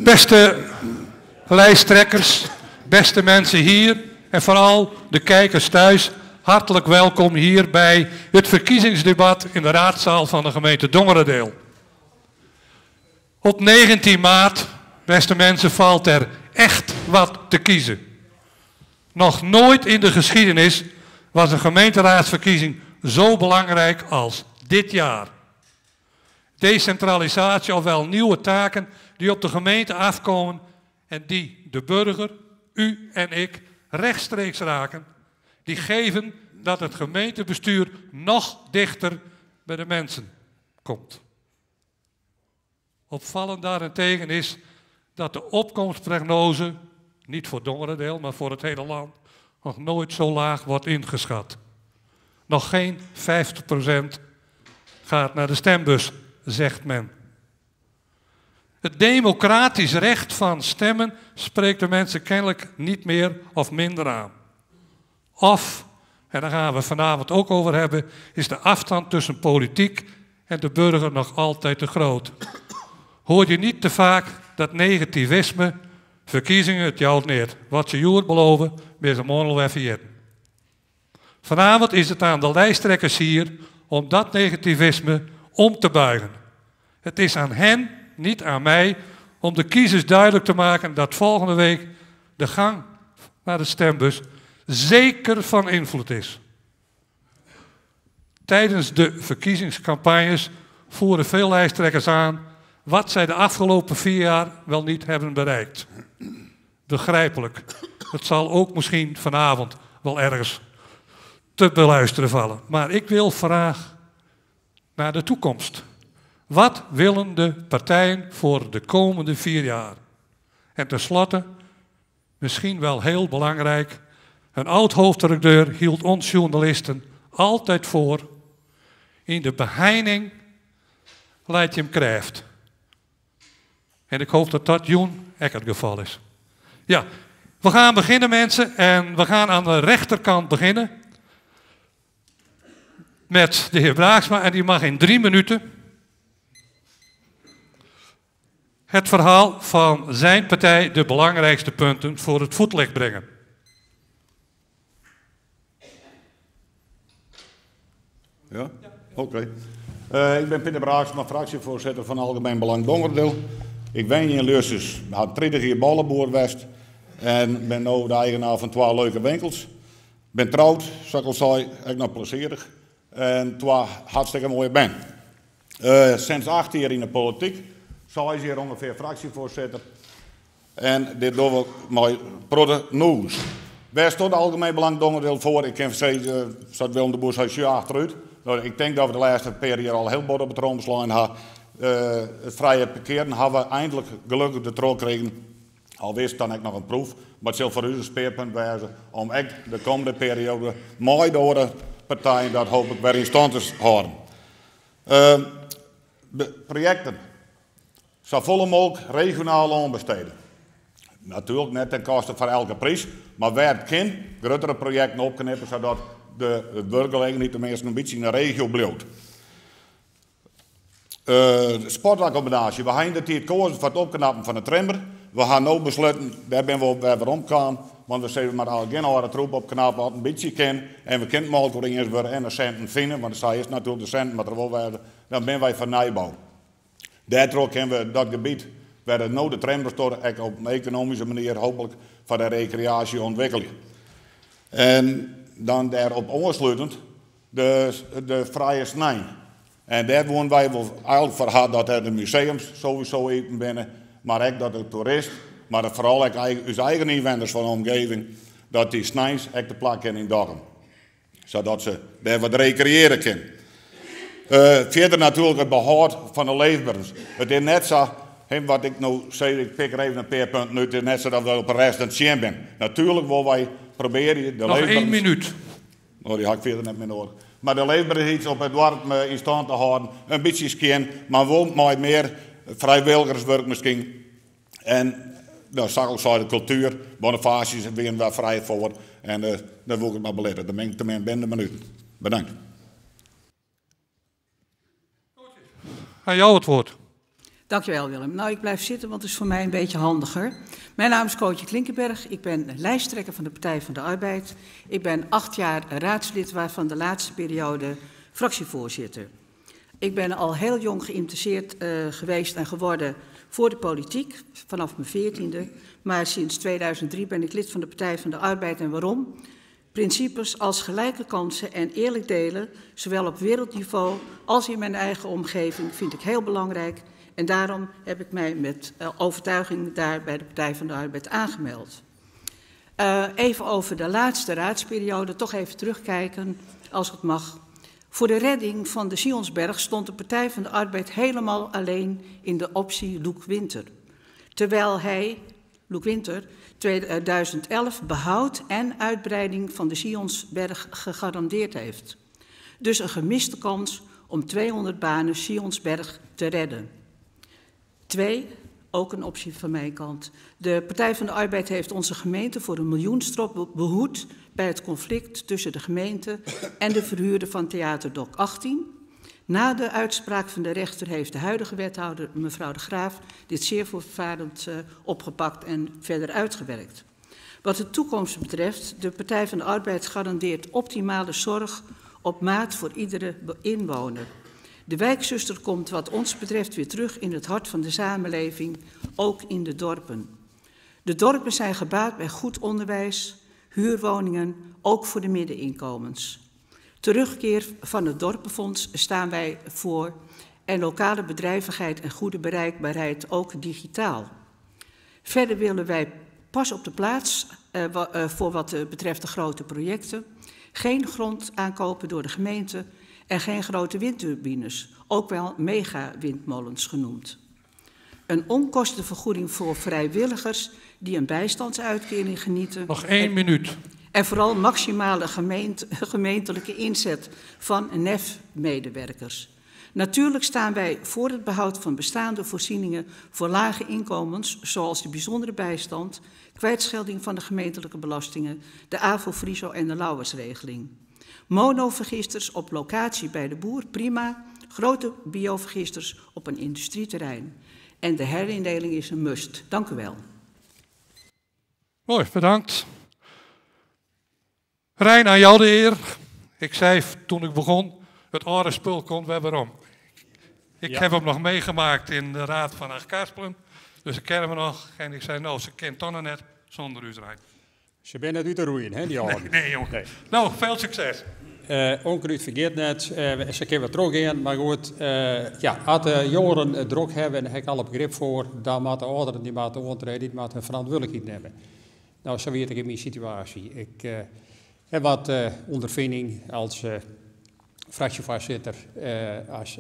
Beste lijsttrekkers, beste mensen hier en vooral de kijkers thuis, hartelijk welkom hier bij het verkiezingsdebat in de raadzaal van de gemeente Dongeradeel. Op 19 maart, beste mensen, valt er echt wat te kiezen. Nog nooit in de geschiedenis was een gemeenteraadsverkiezing zo belangrijk als dit jaar. Decentralisatie, ofwel nieuwe taken die op de gemeente afkomen en die de burger, u en ik, rechtstreeks raken, die geven dat het gemeentebestuur nog dichter bij de mensen komt. Opvallend daarentegen is dat de opkomstprognose, niet voor Dongeradeel, maar voor het hele land, nog nooit zo laag wordt ingeschat. Nog geen 50% gaat naar de stembus, zegt men. Het democratisch recht van stemmen spreekt de mensen kennelijk niet meer of minder aan. Of, en daar gaan we vanavond ook over hebben, is de afstand tussen politiek en de burger nog altijd te groot. Hoor je niet te vaak dat negativisme, verkiezingen, het jouwt neat. Wat ze hjoed beloven, binne se moarn wer ferjitten. Vanavond is het aan de lijsttrekkers hier om dat negativisme om te buigen. Het is aan hen, niet aan mij, om de kiezers duidelijk te maken dat volgende week de gang naar de stembus zeker van invloed is. Tijdens de verkiezingscampagnes voeren veel lijsttrekkers aan wat zij de afgelopen 4 jaar wel niet hebben bereikt. Begrijpelijk. Het zal ook misschien vanavond wel ergens te beluisteren vallen. Maar ik wil graag naar de toekomst. Wat willen de partijen voor de komende 4 jaar? En tenslotte, misschien wel heel belangrijk, een oud-hoofdredacteur hield ons journalisten altijd voor: in de beheining leit jim krêft. En ik hoop dat dat jûn ek het geval is. Ja, we gaan beginnen mensen en we gaan aan de rechterkant beginnen met de heer Braaksma en die mag in 3 minuten het verhaal van zijn partij, de belangrijkste punten voor het voetlicht brengen. Ja? Oké. Ik ben Pieter Braaksma, fractievoorzitter van Algemeen Belang Dongeradeel. Ik wen in Ljussens, had 30 jaar bollenboer west en ben nu de eigenaar van 2 leuke winkels. Ben trouwd, zoals ik al zei, ik nog plezierig. En 2 hartstikke mooie ben. Sinds 8 jaar in de politiek, 6 jaar ongeveer fractievoorzitter. En dit doen we met protte nieuws. Waar stond Algemeen Belang Dongeradeel voor? Ik kan zeggen, zoals Willem de Boer zei, ja, achteruit. Ik denk dat we de laatste paar jaar al heel bot op het romslaan hebben. Het vrije parkeren hebben we eindelijk gelukkig de troon gekregen. Al wist dan ook nog een proef, maar het zal voor u een speerpunt wezen om echt de komende periode mooi door de partijen dat hoop ik weer in stand te houden. De projecten. Zo volle mogelijk regionaal aanbesteden. Natuurlijk net ten koste van elke prijs, maar waar het kan, grotere projecten opknippen zodat de werkgelegenheid tenminste een beetje in de regio blijft. Sportaccommodatie. We hebben de tijd gekozen voor het opknappen van de trimmer. We gaan nu besluiten, daar ben we op weer omgekomen, want we zeggen maar al geen oude troep opknappen wat een beetje kan. En we kunnen mogelijk eens weer en de centen vinden, want zij is natuurlijk de centen, maar er wel werden, dan ben wij van nieuwbouw. Daardoor kunnen we dat gebied waar de nou de trimmer staat, ook op een economische manier hopelijk voor de recreatie ontwikkelen. En dan daarop aansluitend de vrije snij. En daar wonen wij wel eigenlijk voor hard dat er de museums sowieso eten binnen, maar ook dat de toerist, maar vooral ook onze eigen inwoners van de omgeving, dat die snijs ook de plak in Dokkum. Zodat ze daar wat recreëren kunnen. Verder natuurlijk het behoud van de leefbaarheid. Het is net zo, hè, wat ik nou zei, ik pik er even een paar punten uit, het is net zo dat we op de rest aan het zien zijn. Natuurlijk willen wij proberen de Nog 1 leefbaarheid minuut. Oh, die had ik verder net meer nodig. Maar de leefbaarheid op het dorp in stand te houden, een beetje skin, maar wel met meer vrijwilligerswerk misschien. En nou, zag ik al, de cultuur, Bonifatius en weer daar vrij voor. En daar wil ik het maar beletten. Dan ben ik tenminste binnen de minuut. Bedankt. Aan jou het woord. Dankjewel Willem. Nou, ik blijf zitten, want het is voor mij een beetje handiger. Mijn naam is Kootje Klinkenberg. Ik ben lijsttrekker van de Partij van de Arbeid. Ik ben 8 jaar raadslid, waarvan de laatste periode fractievoorzitter. Ik ben al heel jong geïnteresseerd geweest en geworden voor de politiek, vanaf mijn 14e. Maar sinds 2003 ben ik lid van de Partij van de Arbeid. En waarom? Principes als gelijke kansen en eerlijk delen, zowel op wereldniveau als in mijn eigen omgeving, vind ik heel belangrijk. En daarom heb ik mij met overtuiging daar bij de Partij van de Arbeid aangemeld. Even over de laatste raadsperiode, toch even terugkijken, als het mag. Voor de redding van de Sionsberg stond de Partij van de Arbeid helemaal alleen in de optie Loek Winter. Terwijl hij, Loek Winter, 2011 behoud en uitbreiding van de Sionsberg gegarandeerd heeft. Dus een gemiste kans om 200 banen Sionsberg te redden. 2, ook een optie van mijn kant. De Partij van de Arbeid heeft onze gemeente voor een miljoenstrop behoed bij het conflict tussen de gemeente en de verhuurder van Theaterdok 18. Na de uitspraak van de rechter heeft de huidige wethouder, mevrouw De Graaf, dit zeer voortvarend opgepakt en verder uitgewerkt. Wat de toekomst betreft, de Partij van de Arbeid garandeert optimale zorg op maat voor iedere inwoner. De wijkzuster komt wat ons betreft weer terug in het hart van de samenleving, ook in de dorpen. De dorpen zijn gebaat bij goed onderwijs, huurwoningen, ook voor de middeninkomens. Terugkeer van het dorpenfonds staan wij voor en lokale bedrijvigheid en goede bereikbaarheid ook digitaal. Verder willen wij pas op de plaats voor wat betreft de grote projecten, geen grond aankopen door de gemeente en geen grote windturbines, ook wel megawindmolens genoemd. Een onkostenvergoeding voor vrijwilligers die een bijstandsuitkering genieten. Nog 1 minuut. En vooral maximale gemeentelijke inzet van NEF-medewerkers. Natuurlijk staan wij voor het behoud van bestaande voorzieningen voor lage inkomens, zoals de bijzondere bijstand, kwijtschelding van de gemeentelijke belastingen, de AVO-FRISO en de Lauwersregeling. Monovergisters op locatie bij de boer, prima. Grote biovergisters op een industrieterrein. En de herindeling is een must. Dank u wel. Mooi, bedankt. Rijn, aan jou de eer. Ik zei toen ik begon, het oude spul komt weer waarom. Ik heb hem nog meegemaakt in de raad van Achtkarspelen. Dus ik ken hem nog. En ik zei, nou, ze kent dan net zonder u, Rijn. Ze zijn net uit de roeien, hè, die oude. Nee, nee, jongen. Nee. Nou, veel succes. Onkruid vergeet net, ze kunnen weer terug in, maar goed, ja, als de jongeren het druk hebben en daar heb ik alle begrip voor, dan moeten de ouderen die moeten ontreden, die moeten hun verantwoordelijkheid nemen. Nou, zo weet ik in mijn situatie. Ik heb wat ondervinding als fractievoorzitter, als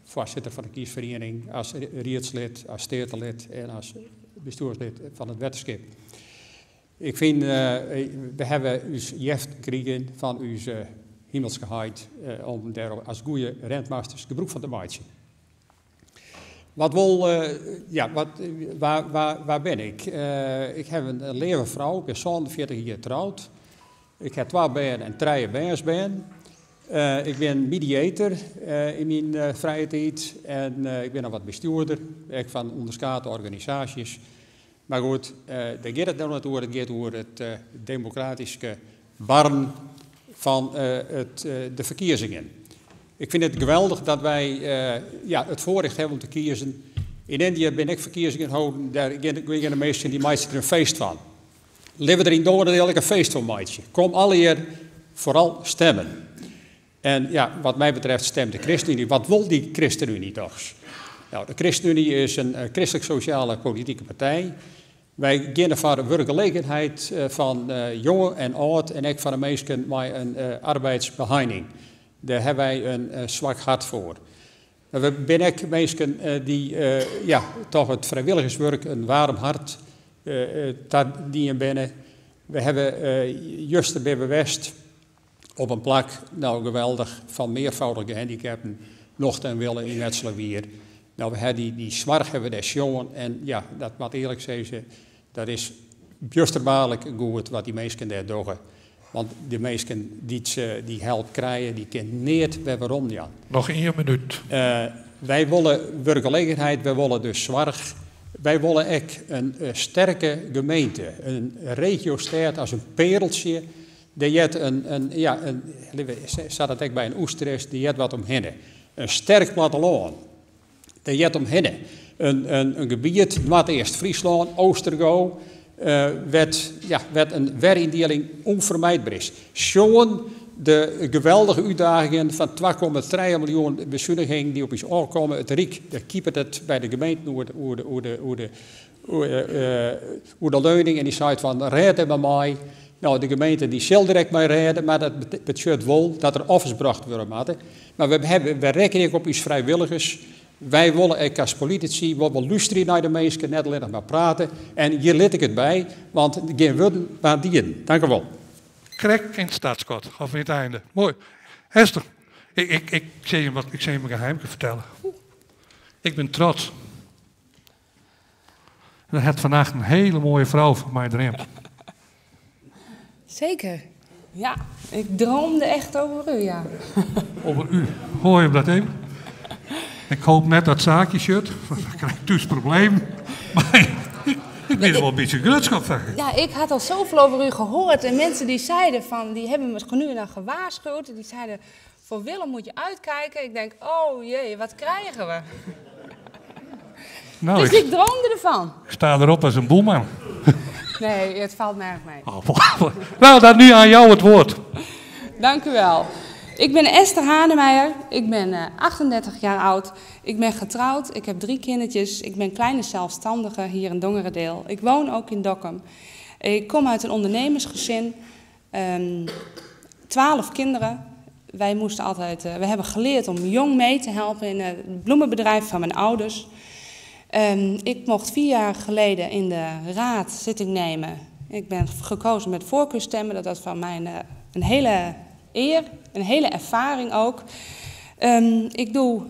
voorzitter van de kiesvereniging, als rietslid, als stedenlid en als bestuurslid van het wetterschip. Ik vind, we hebben uw jeft gekregen van uw hemelse heid om daar als goede rentmeesters gebruik van te maken. Wat wil, ja, wat, waar ben ik? Ik heb een leve vrouw, ik ben 47 jaar getrouwd. Ik heb 2 banen en 3 banen. Ik ben mediator in mijn vrije tijd en ik ben nog wat bestuurder, ik van onderschate organisaties. Maar goed, daar gaat het nou naartoe, het gaat over het democratische barn van de verkiezingen. Ik vind het geweldig dat wij ja, het voorrecht hebben om te kiezen. In India ben ik verkiezingen houden, daar gingen de meesten die meesten er een feest van. Leven er in Dongendeel een feest van maatje. Kom alle hier vooral stemmen. En ja, wat mij betreft stemt de ChristenUnie. Wat wil die ChristenUnie toch? Nou, de ChristenUnie is een christelijk-sociale politieke partij. Wij gaan voor de werkgelegenheid van jongen en oud en ook van de mensen met een arbeidsbehinding. Daar hebben wij een zwak hart voor. Maar we zijn ook mensen die ja, toch het vrijwilligerswerk een warm hart dienen binnen. We hebben juist bij West op een plak, nou geweldig, van meervoudige gehandicapten, nog ten willen in Metslawier. Nou, we hebben die zwarg hebben we daar jongen en ja, dat moet eerlijk zeggen, dat is justerbaarlijk goed wat die mensen daar doen. Want de mensen die, die help krijgen, die kunnen niet bij waarom, Jan. Nog 1 minuut. Wy wolle wurkgelegenheid, wy wolle dus soarch. Wy wolle ek in sterke gemeente, in regiostêd as in peareltsje. Dêr heart in, ja, in, sa't dat ek by in oester is, dêr heart wat omhinne. In sterk plattelân, dêr heart omhinne. In gebiet, Noardeast-Fryslân, Oostergo, wêr't, ja, wêr't in weryndieling ûnfermijdber is. Sjoen de geweldige útdagingen fan 2,3 miljoen besunigingen dy't op ús ôfkomme, it Ryk dat kipet it by de gemeenten oer de leuning en dy seit fan rêd der mar mei. No, de gemeente dy sil der ek mei rêde, mar dat betsjut wol dat der offers brocht wurde moatte. Mar we hawwe, we rekkenje ek op ús frijwilligers. Wy wolle ek as politisy wol wol lústerje nei de minsken, net allinnich mar prate. En hjir lit ik it by, want gjin wurden, mar dieden. Dank u wol. Krekt yn it startskot, of yn it einde. Moai. Esther, ik, ik, ik, sil jim wat, ik sil jim in geheimke fertelle. Ik bin trots. Der hat fannacht in hiele moaie frou fan my dreamd. Zeker. Ja, ik droomde echt over u, ja. Over u. Hoor je dat even? Ik hoop net dat Saakje sjocht, want dan krij ik thús problemen. Maar ik bin der wol in bytsje grutsk op. Ja, ik had al zoveel over u gehoord. En mensen die zeiden van, die hebben me nu en dan gewaarschuwd. Die zeiden, voor Willem moet je uitkijken. Ik denk, oh jee, wat krijgen we? Nou, dus ik, ik droomde ervan. ik sta erop als een boeman. Nee, het valt me erg mee. Oh, nou, dan nu aan jou het woord. Dank u wel. Ik ben Esther Hanemeijer. Ik ben 38 eh, jaar oud. Ik ben getrouwd. Ik heb drie kindertjes. Ik ben kleine zelfstandige hier in Dongeradeel. Ik woon ook in Dokkum. Ik kom uit een ondernemersgezin. 12 kinderen. Wij moesten altijd, uh, we hebben geleerd om jong mee te helpen in het bloemenbedrijf van mijn ouders. Ik mocht 4 jaar geleden in de raad zitting nemen. Ik ben gekozen met voorkeurstemmen. Dat was van mij een, eh, een hele eer, een hele ervaring ook. Ik doe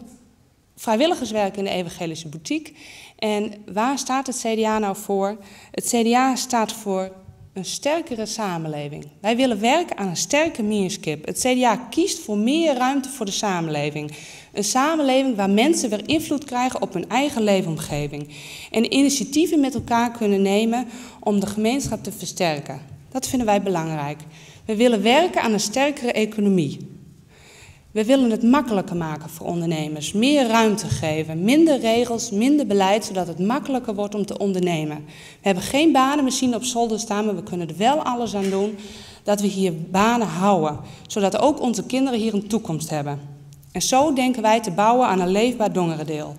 vrijwilligerswerk in de Evangelische Boutique. En waar staat het CDA nou voor? Het CDA staat voor een sterkere samenleving. Wij willen werken aan een sterke mienskip. Het CDA kiest voor meer ruimte voor de samenleving. Een samenleving waar mensen weer invloed krijgen op hun eigen leefomgeving. En initiatieven met elkaar kunnen nemen om de gemeenschap te versterken. Dat vinden wij belangrijk. We willen werken aan een sterkere economie. We willen het makkelijker maken voor ondernemers, meer ruimte geven, minder regels, minder beleid, zodat het makkelijker wordt om te ondernemen. We hebben geen banenmachine op zolder staan, maar we kunnen er wel alles aan doen dat we hier banen houden, zodat ook onze kinderen hier een toekomst hebben. En zo denken wij te bouwen aan een leefbaar Dongeradeel.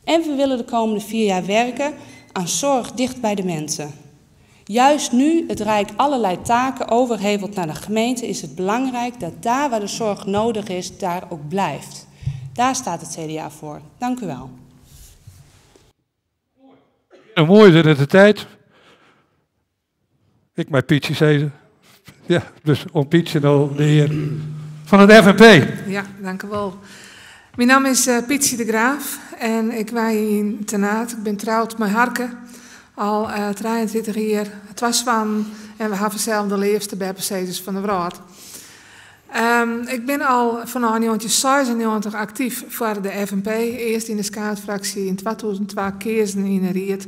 En we willen de komende 4 jaar werken aan zorg dicht bij de mensen. Juist nu het Rijk allerlei taken overhevelt naar de gemeente, is het belangrijk dat daar waar de zorg nodig is, daar ook blijft. Daar staat het CDA voor. Dank u wel. En mooi is het de tijd. Ik mei Pietsje sizze. Ja, dus om Pietsje no de hear fan it FNP. Ja, dank u wol. Myn namme is Pietsje de Graaf en ik wenje yn Ternaard. Ik bin troud mei Harke, al 33 jier, twa soannen en we hawwe sels de leafste beppesizzers fan de wrâld. Ik bin al fanôf 1996 aktyf foar de FNP, earst yn de skaadfraksje, yn 2002 keazen yn de ried.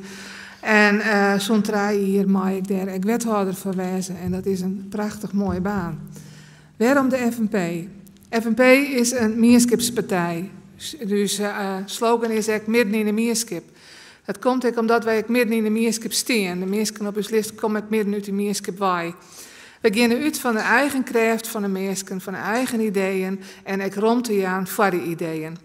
En sûnt 3 jier mei ik dêr ek wethâlder foar wêze en dat is in prachtich moaie baan. Wêrom de FNP? FNP is in mienskipspartij. Dus slogan is ek midden yn de mienskip. Dat komt ek omdat wy ek midden yn de mienskip stean. De minsken op ús list komme ek midden út de mienskip wei. We geane út fan de eigen krêft fan de minsken, fan de eigen ideeën en ek romte jaan foar dy ideeën.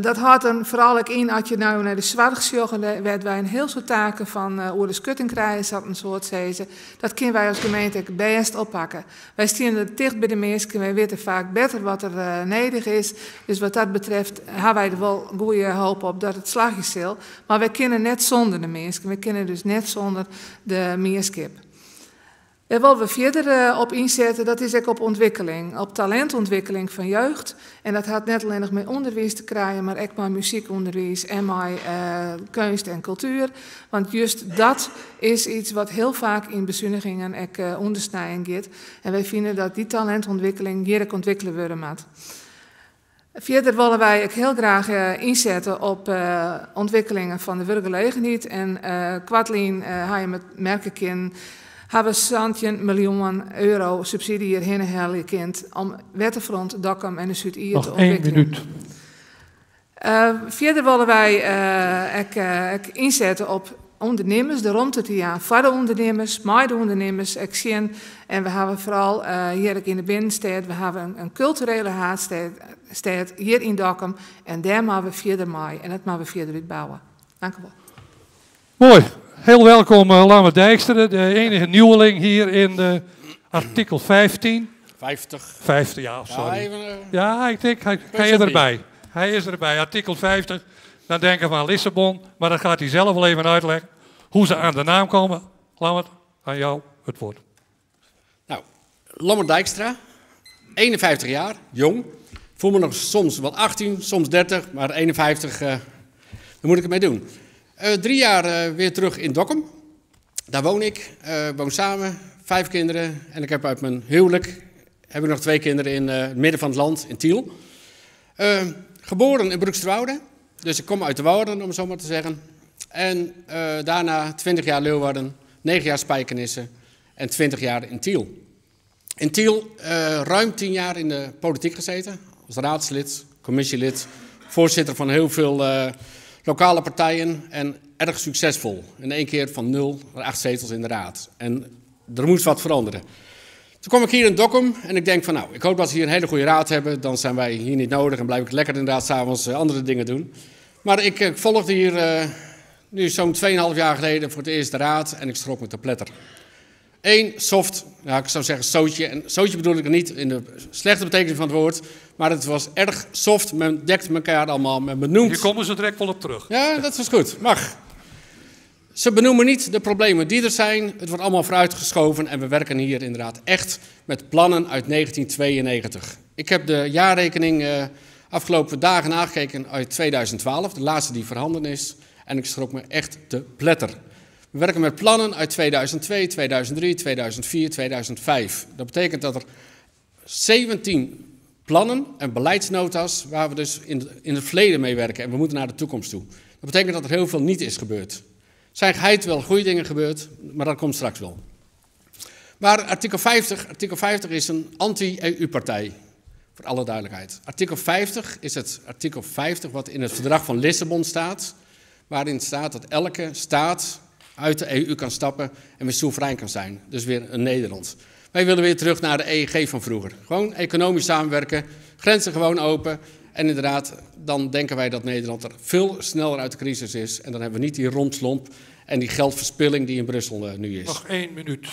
Dat hâldt dan foaral ek yn as je no nei de soarch sjogge, wêr't wy in hiel soad taken fan oer de skutting krije, sa't in soad sizze. Dat kinne wy as gemeente ek bêst oppakke. Wy steane ticht by de minsken, wy witte faak better wat der nedich is. Dus wat dat betreft hawwe wy der wol goede hoop op dat it slagje sil. Mar wy kinne net sûnder de minsken, wy kinne dus net sûnder de mienskip. Wêr wolle we fierder op ynsette, dat is ek op ûntwikkeling, op talintûntwikkeling fan jeugd. En dat hat net allinnich mei ûnderwiis te krijen, mar ek mei muzykûnderwiis en mei keunst en kultuer. Want just dat is yts wat hiel faak yn besunigingen ek ûndersnijen giet. En wy fine dat dy talintûntwikkeling hjir ek ûntwikkele wurde moat. Fierder wolle wy ek hiel graach ynsette op ûntwikkelingen fan de wurkgelegenheid. En koartlyn ha jim it merke kinnen, ha we 17 miljoen euro subsydzje hjirhinne helje kind om Wetterfront Dokkum en de Súd-Ie te Noch één ûntwikkeljen. minuut. Fierder wolle wy ek ynsette op ûndernimmers, de romte te jaan foar de ûndernimmers, mei de ûndernimmers, ek sjen. En we hawwe foaral hjir ek yn de binnenstêd, we hawwe in kulturele haadstêd hjir yn Dokkum en dêr moatte we fierder mei en dat moatte we fierder útbouwe. Dank u wol. Mooi. Heel welkom Lammert Dijkstra, de enige nieuweling hier in de artikel 15. 50. 50, ja, sorry. Ja, even, Ja, ik denk, hij is erbij. Hij is erbij. Artikel 50. Dan denken we aan Lissabon, maar dat gaat hij zelf wel even uitleggen. Hoe ze aan de naam komen. Lammert, aan jou het woord. Lammert Dijkstra, 51 jaar, jong. Voel me nog soms wel 18, soms 30, maar 51, daar moet ik het mee doen. 3 jaar weer terug in Dokkum. Daar woon ik, woon samen, 5 kinderen. En ik heb uit mijn huwelijk heb ik nog 2 kinderen in het midden van het land, in Tiel. Geboren in Broeksterwoude, dus ik kom uit de Wouden, om het zo maar te zeggen. En daarna 20 jaar Leeuwarden, 9 jaar Spijkenisse en 20 jaar in Tiel. In Tiel ruim 10 jaar in de politiek gezeten, als raadslid, commissielid, voorzitter van heel veel lokale partijen en erg succesvol. In één keer van 0 naar 8 zetels in de raad. En er moest wat veranderen. Toen kwam ik hier in Dokkum en ik denk van ik hoop dat ze hier een hele goede raad hebben. Dan zijn wij hier niet nodig en blijf ik lekker inderdaad 's avonds andere dingen doen. Maar ik volgde hier nu zo'n 2,5 jaar geleden voor het eerst de raad en ik schrok me te pletter. 1 soft, ik zou zeggen zootje. En zootje bedoel ik niet in de slechte betekenis van het woord, maar het was erg soft. Men dekt elkaar allemaal, men benoemt. Hier komen ze direct wel op terug. Ja, dat is goed. Mag. Ze benoemen niet de problemen die er zijn. Het wordt allemaal vooruitgeschoven en we werken hier inderdaad echt met plannen uit 1992. Ik heb de jaarrekening afgelopen dagen nagekeken uit 2012, de laatste die voorhanden is. En ik schrok me echt te pletter. We werken met plannen uit 2002, 2003, 2004, 2005. Dat betekent dat er 17 plannen en beleidsnota's waar we dus in het verleden mee werken en we moeten naar de toekomst toe. Dat betekent dat er heel veel niet is gebeurd. Er zijn geheid wel goede dingen gebeurd, maar dat komt straks wel. Maar artikel 50 is een anti-E U-partij, voor alle duidelijkheid. Artikel 50 is het artikel 50 wat in het verdrag van Lissabon staat, waarin staat dat elke staat uit de EU kan stappen en weer soeverein kan zijn. Dus weer een Nederland. Wij willen weer terug naar de EEG van vroeger. Gewoon economisch samenwerken, grenzen gewoon open. En inderdaad, dan denken wij dat Nederland er veel sneller uit de crisis is. En dan hebben we niet die rompslomp en die geldverspilling die in Brussel nu is. Nog 1 minuut.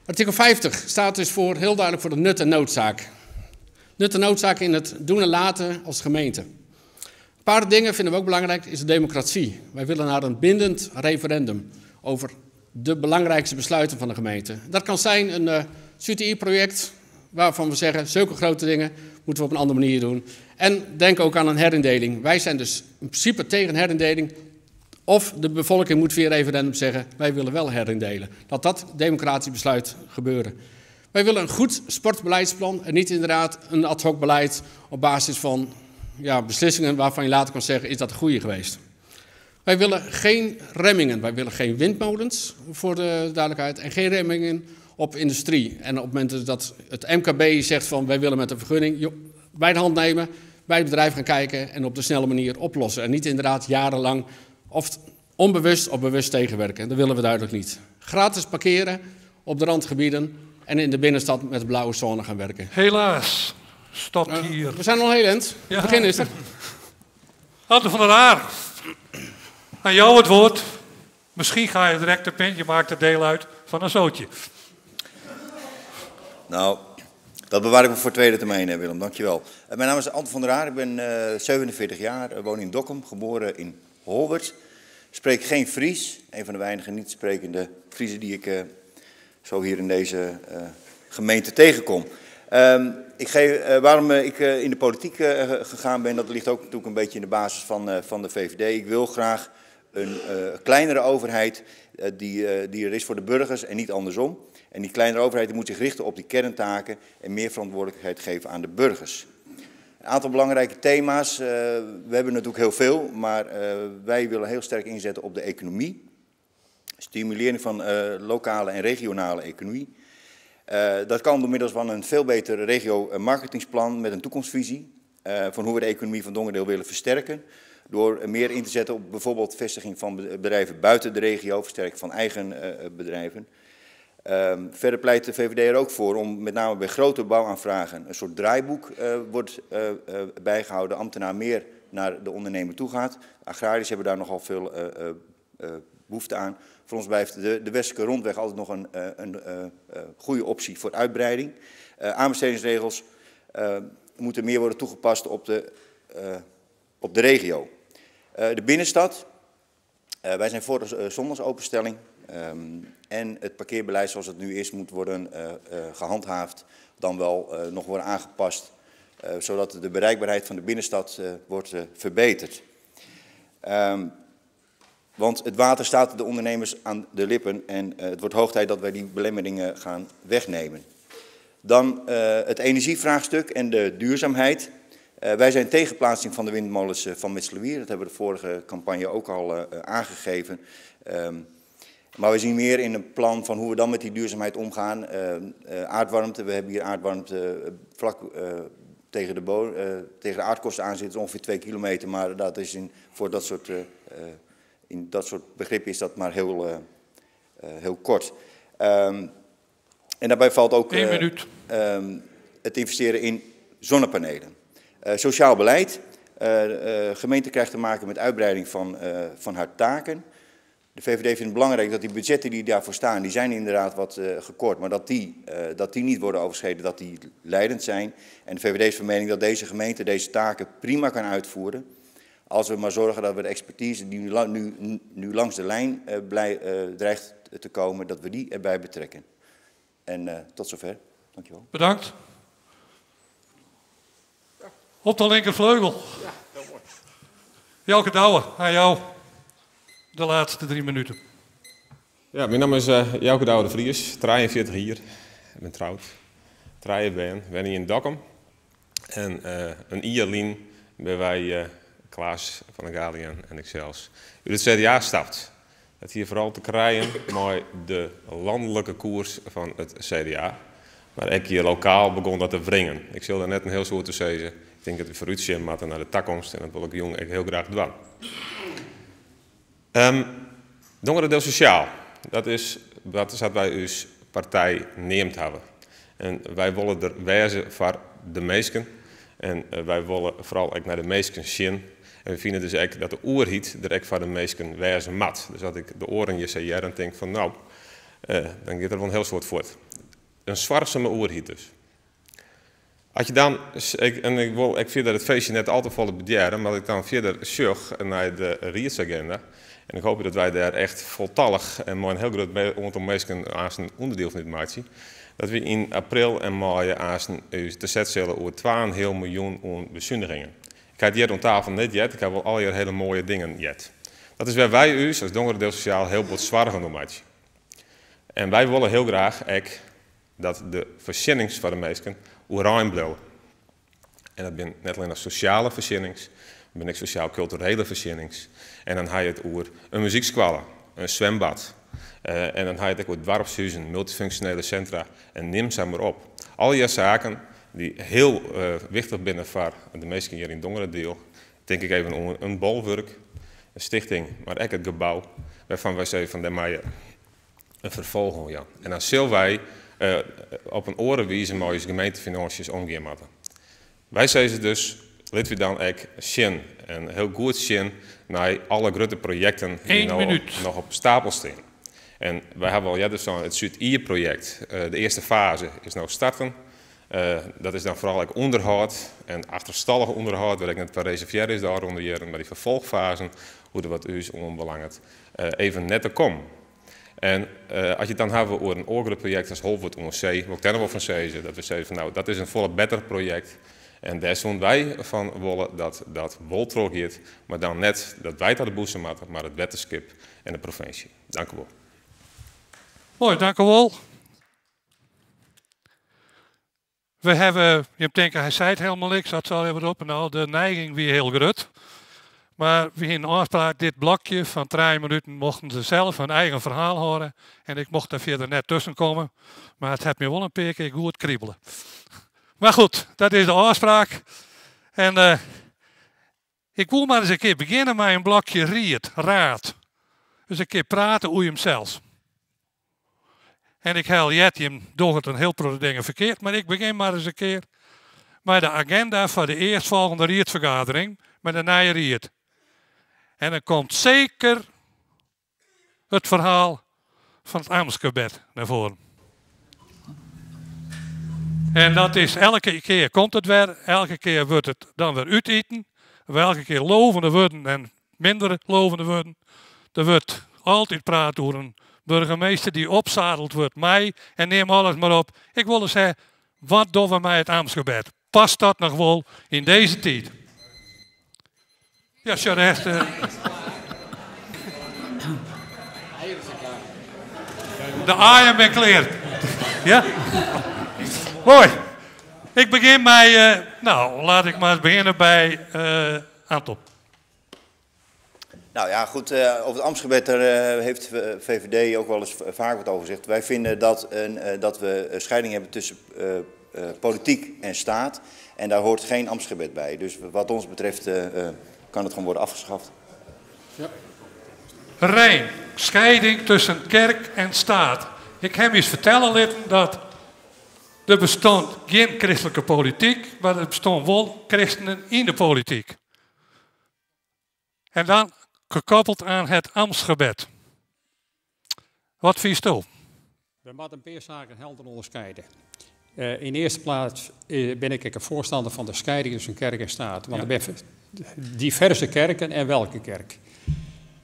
Artikel 50 staat dus heel duidelijk voor de nut en noodzaak. Nut en noodzaak in het doen en laten als gemeente. Een paar dingen vinden we ook belangrijk, is de democratie. Wij willen naar een bindend referendum over de belangrijkste besluiten van de gemeente. Dat kan zijn een CTI-project waarvan we zeggen, zulke grote dingen moeten we op een andere manier doen. En denk ook aan een herindeling. Wij zijn dus in principe tegen herindeling. Of de bevolking moet via referendum zeggen, wij willen wel herindelen. Dat dat democratisch besluit gebeuren. Wij willen een goed sportbeleidsplan en niet inderdaad een ad hoc beleid op basis van beslissingen waarvan je later kan zeggen, is dat de goede geweest. Wij willen geen remmingen, wij willen geen windmolens, voor de duidelijkheid, en geen remmingen op industrie. En op het moment dat het MKB zegt van wij willen met een vergunning, joh, bij de hand nemen, bij het bedrijf gaan kijken en op de snelle manier oplossen. En niet inderdaad jarenlang of onbewust of bewust tegenwerken. Dat willen we duidelijk niet. Gratis parkeren op de randgebieden en in de binnenstad met de blauwe zone gaan werken. Helaas, stopt hier. We zijn al heel eind. Ja. Het begin is er. Anton van der Haar, aan jou het woord. Misschien ga je direct een pintje, maakt er deel uit van een zootje. Dat bewaar ik me voor tweede termijn, hè, Willem. Dankjewel. Mijn naam is Anton van der Haar, ik ben 47 jaar, woon in Dokkum, geboren in Holwerd. Spreek geen Fries, een van de weinige niet sprekende Friezen die ik zo hier in deze gemeente tegenkom. Waarom ik in de politiek gegaan ben, dat ligt ook natuurlijk een beetje in de basis van de VVD. Ik wil graag een kleinere overheid die er is voor de burgers en niet andersom. En die kleinere overheid die moet zich richten op die kerntaken en meer verantwoordelijkheid geven aan de burgers. Een aantal belangrijke thema's. We hebben natuurlijk heel veel, maar wij willen heel sterk inzetten op de economie. Stimulering van lokale en regionale economie. Dat kan door middel van een veel beter regio-marketingsplan met een toekomstvisie. Van hoe we de economie van Dongeradeel willen versterken. Door meer in te zetten op bijvoorbeeld vestiging van bedrijven buiten de regio, versterking van eigen bedrijven. Verder pleit de VVD er ook voor om met name bij grote bouwaanvragen een soort draaiboek wordt bijgehouden. Ambtenaar meer naar de ondernemer toe gaat. Agrariërs hebben daar nogal veel behoefte aan. Voor ons blijft de Westelijke Rondweg altijd nog een goede optie voor uitbreiding. Aanbestedingsregels moeten meer worden toegepast op de regio. De binnenstad. Wij zijn voor de zondagsopenstelling. En het parkeerbeleid zoals het nu is moet worden gehandhaafd, dan wel nog worden aangepast, zodat de bereikbaarheid van de binnenstad wordt verbeterd. Want het water staat de ondernemers aan de lippen en het wordt hoog tijd dat wij die belemmeringen gaan wegnemen. Dan het energievraagstuk en de duurzaamheid. Wij zijn tegen plaatsing van de windmolens van Metslawier. Dat hebben we de vorige campagne ook al aangegeven. Maar we zien meer in een plan van hoe we dan met die duurzaamheid omgaan. Aardwarmte, we hebben hier aardwarmte vlak tegen de aardkosten aan zitten, ongeveer 2 kilometer. Maar dat is voor dat soort, in dat soort begrip is dat maar heel, heel kort. En daarbij valt ook het investeren in zonnepanelen. Sociaal beleid. De gemeente krijgt te maken met uitbreiding van haar taken. De VVD vindt het belangrijk dat die budgetten die daarvoor staan, die zijn inderdaad wat gekort, maar dat die niet worden overschreden, dat die leidend zijn. En de VVD is van mening dat deze gemeente deze taken prima kan uitvoeren, als we maar zorgen dat we de expertise die nu langs de lijn dreigt te komen, dat we die erbij betrekken. En tot zover. Dankjewel. Bedankt. Op de linkervleugel. Ja, heel mooi. Jouke Douwe, aan jou de laatste 3 minuten. Ja, mijn naam is Jouke Douwe de Vries, 43 hier. Ik ben trouwd. 3 ben, ben in Dokkum. En een Ierlien ben wij Klaas van der Galiën en ikzelf. Uit het CDA stapt. Het hier vooral te krijgen met de landelijke koers van het CDA. Maar ik hier lokaal begon dat te wringen. Ik zal daar net een heel soort te zeggen. Ik denk dat we vooruit zien moeten naar de toekomst en dat wil ik jong ik heel graag doen. Dongeradeel Sociaal, dat is wat wij ons partij neemt hebben. En wij willen er wezen voor de meesten. En wij willen vooral ook naar de meesten zien. En we vinden dus ook dat de oerhiet er ook voor de meesten wezen mat. Dus dat ik de oren je zei en denk van nou, dan gaat er wel een heel soort voort. Een zwaarse oerhiet dus. Als je dan, ik vind dat het feestje net al te volle bedjaren, maar ik dan verder zucht naar de riedsagenda. En ik hoop dat wij daar echt voltallig en maar een heel groot aantal mensen aan zijn onderdeel van dit maken. Dat we in april en mei aan te zet zullen over 2,5 miljoen aan bezuinigingen. Ik heb het hier aan tafel net jet, ik heb wel al hier hele mooie dingen jet. Dat is waar wij u als Dongeradeel Sociaal heel wat zwaar om maken. En wij willen heel graag ook dat de voorzienings van de mensen oerein blijven. En dat zijn net alleen als sociale voorzienings, maar ook sociaal-culturele voorzienings. En dan ga je het over een muzieksqualle, een zwembad. En dan ga je het ook over dwarfshuizen, multifunctionele centra en neem ze maar op. Al die zaken die heel wichtig binnen voor de meesten hier in Dongeradeel, denk ik even om een bolwerk, een stichting, maar ook het gebouw, waarvan wij zeggen van daar maak je een vervolg ja. En dan zullen wij op een orenwijze mooie gemeentefinanciën omgaan moeten. Wij zeggen dus, laten we dan ook zien en heel goed zien naar alle grote projecten die nou nog op stapel staan. En wij hebben al eerder zo'n het Zuid-Ier-project. De eerste fase is nou starten. Dat is dan vooral ook onderhoud en achterstallig onderhoud, waar ik net van reserveer is daar onder jaren, maar die vervolgfase, hoe er wat u is onbelangrijk, even net te komen. En als je het dan hebben over een oorgroot project als Holwerd ONC, wat ik daar nog wel van zeggen, dat we zeggen van nou, dat is een volle beter project. En daar zullen wij van willen dat dat wel teruggaat, maar dan net dat wij het aan de boezem maken, maar het wettenschip en de provincie. Dank u wel. Mooi, dank u wel. We hawwe, jim tinke hy seit helemaal niks, dat sal even op. Nou, de neiging wie hiel grut. Mar we hiene in ôfspraak, dit blokje fan 3 minuten mochten se sels hun eigen ferhaal hâlde en ik mocht der fierder net tusken komme. Mar it hat my wol in pear kear goed kribele. Mar goed, dat is de ôfspraak. En uh, ik woe mar ris in kear begjinne mei in blokje ried, raad. Dus in kear prate oer jimsels. En ik ha al heard, jim dogge it in hiel protte dingen ferkeard, mar ik begjin mar ris in kear mei de aginda foar de earstfolgjende riedsfergadering mei de nije ried. En dan komt seker it ferhaal fan it amtsgebed nei foaren. En dat is elke kear komt it wer, elke kear wurdt it dan wer útiten. Elke kear lovende wurden en minder lovende wurden. Der wurdt altyd praat oer in burgemeester dy't opsadeld wurdt mei en neam alles mar op. Ik wol ris ha, wat dogge we mei it amtsgebed? Past dat noch wol yn dizze tiid? Ja, sjoch, de De aaien binne klear. Ja? Moai. Ik begjin mei, uh, nou, laat ik mar ris begjinne by uh, Anton. Nou ja, goed, uh, over het ambtsgebed daar uh, heeft VVD ook wel eens vaak wat over gezegd. Wij vinden dat, een, uh, dat we scheiding hebben tussen politiek en staat. En daar hoort geen ambtsgebed bij. Dus wat ons betreft kan het gewoon worden afgeschaft. Ja. Rein, scheiding tussen kerk en staat. Ik heb eens fertelle litten dat der bestond gjin kristlike polityk, mar der bestond wol kristenen yn de polityk. En dan gekoppeld aan het ambtsgebed. Wat fynsto? We moatte in pear saken helder ûnderskiede. Uh, yn de earste plak bin ik ek in foarstanner fan de skieding tusken kerk en staat. Want ja. Der binne diverse kerken en welke kerk.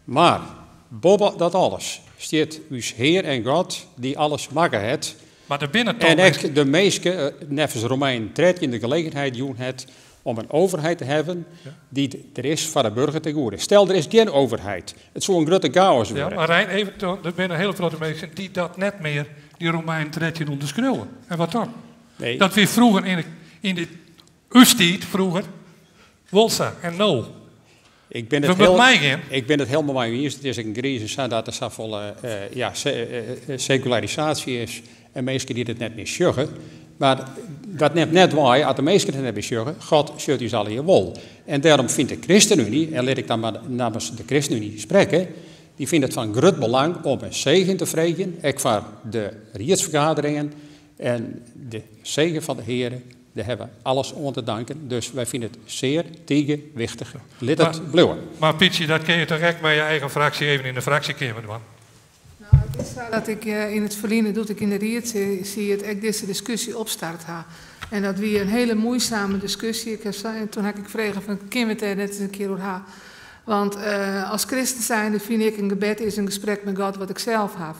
Mar boppe dat alles stiet ús Hear en God dy't alles makke hat. Mar der binne En ek de minske, neffens Romeinen 13, de gelegenheid jûn hat om in overheid te hawwen dy't der is foar de burger ten goede. Stel, der is gjin overheid. It soe in grutte chaos wurde. Ja, mar Rein, even, der binne in hiele protte minsken dy't dat net mear, dy Romeinen 13 ûnderskriuwe. En wat dan? Nee. Dat wie froeger yn de, yn de ús tiid froeger wol sa. En no? Ik bin it, heel, ik bin it helemaal mei iens. It is ek in grize sa dat der safolle uh, ja, sekularisaasje is en minsken dy't it net mear sjogge. Mar dat nimt net wei, as de minsken it net mear sjogge, God sjocht ús allegear wol. En dêrom fynt de ChristenUnie, en lit ik dan mar nammens de ChristenUnie sprekke, dy fynt it fan grut belang om in segen te freegjen, ek foar de riedsfergaderingen. En de segen fan de Heare, dêr hawwe we alles oan te danken. Dus wy fine it sear tige wichtich. Lit it bliuwe. Mar Pietsje, dat kinne je toch ek mei je eigen fraksje even yn de fraksjekeamer dwaan? Nou, it is sa dat ik yn it ferline, doe't ik yn de ried siet, ek dizze diskusje opstart ha. En dat wie in hiele muoisame diskusje. Ik ha, toen ha ik frege fan, kinne we it dêr net ris in kear oer ha? Want uh, as kristen zijnde fyn ik in gebed is in gesprek mei God wat ik sels haw.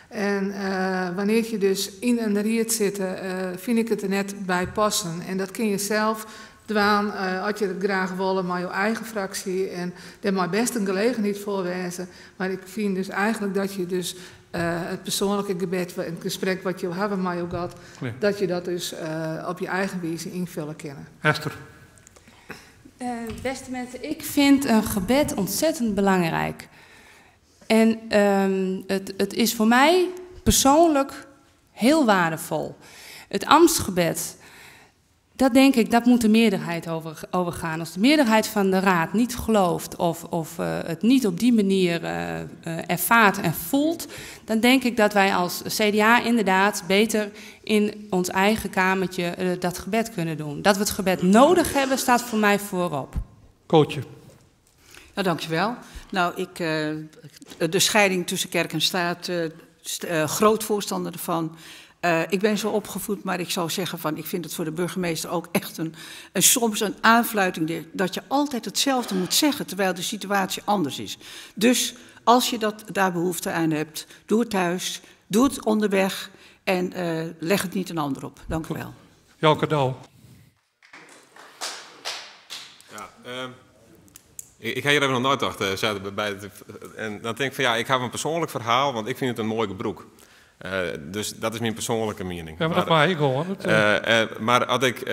En uh, wannear't je dus yn in ried sitte, uh, fyn ik it der net by passen. En dat kinne je sels dwaan uh, as je it graach wolle mei jo eigen fraksje. En dêr mei bêst in gelegenheid foar wêze. Mar ik fyn dus eigentlik dat je dus uh, it persoanlike gebed, it gesprek wat jo hawwe mei jo God, ja. dat je dat dus uh, op je eigen wize ynfolje kinne. Esther. Uh, beste mensen, ik vind een gebed ontzettend belangrijk. En um, het, het is voor mij persoonlijk heel waardevol. Het ambtsgebed, dat denk ik, dat moet de meerderheid over, over gaan. Als de meerderheid van de raad niet gelooft of, of uh, het niet op die manier uh, uh, ervaart en voelt, dan denk ik dat wij als CDA inderdaad beter in ons eigen kamertje dat gebed kunnen doen. Dat we het gebed nodig hebben, staat voor mij voorop. Cootje. Nou, dankjewel. Nou, ik, de scheiding tussen kerk en staat, groot voorstander ervan. Uh, ik ben zo opgevoed, maar ik zou zeggen van, ik vind het voor de burgemeester ook echt een, een soms een aanfluiting dat je altijd hetzelfde moet zeggen, terwijl de situatie anders is. Dus als je dat, daar behoefte aan hebt, doe het thuis, doe het onderweg en uh, leg het niet een ander op. Dank u wel. Jouw cadeau. Ja, uh, ik, ik ha hjir even noch neitocht. Uh, bij het, en dan tink ik fan ja, ik ha in persoanlik ferhaal, want ik fyn it in moai gebrûk. Dus dat is myn persoanlike miening. Ja, mar dat mei gewoan. Mar as ik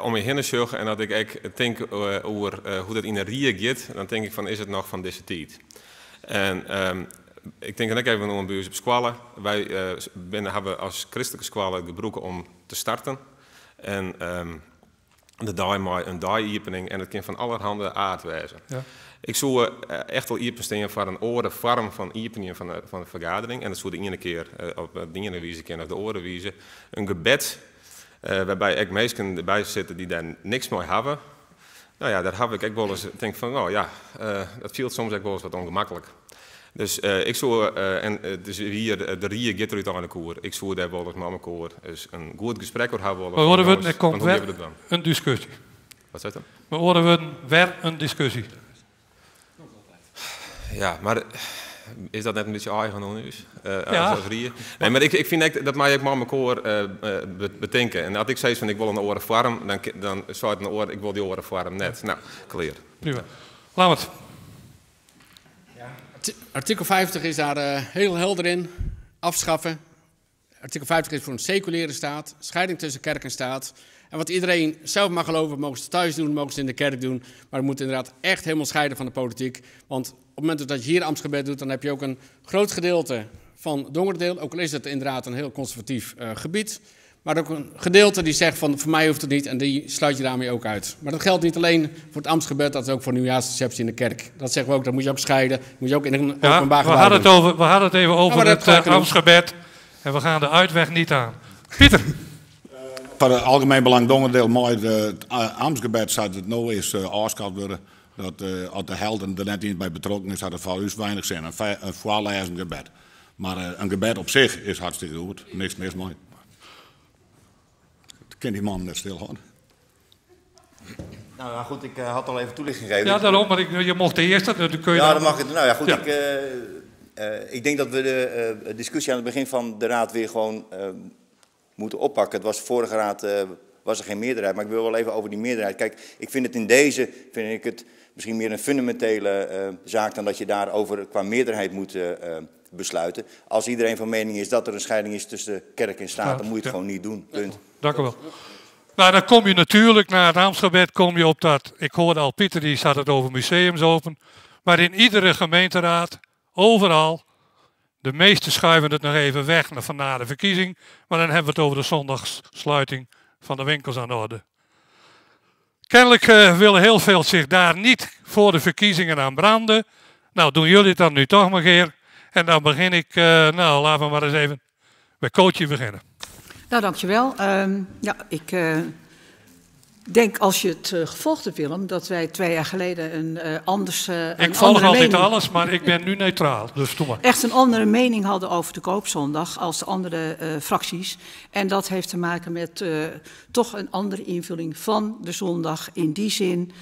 om my hinne sjoch en as ik ek tink oer hoe't dat yn de rie giet, dan tink ik fan is it noch fan dizze tiid? En ik tink dan ek even oan by ús op skoalle. Wy binne, hawwe as kristlike skoalle it gebrûk om te starten. En de dei mei in dei-iepening en it kin fan allerhande aard wêze. Ja. Ik soe echt wol iepenstean foar in oare foarm fan iepenjen fan de, fan de fergadering. En dat soe de iene kear op de iene wize kinne of de oare wize. In gebed wêrby ek minsken derby sitte dy't dêr niks mei hawwe. No ja, dêr haw ik ek wolris tink fan, no ja, dat fielt soms ek wolris wat ûngemaklik. Dus ik soe, en it is wier, de rie giet der úteinlik oer, ik soe dêr wolris mei mekoar ris in goed gesprek oer hawwe wolle. Mei oare wurden, der komt wer in diskusje. Wat seit dat? Mei oare wurden, wer in diskusje. Ja, mar is dat net in bytsje eigen oan ús Ja. as rie? Nee, mar ik fyn ek, dat meie je ek mei mekoar betinke. En as ik sis fan ik wol in oare foarm, dan dan seit in oar ik wol dy oare foarm net. No, klear. Prima. Lammert. Artikel 50 is daar heel helder in. Afschaffen. Artikel 50 is voor een seculiere staat, scheiding tussen kerk en staat. En wat iedereen zelf mag geloven, mogen ze thuis doen, mogen ze in de kerk doen. Maar het moet inderdaad echt helemaal scheiden van de politiek. Want op het moment dat je hier ambtsgebed doet, dan heb je ook een groot gedeelte van Dongeradeel. Ook al is het inderdaad een heel conservatief gebied. Maar ook een gedeelte die zegt van voor mij hoeft het niet en die sluit je daarmee ook uit. Maar dat geldt niet alleen voor het ambtsgebed, dat is ook voor de nieuwjaarsreceptie in de kerk. Dat zeggen we ook, dat moet je ook scheiden, moet je ook in een Ja, openbaar we gebouw hadden het doen. over, we hadden het even Ja, over maar dat het, ga ik doen. ambtsgebed en we gaan de uitweg niet aan. Pieter. Foar it Algemeen Belang Dongeradeel mei it ambtsgebed sa't it no is ôfskaft wurde. Dat as de helte der net iens by betrokken is, hat it foar ús weinich sin. In foarlêzen gebed. Mar in gebed op sich is hartstikke goed. Niks mis mei. Ik kin dy man net stilhâlde. Nou ja, goed, ik had al even toelichting gegeven. Ja, daarom, maar je mocht de eerste, dan kun je Ja, dan dan mag ik. Nou ja, goed, Ja. ik denk dat we de discussie aan het begin van de raad weer gewoon moeten oppakken. Het was vorige raad, was er geen meerderheid, maar ik wil wel even over die meerderheid. Kijk, ik vind het in deze, vind ik het misschien meer een fundamentele zaak dan dat je daarover qua meerderheid moet besluiten. Als iedereen van mening is dat er een scheiding is tussen kerk en staat, dan moet je het gewoon niet doen. Punt. Dank u wel. Nou, dan kom je natuurlijk na het ambtsgebed, kom je op dat, ik hoorde al Pieter, die zat het over museums open, maar in iedere gemeenteraad, overal, de meesten schuiven het nog even weg van na de verkiezing, maar dan hebben we het over de zondagssluiting van de winkels aan de orde. Kennelijk willen heel veel zich daar niet voor de verkiezingen aan branden. Nou, doen jullie het dan nu toch maar keer. En dan begin ik, nou, laten we maar eens even bij Cootje beginnen. Nou, dankjewel. Ik denk als je het gevolgd hebt, Willem, dat wij 2 jaar geleden een anders, Ik een volg andere altijd mening alles, maar ik ben nu neutraal, dus doe maar. Echt een andere mening hadden over de koopzondag als de andere fracties. En dat heeft te maken met toch een andere invulling van de zondag. In die zin,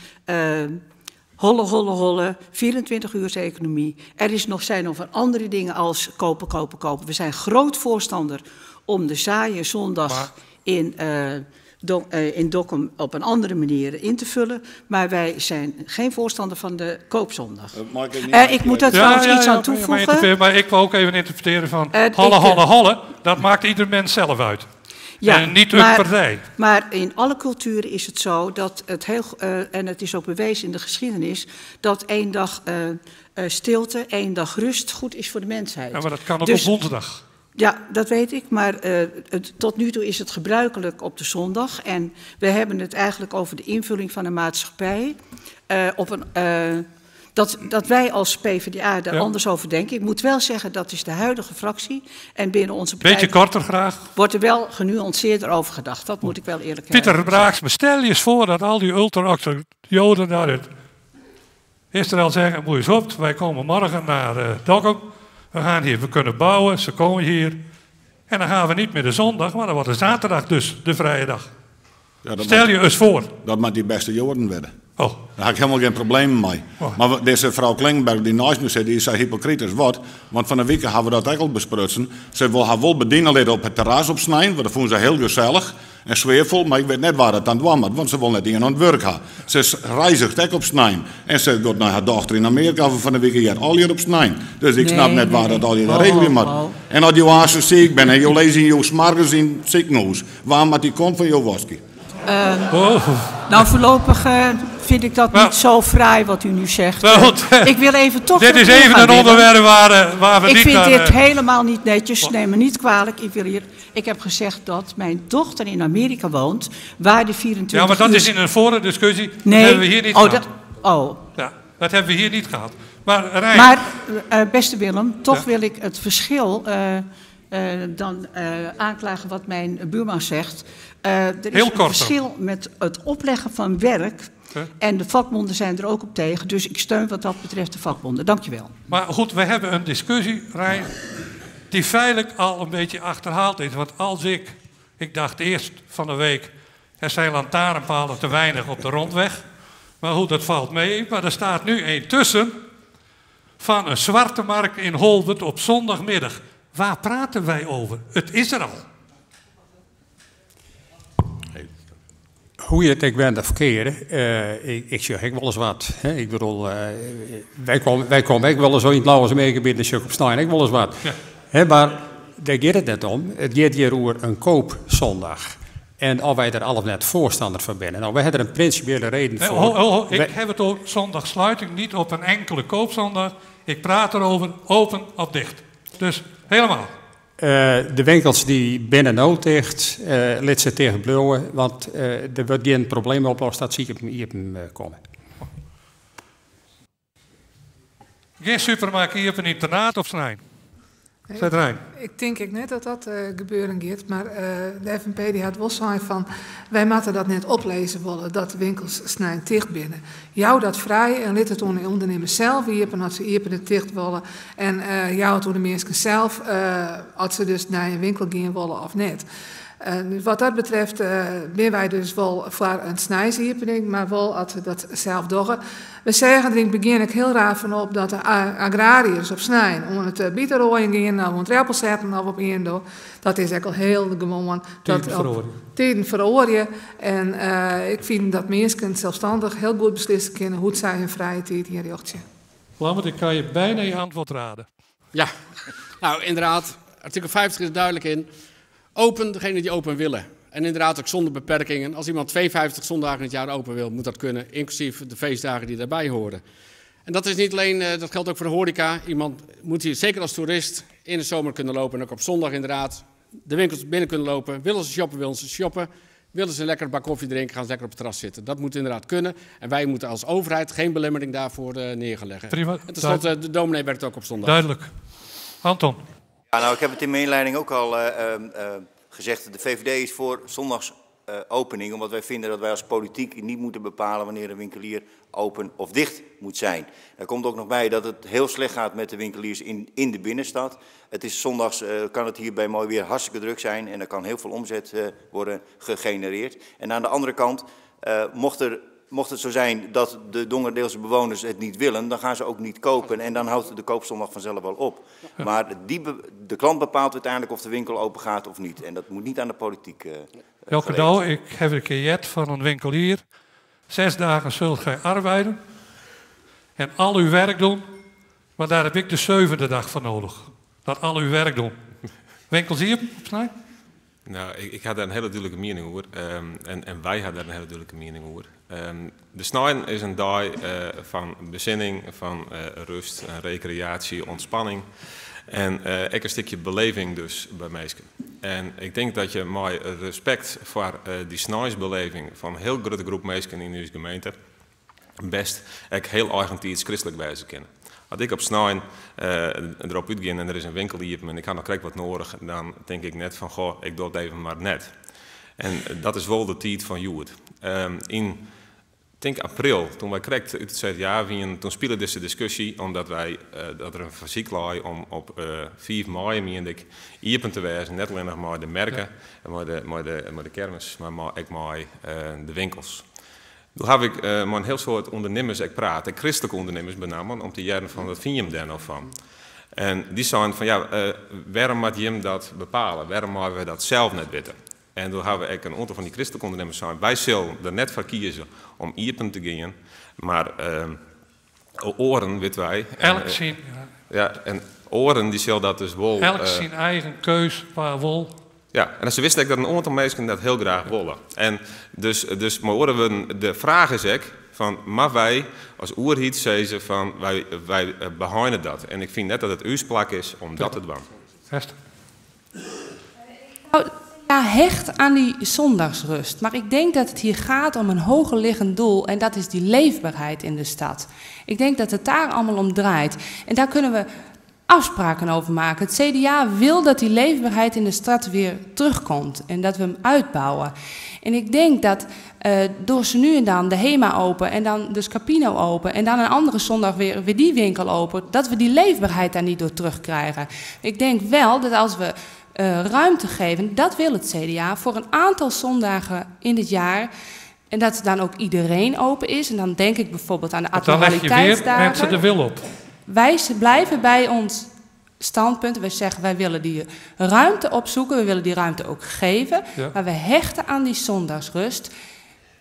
holle, holle, holle, 24 uur economie. Er zijn nog andere dingen als kopen, kopen, kopen. We zijn groot voorstander om de saaie zondag Maar in Dokkum op een andere manier in te vullen. Maar wij zijn geen voorstander van de koopzondag. Mag ik niet Ik moet daar Ja, trouwens ja, iets ja, aan maar toevoegen. maar ik wil ook even interpreteren van holle, holle, holle. Dat maakt ieder mens zelf uit. En niet een partij. Maar in alle culturen is het zo dat het heel, en het is ook bewezen in de geschiedenis, dat 1 dag stilte, 1 dag rust goed is voor de mensheid. Ja, maar dat kan ook op woensdag. Ja, dat weet ik, maar tot nu toe is het gebruikelijk op de zondag. En we hebben het eigenlijk over de invulling van de maatschappij. Dat wij als PvdA daar anders over denken. Ik moet wel zeggen, dat is de huidige fractie. En binnen onze partij Beetje korter graag. wordt er wel genuanceerder over gedacht. Dat moet ik wel eerlijk Pieter zeggen. Braaksma, stel je eens voor dat al die ultra-orthodoxe Joden daar het Israël zeggen, moet je eens op, wij komen morgen naar Dokkum. We gaan hier, we kunnen bouwen, ze komen hier. En dan gaan we niet meer de zondag, maar dan wordt de zaterdag dus de vrije dag. Ja, dat Stel moet je eens voor. Dat moet die beste Joden worden. Daar heb ik helemaal geen probleem mee. Oh. Maar deze vrouw Klingenberg die naast me zit, die is zo hypocriet als wat. Want van de week hebben we dat ook al besprutsen. Ze wil haar wel bedienen leren op het terras opsnijden, want dat vonden ze heel gezellig. En sfearfol, mar ik wit net wa't it dan dwaan moat, want se wol net ien oan it wurk ha. Se reizget ek op snein. En se giet nei har dochter yn Amearika fan de wike hear allegear op snein. Dus ik snap net wa't dat allegear regelje moat. En as jo aanst siik binne en jo lizze yn jo smoargens yn it sikehûs, wa moat dy kont fan jo waskje? Nou, voorlopig vind ik dat niet zo fraai wat u nu zegt. Ik wil even toch. Dit is even een onderwerp waar, waar we ik niet. Ik vind dit helemaal niet netjes. Neem me niet kwalijk. Ik, wil hier, ik heb gezegd dat mijn dochter in Amerika woont, waar de 24. Ja, maar dat is in een vorige discussie. Nee. Dat hebben we hier niet oh, gehad. Dat, oh. Ja, dat hebben we hier niet gehad. Maar, Rijn, maar beste Willem, toch ja. wil ik het verschil dan aanklagen wat mijn buurman zegt. Er is Heel een kort verschil met het opleggen van werk. Huh? En de vakbonden zijn er ook op tegen. Dus ik steun wat dat betreft de vakbonden. Dankjewel. Maar goed, we hebben een discussie, Rijn, die feitelijk al een beetje achterhaald is. Want als ik, ik dacht eerst van de week, er zijn lantaarnpalen te weinig op de rondweg. Maar goed, dat valt mee. Maar er staat nu een tussen van een zwarte markt in Holwerd op zondagmiddag. Waar praten wij over? Het is er al. Hoe je het ik ben of verkeerd, ik, ik zeg ik wel eens wat. Hè? Ik bedoel, wij komen ook wel eens in het Lauwersmeergebied en op Stein, ik wel eens wat. Ja. Hè, maar daar gaat het net om. Het gaat hier over een koopzondag. En of wij er al of net voorstander van zijn. Nou, wij hebben er een principiële reden Nee, voor. ho, ho, ho. Ik Wij- heb het over zondagsluiting, niet op een enkele koopzondag. Ik praat erover open of dicht. Dus helemaal. De winkels die binnen nood dicht, laat ze tegen blauwen, want er wordt geen probleem oplost, dat zie ik hier komen. Geen supermarkt hier op een internaat op Snijn. Zet Rijn. Ik denk ik net dat dat gebeuren gaat, maar de FNP die had wel zijn van, wij moeten dat net oplezen willen, dat de winkels snijn dicht binnen. Jou dat vrij en laat het onder ondernemers zelf iepen, als ze iepen het dicht willen. En jou het onder mensen zelf, als ze dus naar een winkel gaan willen of net. Dus wat dat betreft ben wij dus wel voor een snijsiepening, maar wel als we dat zelf doen. We zeggen er in het begin ook heel raar van op dat de agrariërs op snijn om het bietenrooien gaan, of om het rappel zetten of op eendo. Dat is ook al heel gewoon. Tijden Dat op verooien. Tijden verooien. En ik vind dat mensen zelfstandig heel goed beslissen kunnen hoe zij hun vrije tijd hier jochtje. Lambert, ik kan je bijna je antwoord raden. Ja, nou inderdaad, artikel 50 is er duidelijk in. Open, degene die open willen. En inderdaad ook zonder beperkingen. Als iemand 52 zondagen in het jaar open wil, moet dat kunnen, inclusief de feestdagen die daarbij horen. En dat is niet alleen, dat geldt ook voor de horeca. Iemand moet hier zeker als toerist in de zomer kunnen lopen en ook op zondag inderdaad de winkels binnen kunnen lopen. Willen ze shoppen, willen ze shoppen. Willen ze een lekker bak koffie drinken, gaan ze lekker op het terras zitten. Dat moet inderdaad kunnen. En wij moeten als overheid geen belemmering daarvoor neer gaan leggen. Prima. En tenslotte, de dominee werkt ook op zondag. Duidelijk. Anton. Ja, nou, ik heb het in mijn inleiding ook al gezegd. De VVD is voor zondagsopening, omdat wij vinden dat wij als politiek niet moeten bepalen wanneer een winkelier open of dicht moet zijn. Daar komt ook nog bij dat het heel slecht gaat met de winkeliers in de binnenstad. Het is zondags, kan het hier bij mooi weer hartstikke druk zijn en er kan heel veel omzet worden gegenereerd. En aan de andere kant, mocht het zo zijn dat de Dongerdeelse bewoners het niet willen, dan gaan ze ook niet kopen en dan houdt de koopzondag vanzelf wel op. Maar de klant bepaalt uiteindelijk of de winkel open gaat of niet. En dat moet niet aan de politiek. Welke cadeau, ik heb een keer van een winkelier. 6 dagen zult gij arbeiden en al uw werk doen, maar daar heb ik de 7e dag voor nodig. Dat al uw werk doen. Winkels hier op snij? Nou, ik had daar een hele duidelijke mening over. En wij hadden daar een hele duidelijke mening over. De snijden is een dag van bezinning, van rust, recreatie, ontspanning. En ook een stukje beleving dus bij mensen. En ik denk dat je met respect voor die snijsbeleving van een heel grote groep mensen in onze gemeente best ook heel eigentiids christelijk wijze kennen. Als ik op snijn erop uitga en er is een winkel hier en ik had nog krek wat nodig, dan denk ik net van, goh, ik doe het even maar net. En dat is wel de tijd van Joerd. In, denk april, toen wij krekt uit het CDA wien, toen speelde deze discussie, omdat wij, dat er een fysiek lag om op 4 mei, meen ik, iepen te wijzen, net alleen nog maar de merken, ja. maar de kermis, maar ook maar de winkels. Toen heb ik met een heel soort ondernemers ik praat, christelijke ondernemers met name, om te jaren van wat vind je hem daar nou van? En die zeiden van ja, waarom moet je hem dat bepalen? Waarom mogen we dat zelf net weten? En doe hawwe ek in oantal fan dy kristlike ûndernimmers sein, wy sille der net foar kieze om iepen te gean, mar oaren, witte wy. Elk syn, ja. En oaren dy sille dat dus wol. Elk syn eigen keus wa wol. Ja, en se wisten ek dat in oantal minsken dat hiel graach wolle. En dus, dus mei oare wurden, de fraach is ek fan, moatte wy as oerheid sizze fan wy beheine dat? En ik fyn net dat it ús plak is om dat te dwaan. Hester. Ja, hecht aan die zondagsrust. Maar ik denk dat het hier gaat om een hoger liggend doel en dat is die leefbaarheid in de stad. Ik denk dat het daar allemaal om draait. En daar kunnen we afspraken over maken. Het CDA wil dat die leefbaarheid in de stad weer terugkomt en dat we hem uitbouwen. En ik denk dat door ze nu en dan de HEMA open en dan de Scapino open en dan een andere zondag weer die winkel open, dat we die leefbaarheid daar niet door terugkrijgen. Ik denk wel dat als we ruimte geven, dat wil het CDA, voor een aantal zondagen in het jaar. En dat dan ook iedereen open is. En dan denk ik bijvoorbeeld aan de admiraliteitsdagen. Dan leg je weer mensen de wil op. Wij blijven bij ons standpunt. Wij zeggen, wij willen die ruimte opzoeken. We willen die ruimte ook geven. Ja. Maar we hechten aan die zondagsrust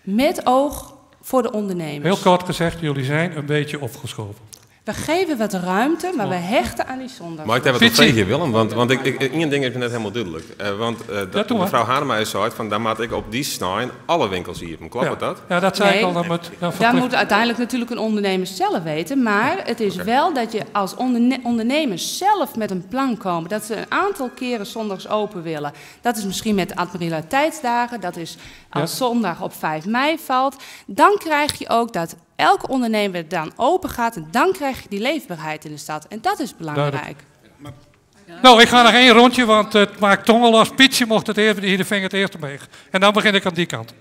met oog voor de ondernemers. Heel kort gezegd, jullie zijn een beetje opgeschoven. We geven wat ruimte, maar we hechten aan die zondag. Maar ik heb het nog tegen je, Willem, want één ding is me net helemaal duidelijk. Want Ja, doe maar. mevrouw Hanema zei van, daar maak ik op die snijn alle winkels hier. Klopt dat? Ja, dat zei Nee, ik al. Dan moet, dan daar verplicht- moet uiteindelijk natuurlijk een ondernemer zelf weten. Maar het is wel dat je als ondernemers zelf met een plan komen. Dat ze een aantal keren zondags open willen. Dat is misschien met de admiraliteitsdagen. Dat is als zondag op 5 mei valt. Dan krijg je ook dat elke ondernemer dan open gaat en dan krijg je die leefbaarheid in de stad. En dat is belangrijk. Duidelijk. Nou, ik ga nog één rondje, want het maakt tongen los. Pietje mocht het eerst, hier de vinger het eerst omheen. En dan begin ik aan die kant.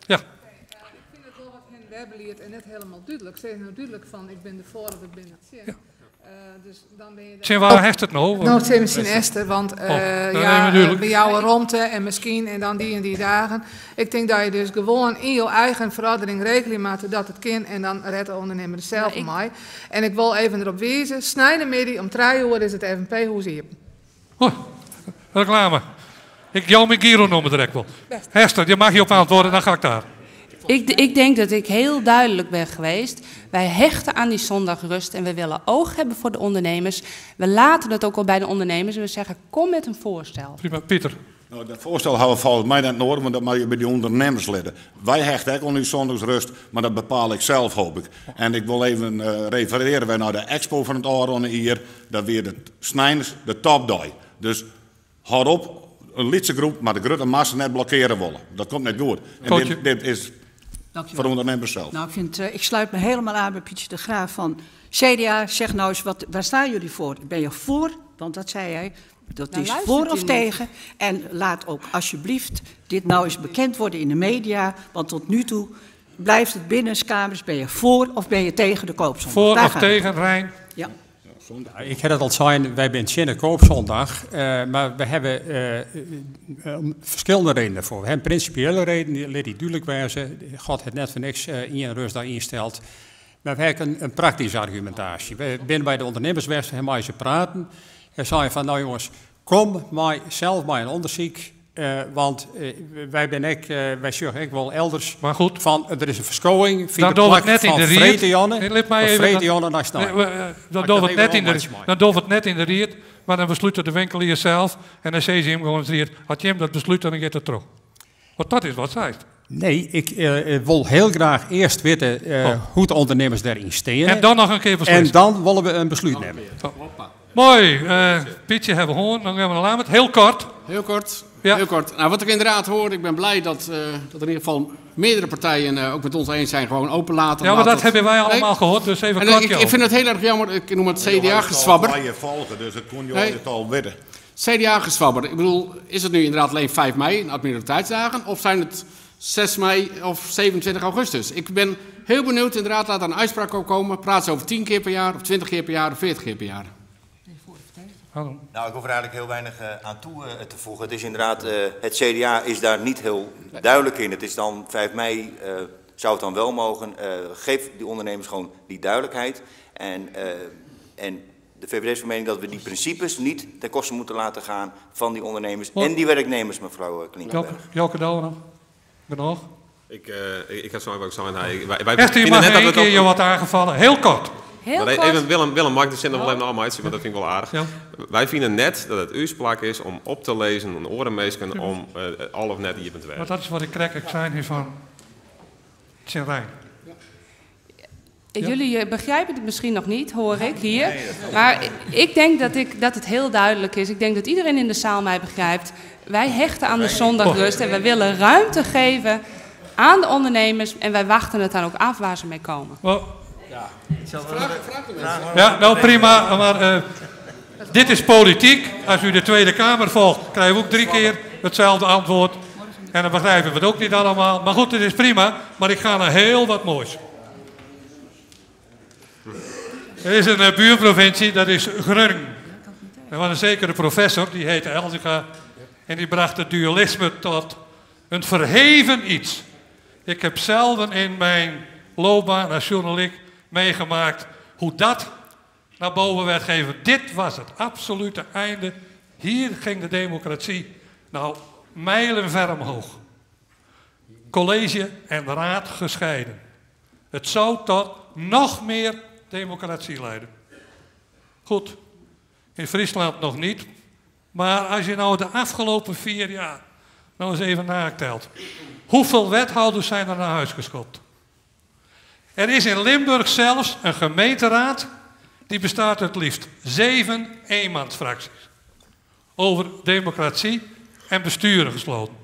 Ja. Ik vind het wel wat hen webbeliert en net helemaal duidelijk. Ze is nou duidelijk van, ik ben ervoor of ik ben het zin. Ja. Dus dan ben je Zin, waar heeft het nou? Nou, het is misschien Esther, want Oh, dat nemen we duidelijk. bij jou rondte en misschien en dan die en die dagen. Ik denk dat je dus gewoon in je eigen verordening rekening maakt dat het kan en dan redt de ondernemer zelf mij. En ik wil even erop wijzen, snijden om 3 uur is het FNP hoe zie je. Oh, reclame. Ik jou mijn Giro noemen direct wel. Hester, je mag je op antwoorden, dan ga ik daar. Ik denk dat ik heel duidelijk ben geweest. Wij hechten aan die zondagrust en we willen oog hebben voor de ondernemers. We laten dat ook al bij de ondernemers en we zeggen, kom met een voorstel. Prima, Pieter. Nou, dat voorstel houden we volgens mij net nodig, want dat mag je bij die ondernemers letten. Wij hechten ook al nu zondagsrust, maar dat bepaal ik zelf, hoop ik. En ik wil even refereren wij naar de expo van het Aron hier. Dat weer de Snijders de topday. Dus houd op, een lietse groep, maar de grote massa net blokkeren willen. Dat komt net goed. En Cootje. dit is Dankjewel. voor de ondernemers zelf. Nou, ik sluit me helemaal aan bij Pietje de Graaf van CDA. Zeg nou eens, waar staan jullie voor? Ben je voor? Want dat zei hij. Dat Nou, is luistert voor u of niet. tegen. En laat ook alsjeblieft dit nou eens bekend worden in de media. Want tot nu toe blijft het binnenskamers. Ben je voor of ben je tegen de koopzondag? Voor Daar of gaat het tegen, Rijn? Ja. Ja, ik heb het al zijn, wij zijn geen koopzondag, maar we hebben verschillende redenen voor. We hebben principiële redenen, die laat die duidelijk wijzen. God het net voor niks in rust daar instelt. Maar we hebben een praktische argumentatie. We zijn bij de ondernemerswet, en mij ze praten. En zeiden van, nou jongens, kom maar zelf maar een onderzoek. Want wij ben ik, wij zorgen ik wel elders. Maar goed. Van, er is een verschoning via Dan de doen we het plak net in van de riet. Vredejonne, Nee, laat mij van even Vredejonne naar Snij. Nee, we dan Mag ik doen we dat het even net in de opmaatje maken? dan doen we het net in de riet, maar dan besluit de winkelier zelf en dan zei ze hem gewoon in de riet. Had je hem dat besluit, dan gaat het terug. Want dat is wat zij zegt. Nee, ik wil heel graag eerst weten hoe de ondernemers daarin staan. En dan nog een keer beslissen. En dan willen we een besluit nemen. Oh. Mooi, Pietje hebben we gehoord. Dan gaan we naar Lamert. Heel kort. Heel kort. Ja. Heel kort. Nou, wat ik inderdaad hoor, ik ben blij dat in ieder geval meerdere partijen ook met ons eens zijn, gewoon openlaten. Ja, maar Laat dat dat hebben wij allemaal Nee. gehoord, dus even En, kort, ik joh. vind het heel erg jammer, ik noem het Je CDA-gezwabber. je volgen, dus dat kon je Nee. het al weten. CDA-gezwabber. Ik bedoel, is het nu inderdaad alleen 5 mei, een admiraliteitsdagen, of zijn het 6 mei of 27 augustus? Ik ben heel benieuwd, inderdaad, laat daar een uitspraak op komen. Praat ze over 10 keer per jaar, of 20 keer per jaar, of 40 keer per jaar. Hallo. Nou, ik hoef er eigenlijk heel weinig aan toe te voegen. Het is inderdaad, het CDA is daar niet heel duidelijk in. Het is dan 5 mei, zou het dan wel mogen. Geef die ondernemers gewoon die duidelijkheid. En De VVD is van mening dat we die principes niet ten koste moeten laten gaan van die ondernemers en die werknemers, mevrouw eh, Klinkenberg. Joke Douwe nog? Genoeg? Ik, uh, ik, ik zo even zijn. Wij, wij Echt, u mag één keer je wat aangevallen. Heel kort. Heel maar kort. Even, Willem, Willem, mag ik de zin nog wel even afmaken, want dat vind ik wel aardig. Ja. Wij vinden net dat het uw plak is om op te lezen, om orenmeesken, om uh, al of net hier te werken. Maar dat is wat ik krijg. Ik zijn hier van Sint-Rijn. Ja. Jullie eh, begrijpen het misschien nog niet, hoor ik hier. Maar ik denk dat, ik, dat het heel duidelijk is. Ik denk dat iedereen in de zaal mij begrijpt. Wij hechten aan de zondagrust en wij willen ruimte geven aan de ondernemers. En wij wachten het dan ook af waar ze mee komen. Ja, ja nou prima, maar uh, dit is politiek. Als u de Tweede Kamer volgt, krijgen we ook drie keer hetzelfde antwoord. En dan begrijpen we het ook niet allemaal. Maar goed, het is prima. Maar ik ga naar heel wat moois. Er is een eh, buurprovincie, dat is Groningen. Er was een zekere professor, die heette Elzinga. En die bracht het dualisme tot een verheven iets. Ik heb zelden in mijn loopbaan als journalist meegemaakt hoe dat naar boven werd gegeven. Dit was het absolute einde. Hier ging de democratie nou mijlenver omhoog. College en raad gescheiden. Het zou tot nog meer democratie leiden. Goed, in Friesland nog niet. Maar als je nou de afgelopen vier jaar nou eens even natelt. Hoeveel wethouders zijn er naar huis geschopt? Er is in Limburg zelfs een gemeenteraad die bestaat uit liefst zeven eenmansfracties. Over democratie en besturen gesloten.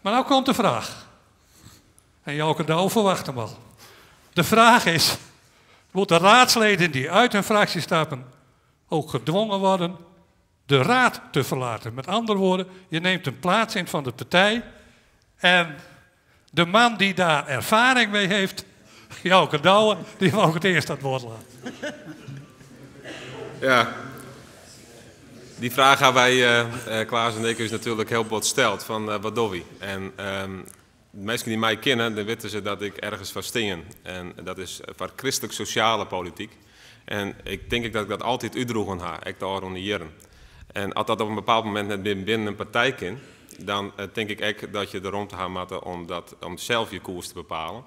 Maar nou komt de vraag. En Jouke Douw verwacht hem al. De vraag is, moeten raadsleden die uit hun fractie stappen ook gedwongen worden de raad te verlaten? Met andere woorden, je neemt een plaats in van de partij en de man die daar ervaring mee heeft, Jouke Douwe, die mag het eerst aan het woord laten. Ja, die vraag hebben wij, uh, Klaas en ik, is natuurlijk heel bot steld van uh, wat doe we? En de mensen die mij kennen, dan weten ze dat ik ergens van steen. En dat is voor christelijk-sociale politiek. En ik denk dat ik dat altijd uitdroegen ha, ik de de jaren. En als dat op een bepaald moment net binnen een partij kan, dan denk ik echt dat je de rond gaat moeten om, dat, om zelf je koers te bepalen.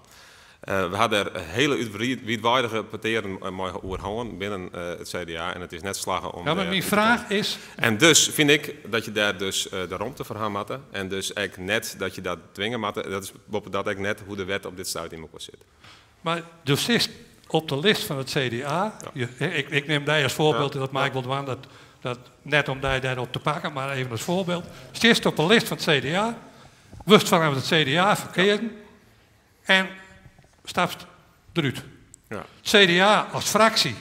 Uh, we hadden er hele wijdwaardige partijen mogen oerhouden binnen uh, het CDA en het is net slagen om. Ja, maar mijn vraag is. En dus vind ik dat je daar dus uh, de ruimte voor gaat moeten. En dus eigenlijk net dat je dat dwingen moet. Dat is dat ik net hoe de wet op dit stuit in elkaar zit. Maar dus is op de list van het CDA, ja. je, ik, ik, neem daar als voorbeeld, ja. dat maakt wel aan dat, dat net om daar daarop te pakken, maar even als voorbeeld. Zit op de list van het CDA, wust van het CDA verkeren en stapt eruit. Ja. Het CDA als fractie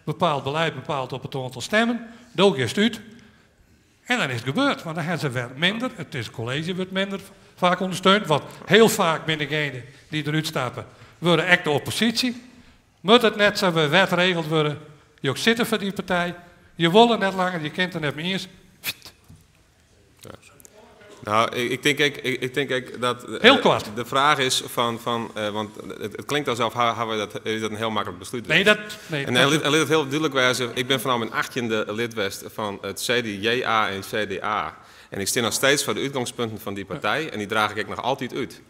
bepaalt beleid, bepaalt op het aantal stemmen, dook eerst uit. En dan is het gebeurd, want dan hebben ze weer minder. Het is college wordt minder vaak ondersteund, want heel vaak binnen degenen die eruit stappen, worden echt de oppositie. Moet het net zo bij wet regeld worden, je ook zitten voor die partij, je wil net langer, je kent er net meer eens. Ja. Nou, ik, ik denk, ik, ik denk ik dat heel kort. de vraag is van, van uh, want het, het, klinkt alsof ha, we dat, is dat een heel makkelijk besluit. Nee, dat. Nee, en hij liet, het heel duidelijk wijzen. Ik ben vanaf mijn 18e lid geweest van het CDJA en CDA. En ik sta nog steeds voor de uitgangspunten van die partij en die draag ik nog altijd uit.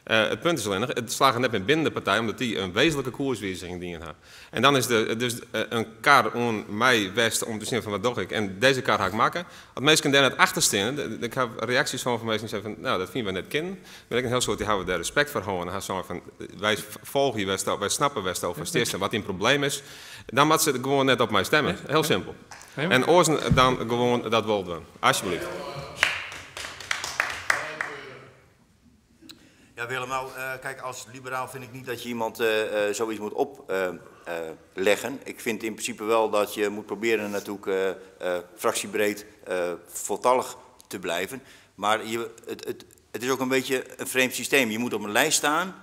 Uh, het punt is alleen nog, het slagen net met binnen de partij, omdat die een wezenlijke koerswijziging dienen hebben. En dan is de, dus een kar om mij west om te zien van wat doe ik. En deze kar ga ik maken. Want mensen daar net achter staan. Ik heb reacties van van mensen die zeggen van, nou dat vinden we net kennen. Maar ik een heel soort, die houden daar respect voor houden. En zeggen van, wij volgen je West, wij snappen West over ja. wat een probleem is. Dan moet ze gewoon net op mij stemmen. Heel simpel. En oorzen dan gewoon dat wel doen. Alsjeblieft. Ja, Willem, nou, uh, kijk, als liberaal vind ik niet dat je iemand uh, uh, zoiets moet opleggen. ik vind in principe wel dat je moet proberen natuurlijk fractiebreed voltallig te blijven. Maar je, het, het, het is ook een beetje een vreemd systeem. Je moet op een lijst staan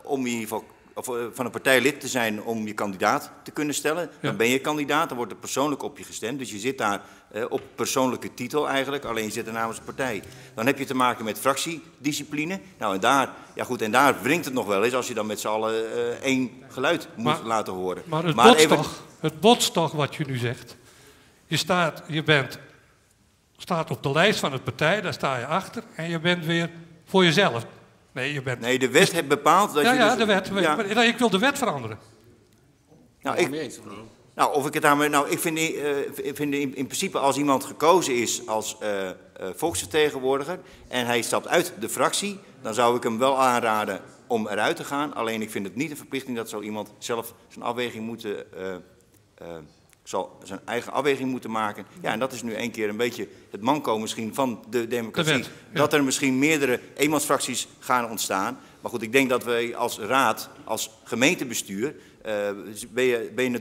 om in ieder geval of van een partij lid te zijn om je kandidaat te kunnen stellen. Dan ben je kandidaat, dan wordt er persoonlijk op je gestemd. Dus je zit daar op persoonlijke titel eigenlijk, alleen je zit er namens de partij. Dan heb je te maken met fractiediscipline. Nou, en daar, ja goed, en daar wringt het nog wel eens als je dan met z'n allen één geluid moet laten horen. Maar het botst toch, het botst toch wat je nu zegt. Je staat op de lijst van het partij, daar sta je achter en je bent weer voor jezelf. Nee, je bent... Nee, de wet heeft bepaald dat ja, je... Ja, dus... de wet. Ja. Maar ik wil de wet veranderen. Nou, of ik het daarmee, nou, ik vind in principe als iemand gekozen is als volksvertegenwoordiger en hij stapt uit de fractie, dan zou ik hem wel aanraden om eruit te gaan. Alleen ik vind het niet een verplichting dat zo iemand zelf zijn afweging moet, zal zijn eigen afweging moeten maken. Ja, en dat is nu één keer een beetje het manco misschien van de democratie. De wet, ja. Dat er misschien meerdere eenmansfracties gaan ontstaan. Maar goed, ik denk dat wij als raad, als gemeentebestuur,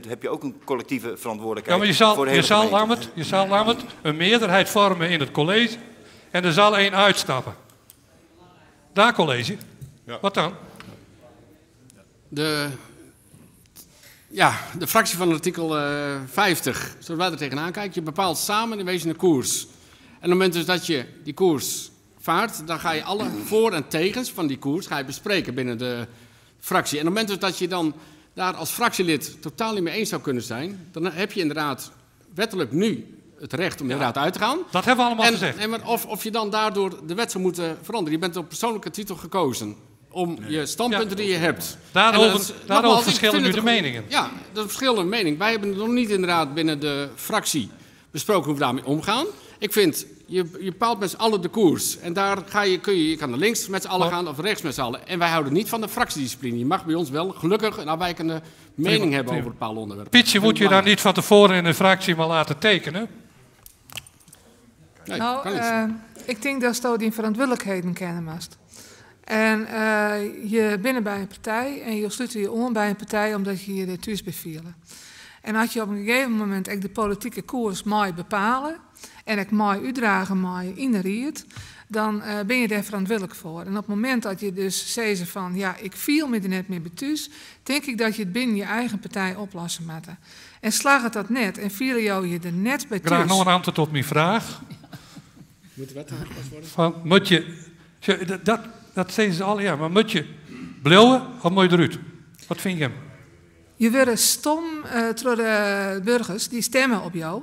heb je ook een collectieve verantwoordelijkheid. Ja, maar je zal, voor de hele je zal, gemeente. Lammert, je zal Lammert een meerderheid vormen in het college en er zal één uitstappen. Daar college. Ja. Wat dan? De fractie van artikel 50, zoals wij er tegenaan kijken, je bepaalt samen in wezen een koers. En op het moment dus dat je die koers vaart, dan ga je alle voor- en tegens van die koers ga je bespreken binnen de fractie. En op het moment dus dat je dan daar als fractielid totaal niet mee eens zou kunnen zijn, dan heb je inderdaad wettelijk nu het recht om inderdaad uit te gaan. Dat hebben we allemaal gezegd. Nee, maar of je dan daardoor de wet zou moeten veranderen. Je bent op persoonlijke titel gekozen om je standpunten die je hebt. Daarover verschillen nu de meningen. Ja, dat verschillen de mening. Wij hebben het nog niet inderdaad binnen de fractie besproken hoe we daarmee omgaan. Ik vind, je bepaalt met z'n allen de koers. En daar ga je, kun je, je kan naar links met z'n allen gaan of rechts met z'n allen. En wij houden niet van de fractiediscipline. Je mag bij ons wel gelukkig een afwijkende mening hebben over bepaalde onderwerpen. Pietje, moet je daar niet van tevoren in de fractie maar laten tekenen? Nee, nou, kan niet. Ik denk dat je die verantwoordelijkheden kennen must. En je bent bij een partij en je sluit je om bij een partij omdat je je er thuis bevielen. En als je op een gegeven moment ook de politieke koers mooi bepalen en ik mooi uitdragen mooi in de riet, dan ben je daar verantwoordelijk voor. En op het moment dat je dus zegt van ja, ik viel me er net meer bij thuis, denk ik dat je het binnen je eigen partij oplossen moet. En slaag het dat net en vielen jou je er net bij thuis. Graag nog een antwoord op mijn vraag. Moet de wet aangepast worden? Van, moet je, dat zeggen ze al, ja, maar moet je blijven of moet je eruit? Wat vind je hem? Je wordt stom door de burgers die stemmen op jou.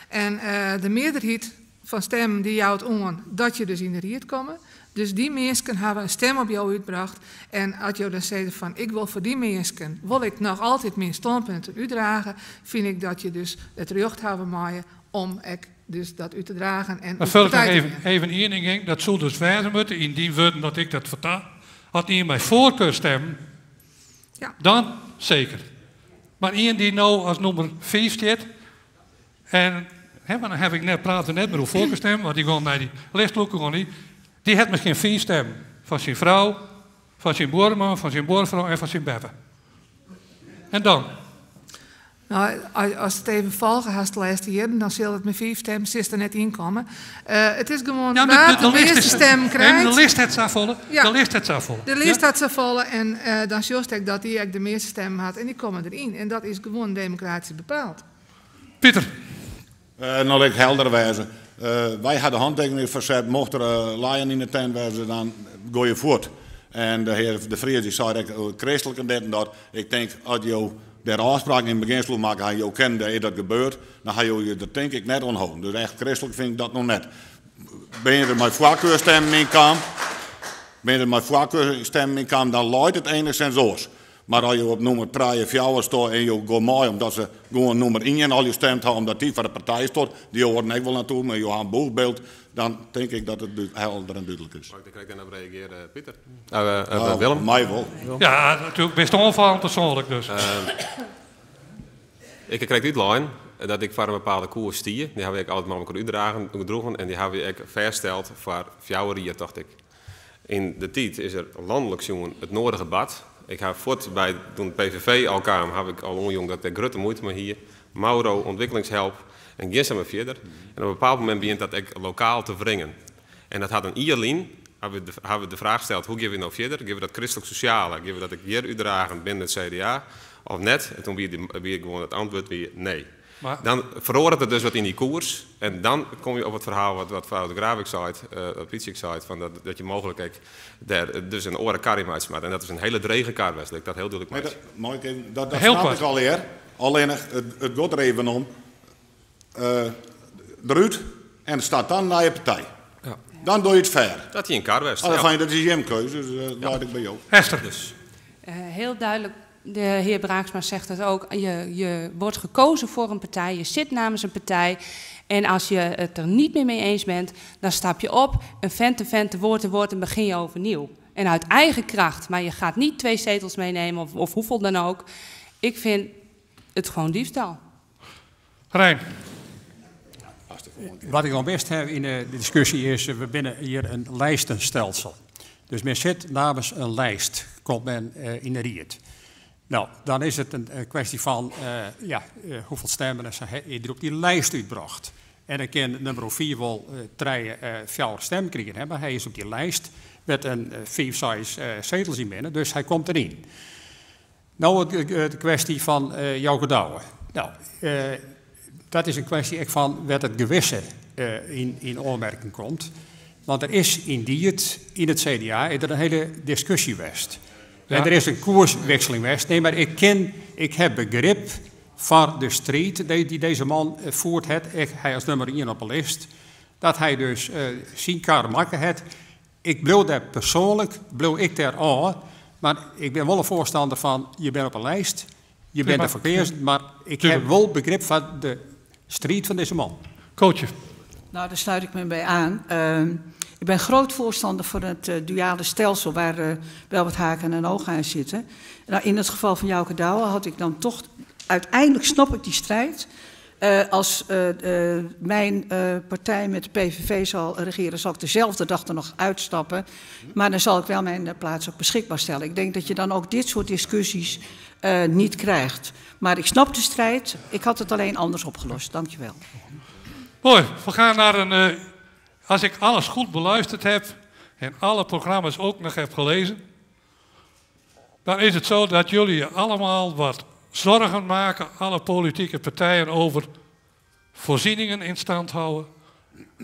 En de meerderheid van stemmen die jou het ongen, dat je dus in de riet komen. Dus die mensen hebben een stem op jou uitgebracht. En als je dan zegt van ik wil voor die mensen, wil ik nog altijd mijn standpunten uitdragen, vind ik dat je dus het recht hebben maaien om ik dus dat uit te dragen. En maar vul ik nog even één ding in, dat zal dus verder moeten, indien worden dat ik dat vertaal. Had niet in mijn voorkeurstem, ja. Dan zeker. Maar iemand die nou als nummer 5 zit, en hè, maar dan heb ik net praten net met hoe voorkeurstem, want die gewoon naar die listloeken gewoon niet. Die heeft misschien 4 stemmen. Van zijn vrouw, van zijn buurman, van zijn buurvrouw en van zijn beppe. En dan? Nou, als het even volgen has de laatste jaren, dan zal het met 5 stemmen zit er net inkomen. Het is gewoon ja, waar de, de eerste stem krijgt. Nee, de list het zou volgen. Ja. De list het zou volgen. De list had ze volgen en dan zie ik dat die de meeste stemmen had en die komen erin. En dat is gewoon democratisch bepaald. Pieter. Nou, ik helder wijzen. Wij hadden handtekeningen verzet. Mocht er laaien in de tent wijzen, dan gooi je voort. En de heer De Vries die zei dat christelijk en dit en dat. Ik denk, als je daar afspraak in het beginsel maken, hij jou kende, is dat gebeurd, dan ga je je dat denk ik net onhouden. Dus echt christelijk vind ik dat nog net. Ben je er met voorkeurstemmen in kan, ben je er met voorkeurstemmen in kan, dan luidt het enigszins oors. Maar als je op nummer 3 of 4 staat en je gaat mee omdat ze gewoon nummer 1 en al je stemt hebben, omdat die voor de partij staat, die horen ik wel naartoe met Johan Boegbeeld, dan denk ik dat het helder en duidelijk is. Mag ik daar op reageren, Pieter? Willem? Mij wel. Ja, natuurlijk best onvallen persoonlijk dus. Ik kreeg uitlijn dat ik voor een bepaalde koers stier. Die heb ik altijd maar elkaar uitdragen en die heb ik vastgesteld voor 4 jaar, dacht ik. In de tijd is er landelijk jongen het nodige bad. Ik heb voort bij toen de PVV al kwam, heb ik al onjong dat ik grote moeite mee hier. Mauro, ontwikkelingshulp en ging maar verder. En op een bepaald moment begint dat ik lokaal te wringen. En dat had een ierlien, Hawwe we, hawwe we de fraach steld, hoe gean we no fierder? Gean we dat kristlik sosjale, gean we dat ek hjir útdragen binnen it CDA of net? En toen wie, wie gewoan it antwurd wie nee. Maar, Dan feroaret it dus wat yn dy koers en dan komme je op it ferhaal wat, wat frou De Graaf ek seit, uh, Pietsje ek seit, fan dat, dat je mooglik ek dêr dus in oare kar yn meitsje moatte. En dat is in hiele drege kar west, ik dat hiel dúdlik Nee, meitsje. dat, mag ik even, dat, dat Heel snap kort. ik allegear. Allinnich, it, it giet der even om. Uh, derút en start dan nije partij. Ja. Dan doch je it fair. Dat hie in kar west. Oh, ja. fijn, dat is jim keuze, dus uh, laat ik by jo. Esther. Dus. Heel duidelijk, de heer Braaksma zegt het ook. Je, je wordt gekozen voor een partij, je zit namens een partij. En als je het er niet meer mee eens bent, dan stap je op, een vent te vent, woord te woord en begin je overnieuw. En uit eigen kracht, maar je gaat niet 2 zetels meenemen of, of hoeveel dan ook. Ik vind het gewoon diefstal. Rein. Wat ik nog best heb in de discussie is, we binnen hier een lijstenstelsel. Dus men zit namens een lijst, komt men in de riet. Nou, dan is het een kwestie van uh, ja, uh, hoeveel stemmen er op die lijst uitbracht. En dan kan nummer 4 wel drie, 4 stemmen krijgen, hè, maar hij is op die lijst met een 5, 6 zetels in binnen, dus hij komt erin. Nou, de, de kwestie van uh, Jouke Douwe. Nou, dat is een kwestie echt van wat het gewisse in, in aanmerking komt. Want er is in die het, in het CDA is er een hele discussie geweest. Ja. En er is een koerswisseling geweest. Nee, maar ik ken, ik heb begrip van de strijd die, die deze man voert. Het, ik, hij als nummer 1 op de lijst. Dat hij dus uh, zijn kar maken het. Ik bleef daar persoonlijk, bleef ik daar al. Maar ik ben wel een voorstander van, je bent op een lijst. Je bent er verkeerd, maar ik heb wel begrip van de strijd van deze man. Coachje. Nou, daar sluit ik me bij aan. Uh, ik ben groot voorstander van het uh, duale stelsel waar uh, wel wat haken en ogen aan zitten. Nou, in het geval van Jouke Douwe had ik dan toch... Uiteindelijk snap ik die strijd. Uh, als uh, uh, mijn uh, partij met de PVV zal regeren, zal ik dezelfde dag er nog uitstappen. Maar dan zal ik wel mijn plaats ook beschikbaar stellen. Ik denk dat je dan ook dit soort discussies uh, niet krijgt. Maar ik snap de strijd. Ik had het alleen anders opgelost. Dank je wel. Mooi, we gaan naar een... Uh, als ik alles goed beluisterd heb en alle programma's ook nog heb gelezen, dan is het zo dat jullie je allemaal wat zorgen maken, alle politieke partijen, over voorzieningen in stand houden.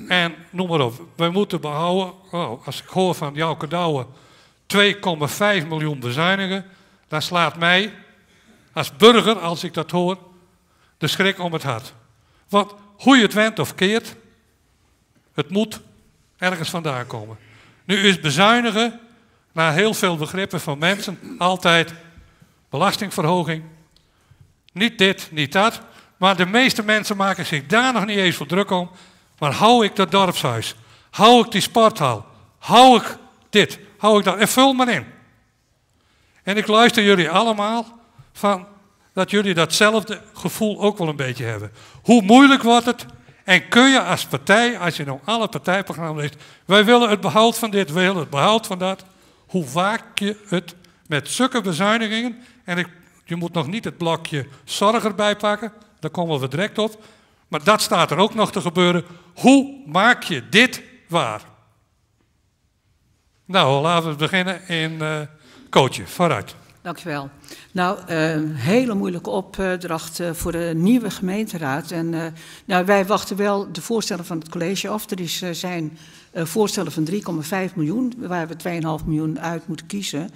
En noem maar op, wij moeten behouden, oh, als ik hoor van Jouke Douwe 2,5 miljoen bezuinigen, dan slaat mij als burger, als ik dat hoor, de schrik om het hart. Want hoe je het wendt of keert, het moet ergens vandaan komen. Nu is bezuinigen, naar heel veel begrippen van mensen, altijd belastingverhoging. Niet dit, niet dat. Maar de meeste mensen maken zich daar nog niet eens voor druk om. Maar hou ik dat dorpshuis? Hou ik die sporthal? Hou ik dit? Hou ik dat? En vul maar in. En ik luister jullie allemaal van dat jullie datzelfde gevoel ook wel een beetje hebben. Hoe moeilijk wordt het? En kun je als partij, als je nou alle partijprogramma's leest, wij willen het behoud van dit, wij willen het behoud van dat. Hoe vaak je het met zulke bezuinigingen, en ik, je moet nog niet het blokje zorg erbij pakken, daar komen we direct op, maar dat staat er ook nog te gebeuren. Hoe maak je dit waar? Nou, laten we beginnen in uh, Coachje, vooruit. Dankjewel. Nou, een uh, hele moeilijke opdracht uh, voor de nieuwe gemeenteraad. En uh, nou, wij wachten wel de voorstellen van het college af. Er is, zijn voorstellen van 3,5 miljoen, waar we 2,5 miljoen uit moeten kiezen.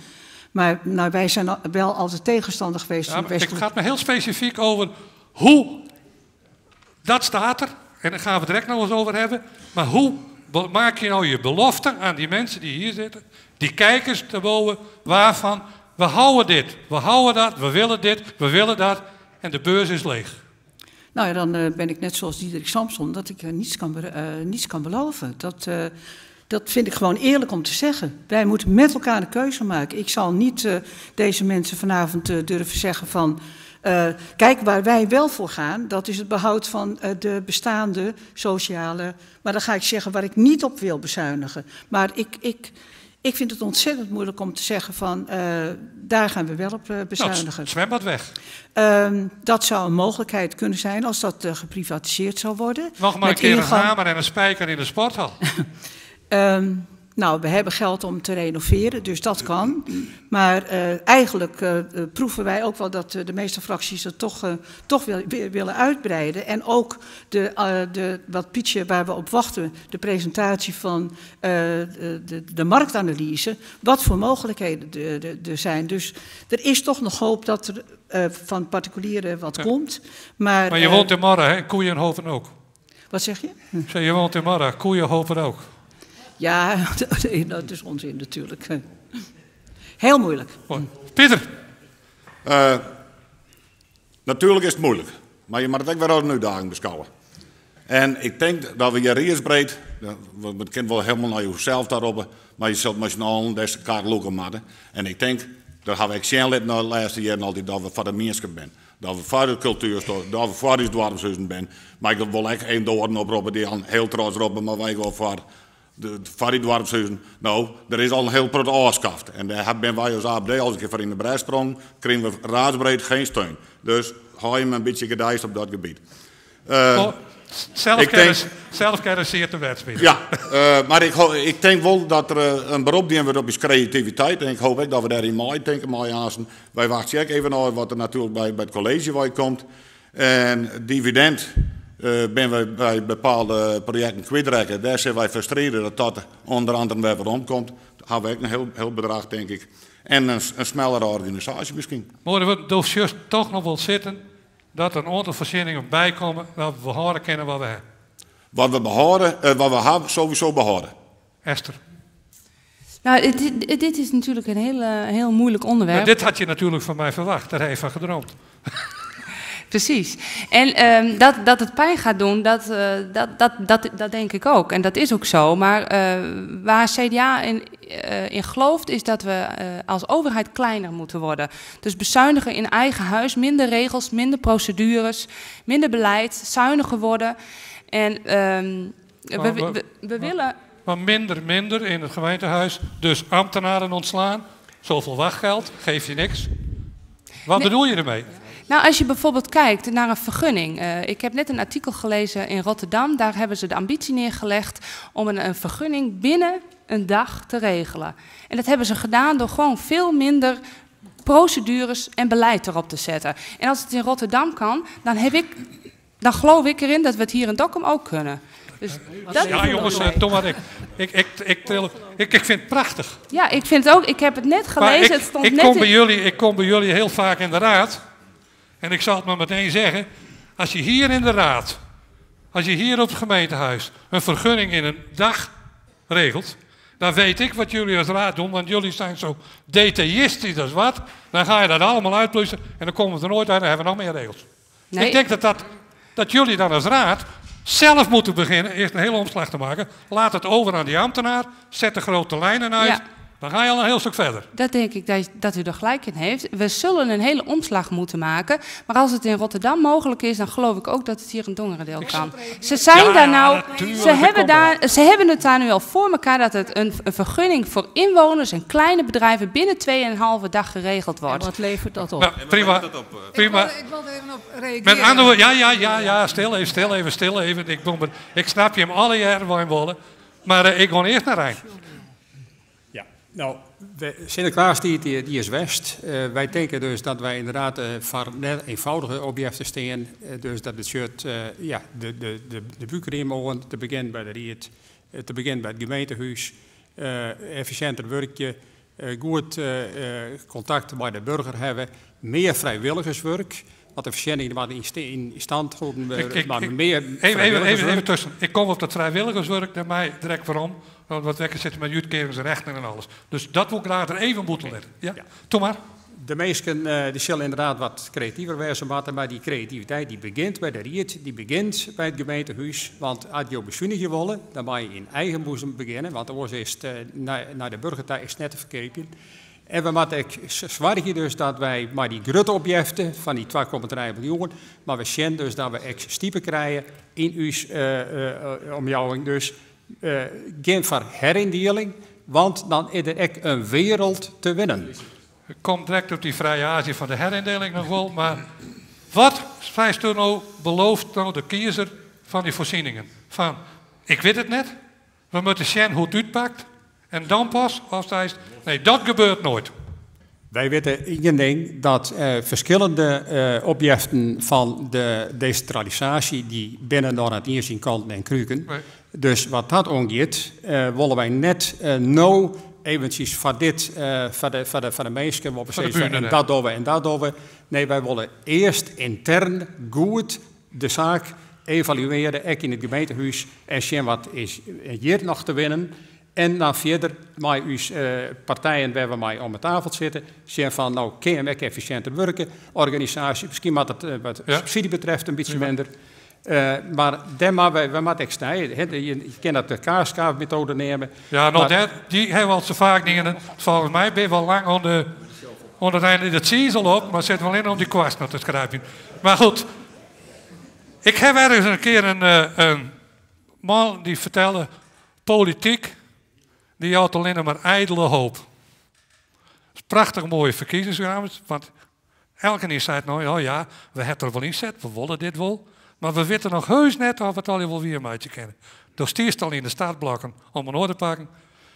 Maar nou, wij zijn wel altijd tegenstander geweest. Ja, maar het gaat me heel specifiek over hoe, dat staat er, en daar gaan we direct nog eens over hebben. Maar hoe maak je nou je belofte aan die mensen die hier zitten, die kijkers daarboven, waarvan we houden dit, we houden dat, we willen dit, we willen dat en de beurs is leeg. Nou ja, dan uh, ben ik net zoals Diederik Samson, dat ik uh, niets, kan, uh, niets kan beloven. Dat, dat vind ik gewoon eerlijk om te zeggen. Wij moeten met elkaar een keuze maken. Ik zal niet deze mensen vanavond durven zeggen van... kijk, waar wij wel voor gaan, dat is het behoud van de bestaande sociale... Maar dan ga ik zeggen waar ik niet op wil bezuinigen. Maar ik... ik Ik vind het ontzettend moeilijk om te zeggen van uh, daar gaan we wel op uh, bezuinigen. Nou, het zwembad weg. Uh, dat zou een mogelijkheid kunnen zijn als dat uh, geprivatiseerd zou worden. Nog maar een keer ingang... een hamer en een spijker in de sporthal. Nou, we hebben geld om te renoveren, dus dat kan. Maar eigenlijk proeven wij ook wel dat de meeste fracties het toch weer willen uitbreiden. En ook de, wat Pietje, waar we op wachten, de presentatie van de marktanalyse, wat voor mogelijkheden er zijn. Dus er is toch nog hoop dat er van particulieren wat komt. Maar je woont in Marra, hè? Koeien hopen ook. Wat zeg je? Ik zeg, je woont in Marra, koeien hopen ook. Ja, dat is onzin natuurlijk. Heel moeilijk. Pieter. Natuurlijk is het moeilijk, maar je moet het ook weer als een uitdaging beschouwen. En ik denk dat we hier riedsbreed, het kind wel helemaal naar jezelf daarop, maar je zult met z'n allen deze kaart loeken maken. En ik denk, dat hebben ik zien de laatste jaren altijd, dat we voor de mensen zijn. Dat we voor de cultuur staan, dat we voor de dorpshuizen zijn. Maar ik wil echt één door oproepen die al heel trots roepen, maar wij gaan voor de, voor die dorpshuizen. Nou, er is al een heel groot afschaft. En daar ben wij als AFD, als ik voor in de bres sprong, kregen we raadsbreed geen steun. Dus hou je me een beetje gedijst op dat gebied. Zelfkennis zeer te wet, Pieter. Ja, maar ik denk wel dat er een beroep die wordt op is creativiteit. En ik hoop ook dat we daar in mei denken, mei aanzien. Wij wachten ook even naar wat er natuurlijk bij het college waar komt. En dividend ben wij bij bepaalde projecten kwijtraken. Daar zijn wij frustreren dat dat onder andere weer weer omkomt. Daar hebben we ook een heel bedrag, denk ik. En een snellere organisatie misschien. Maar we durven toch nog wel zitten dat er een aantal voorzieningen bij komen dat we behouden kennen wat we hebben. Wat we behouden, wat we hebben, sowieso behouden. Esther. Nou, dit is natuurlijk een heel moeilijk onderwerp. Maar dit had je natuurlijk van mij verwacht, daar heb je van gedroomd. Precies. En dat het pijn gaat doen, dat denk ik ook. En dat is ook zo. Maar waar CDA in gelooft, is dat we als overheid kleiner moeten worden. Dus bezuinigen in eigen huis, minder regels, minder procedures, minder beleid, zuiniger worden. En we willen... Maar minder in het gemeentehuis, dus ambtenaren ontslaan, zoveel wachtgeld, geef je niks. Wat bedoel je ermee? Nou, als je bijvoorbeeld kijkt naar een vergunning. Ik heb net een artikel gelezen in Rotterdam. Daar hebben ze de ambitie neergelegd om een vergunning binnen een dag te regelen. En dat hebben ze gedaan door gewoon veel minder procedures en beleid erop te zetten. En als het in Rotterdam kan, dan geloof ik erin dat we het hier in Dokkum ook kunnen. Dus dat ja, jongens, Tom maar ik vind het prachtig. Ja, ik vind het ook. Ik heb het net gelezen. Het stond net ik kom bij jullie heel vaak in de raad. En ik zal het maar meteen zeggen, als je hier in de raad, als je hier op het gemeentehuis een vergunning in een dag regelt, dan weet ik wat jullie als raad doen, want jullie zijn zo detailistisch als wat. Dan ga je dat allemaal uitplussen en dan komen we er nooit uit en dan hebben we nog meer regels. Nee. Ik denk dat jullie dan als raad zelf moeten beginnen, eerst een hele omslag te maken. Laat het over aan die ambtenaar, zet de grote lijnen uit. Ja. Dan ga je al een heel stuk verder. Dat denk ik dat u er gelijk in heeft. We zullen een hele omslag moeten maken. Maar als het in Rotterdam mogelijk is, dan geloof ik ook dat het hier in Dongeradeel kan. Ze zijn daar nou. Ze hebben het daar nu al voor elkaar dat het een vergunning voor inwoners en kleine bedrijven binnen 2,5 dag geregeld wordt. En wat levert dat op? Nou, prima. Prima. Ik wilde even op reageren. Met andere woorden, ja, stil even, stil even. Ik snap je hem alle jaren wel in maar ik ga eerst naar Rijn. Nou, Sinterklaas die is west. Wij denken dus dat wij inderdaad voor net eenvoudige objecten staan. Dus dat betekent ja, de buikriemmolen, te beginnen bij de riet, te beginnen bij het gemeentehuis, efficiënter werkje, goed contact met de burger hebben, meer vrijwilligerswerk. Want de voorzieningen maar in stand houden, maar meer even tussen. Ik kom op dat vrijwilligerswerk naar mij direct waarom. Want wat wekker zitten met uitkeringsrechten en alles. Dus dat wil ik later even moeten letten. Ja? Ja. Doe maar. De meesten die zullen inderdaad wat creatiever wezen, maar die creativiteit die begint bij de riet, die begint bij het gemeentehuis. Want als je bezuinigen willen, dan moet je in eigen boezem beginnen. Want anders is het, naar de burgertijd is het net te verkepen. En we moeten zorgen dus dat wij maar die grote objecten van die 2,3 miljoen, maar we zien dus dat we echt stiepen krijgen in uw omjouwing. Dus geen voor herindeling, want dan is er echt een wereld te winnen. Ik kom direct op die vrije Azië van de herindeling nog wel, maar wat schrijft u nou, belooft nou de kiezer van die voorzieningen? Van, ik weet het net, we moeten zien hoe het uitpakt. En dan pas, of seist, nee, dat gebeurt nooit. Wy witte ien ding, dat ferskillende opjeften fan de desintralisaasje, dy binne noch net iens yn kanten en kruken. Dus wat dat oangiet, wolle wy net no eventsjes foar dit, foar de, foar de, foar de minsken, wat we sizze, en dat dogge we en dat dogge we. Nee, wy wolle earst yntern goed de saak evaluearje, ek yn it gemeentehûs, en sjen wat is hjir noch te winnen. En dan fierder mei ús partijen wêr we mei om 'e tafel sitte, sjen fan no kin him ek effisjinter wurke, organisaasje, miskien moat it wat subsydzje betreft in bytsje minder. Mar dêr moatte wy, wy moatte ek snije. Je kinne dat de kaarsskaafmetoade neame. Ja, no dêr, dy hawwe we al sa faak dien. Folgens my binne we al lang oan de, oan it ein de tsiis al op, mar sit wol in om dy koarst noch te skraabjen. Mar goed, ik haw ergens in kear in man dy fertelde, polityk dy jout allinne mar ijdele hoop. Dat is prachtich moaie ferkiezingsprogramma, want elkenien seit no, oh ja, we hawwe der wol ynset, we wolle dit wol, mar we witte noch heus net oft we it allegear wol wier meitsje kinne. Do stiest al yn de startblokken om in oar te pakken,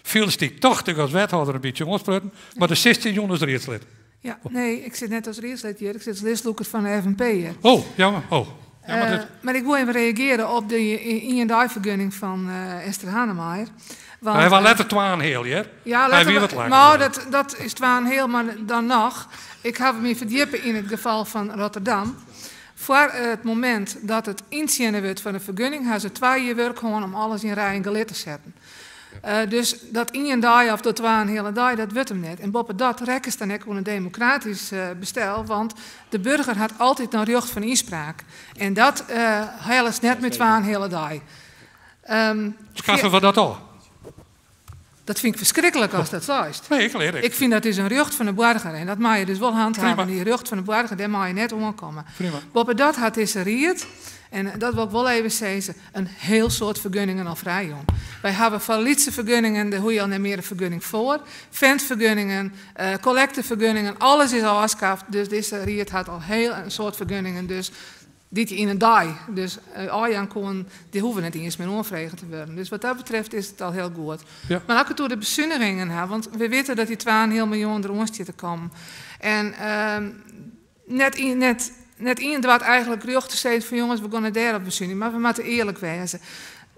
fielst dy toch as wethâlder in bytsje oansprutsen, mar do sitst hjir jûn as riedslid. Ja, nee, ik sit net as riedslid hjir, ik sit as listlûker fan de FNP hjir. Oh, jammer. Oh. Ja, maar, dit... Maar ik wil even reageren op de ien-dei-fergunning fan Esther Hanemaaijer. Want, Hy was letter twaan heel, hear. Ja, Hy wie letter, wat langer. Nou, dat is twaan heel, mar dan noch. Ik haw my ferdjippe yn it gefal fan Rotterdam. Foar it momint dat it yntsjinne wurdt foar de fergunning, ha se 2 jier wurk hân om alles yn rij en gelid te setten. Dus dat ien dei of dat twa in hiele dei, dat wurdt him net. En boppedat rekkest dan ek oan in demokratysk bestel, want de burger hat altyd noch rjocht fan ynspraak. En dat hellest net met twa in hiele dei. Skaffe we dat ôf? Dat fyn ik ferskriklik ast dat seist. Nee, ik lear ik. Ik fyn dat is in rjocht fan de boarger en dat mei je dus wol handhaven. Dy rjocht fan de boarger, dêr mei je net oankomme. Boppedat hat dizze ried, en dat wol ik wol even sizze, in hiel soad fergunningen al frijjûn. Wy hawwe foar lytse fergunningen, dêr hoege je al net mear in fergunning foar, fentfergunningen, kollektefergunningen, alles is ôfskaft. Dus dizze ried hat al hiel in soad fergunningen dus dy't je yn in dei dus ôfjaan koenen, dy hoege net iens mear oanfrege te wurden. Dus wat dat betreft is it al hiel goed. Mar as ik it oer de besunigingen ha, want we witte dat dy twa en in heal miljoen der oan stiet te kommen. En net ien doart eigentlik rjocht te sizzen fan jonges, we geane dêrop besunigje, mar we moatte earlik wêze.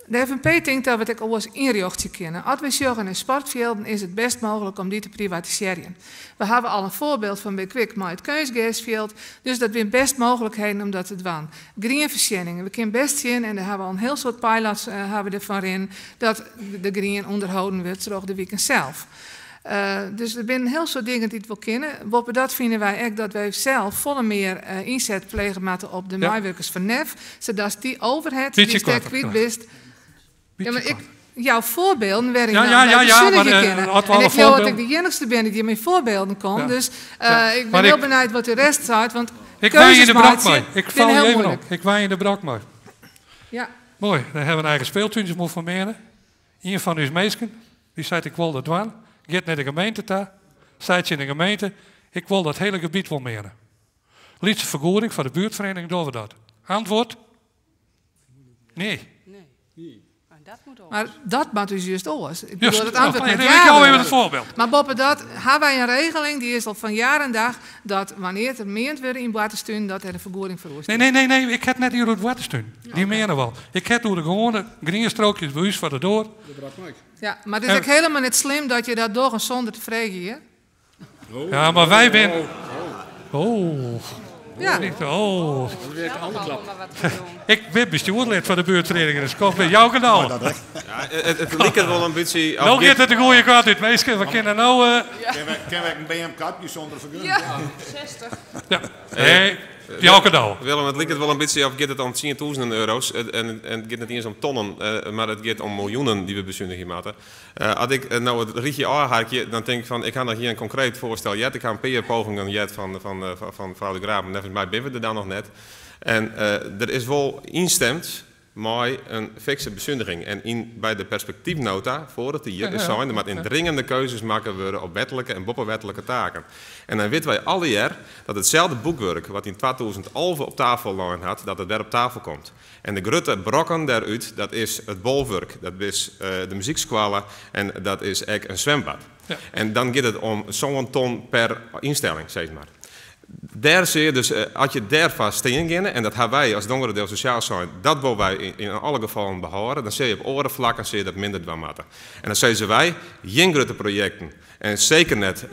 De FNP tinkt dat we it ek oars ynrjochtsje kinne. As we sjogge nei sportfjilden is it best mooglik om dy te privatisearjen. We hawwe al in foarbyld fan by Kwik mei it keunstgersfjild, dus dat binne best mooglikheden om dat te dwaan. Grienfoarsjenningen, we kinne best sjen, en dêr hawwe we al in hiel soad pilots hawwe derfan rinnen, dat de grien ûnderholden wurdt troch de wiken sels. Dus der binne in hiel soad dingen dy't wol kinne. Boppedat fine wy ek dat wy sels folle mear ynset plege moatte op de meiwurkers fan NEF, sadatst dy overhead dy'tst dêr kwyt bist. Ja, mar ik jou foarbylden wêryn wy besunigje kinne. En ik leau dat ik de iennichste bin dy't hjir mei foarbylden kom, dus ik bin hiel benijd wat de rest seit, want keuzes meitsje binne hiel muoilik. Ik wei yn de brok mei. Moai, dan hawwe we in eigen speeltúntsje moai foar meane. Ien fan ús minsken, dy seit ik wol dat dwaan, giet nei de gemeente ta, seit tsjin de gemeente, ik wol dat hele gebiet wol meane. Lytse fergoeding foar de buertferiening, dogge we dat. Antwoord? Nee. Mar dat moat dus just oars. Ik bedoel, it antwurd moat Ik ja jou even wurde. it foarbyld. Mar boppedat ha wy in regeling, dy is al fan jaar en dag, dat wannear't der meand wurde yn boarterstunen, dat der in fergoeding foar oer Nee, stiet. nee, nee, nee, ik ha it net oer it boarterstún. Dy meane wol. Ik ha it oer de gewoane grienstrookjes by ús foar de doar. Ja, mar it is ek hielendal net slim dat je dat dogge sûnder te freegjen, hear. Ja, mar wy binne. Oh. Ja. Oh. Ik bin bestjoerlid fan de buertferiening dus kom by Jouke no. Ja, it liket wol in bytsje. No giet it de goede kant út, minsken. We kinne no. Kinne we ek in beam kapje sûnder fergunning? Ja, 60. Ja. Nee, Jouke no. Willem, it liket wol in bytsje of giet it om tsientûzenen euro's en it giet net iens om tonnen, mar it giet om miljoenen dy't we besunigje moatte. As ik no it rychje ôfharkje, dan tink ik fan, ik ha noch gjin konkreet foarstel heard. Ik ha in pear pogingen heard fan frou De Graaf, mar neffens my binne we der dan noch net. En der is wol ynstimd mei in fikse besuniging. En yn, by de perspektyfnota foar it jier is sein, der moat yndringende keuzes makke wurde op wetlike en boppewetlike taken. En dan witte wy allegear dat itselde boekwurk wat yn 2011 op tafel lein hat, dat it wer op tafel komt. En de grutte brokken dêrút, dat is it bolwurk, dat is de muzykskoalle en dat is ek in swimbad. Ja. En dan giet it om sân ton per ynstelling, sis mar. Dêr seach je dus, as je dêrfoar stean geane, en dat ha wy as Dongeradeel Sosjaal sein, dat wolle wy yn alle gefallen behâlde, dan sille je op oare flakken sille je dat minder dwaan moatte. En dan sizze wy, gjin grutte projekten. En seker net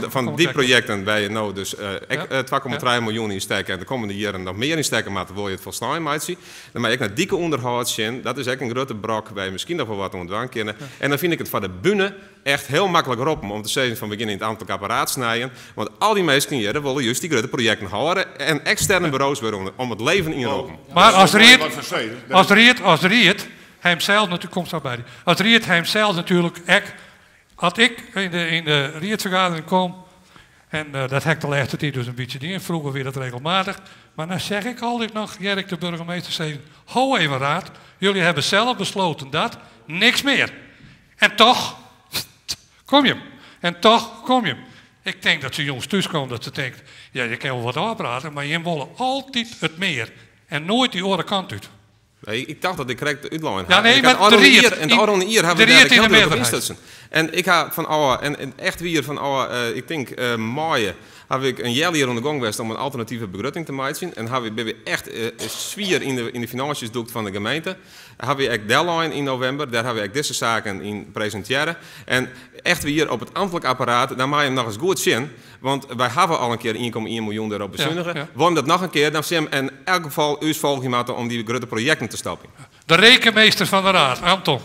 fan dy projekten wêr je no dus ek 2,3 miljoen yn stekke en de kommende jierren noch mear yn stekke moatte, wolle je it folslein meitsje. Dan moat je ek nei dike-ûnderhâld sjen. Dat is ek in grutte brok wêr je miskien noch wol wat oan dwaan kinne. En dan fyn ik it foar de bühne echt hiel maklik roppen om te sizzen fan we gean yn it amtlik apparaat snijen. Want al dy minsken hjirre wolle just dy grutte projekten hâlde en eksterne buro's wurde om it leven ynroppen. Mar as ried, as ried, as ried himsels natuerlik, kom sa by dy, as ried himsels natuerlik ek As ik yn de, yn de riedsfergadering kom, en uh, dat ha ik de lêste tiid dus in bytsje dien, froeger wie dat regelmatich, mar dan zeg ik altyd noch, hear ik de burgemeester zeggen, ho even raad, jullie hebben zelf besloten dat, niks mear. En toch kom je. En toch kom je. Ik tink dat se jûns thús komme dat se tinkt, ja, je kinne wol wat ôfprate, mar jim wolle altyd it mear en noait dy oare kant út. Nee, ik tocht dat ik krekt útlein ha. Ja, nee, mar de ried. En de ôfrûne jier hawwe we dêr ek hiel dúdlik op ynstutsen. En ik ha fan ôf, en echt wier fan ôf, ik tink maaie, haw ik in healjier oan de gong west om in alternative begrutting te meitsjen. En hawwe, binne we echt swier yn de finânsjes dûkt fan de gemeente. Hawwe we ek dellein yn novimber, dêr hawwe we ek dizze saken yn presintearre. En echt wier, op it amtlik apparaat, dan mei je him noch ris goed sjen. Want wy hawwe al in kear 1,1 miljoen derop besunige. Wolle dat noch in kear, dan sil in elk gefal ús folgje moatte om dy grutte projekten te stopjen. De rekenmeester van de raad, Anton.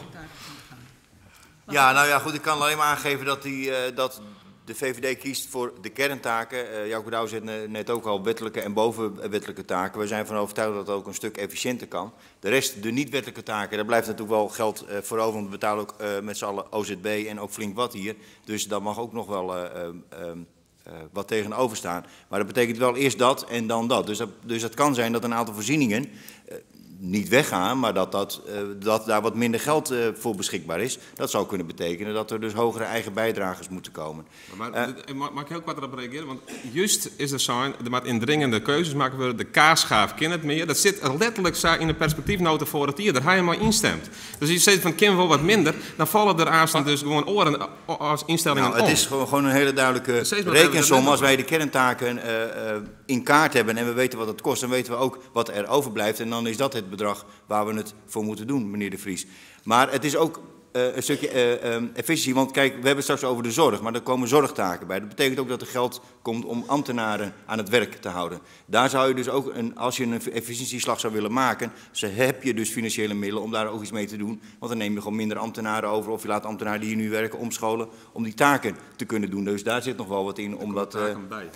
Ja, nou ja, goed, ik kan alleen maar aangeven dat, die, dat de VVD kiest voor de kerntaken. Jouke Douwe zei net ook al, wettelijke en bovenwettelijke taken. We zijn van overtuigd dat dat ook een stuk efficiënter kan. De rest, de niet-wettelijke taken, daar blijft natuurlijk wel geld voor over. Want we betalen ook met z'n allen OZB en ook flink wat hier. Dus daar mag ook nog wel wat tegenover staan. Maar dat betekent wel eerst dat en dan dat. Dus dat kan zijn dat een aantal voorzieningen niet weggaan, maar dat daar wat minder geld voor beschikbaar is. Dat zou kunnen betekenen dat er dus hogere eigen bijdragers moeten komen. Maar mag ik heel kort erop reageren? Want juist is er zijn, er moet indringende keuzes maken worden. De kaasschaaf kent het meer. Dat zit letterlijk zo in de perspectiefnota voor het hier. Daar ga je maar instemd. Dus je zegt van kind wel wat minder, dan vallen er aanstaan dus gewoon oren als instellingen Nou, het om. is gewoon een hele duidelijke Steeds maar even rekensom. dat Als wij de kerntaken in kaart hebben en we weten wat het kost, dan weten we ook wat er overblijft. En dan is dat het bedrag waar we het voor moeten doen, meneer De Vries. Maar het is ook een stukje efficiëntie, want kijk, we hebben het straks over de zorg, maar er komen zorgtaken bij. Dat betekent ook dat er geld komt om ambtenaren aan het werk te houden. Daar zou je dus ook, als je een efficiëntieslag zou willen maken, heb je dus financiële middelen om daar ook iets mee te doen. Want dan neem je gewoon minder ambtenaren over of je laat ambtenaren die hier nu werken omscholen om die taken te kunnen doen. Dus daar zit nog wel wat in. Er komen taken bij.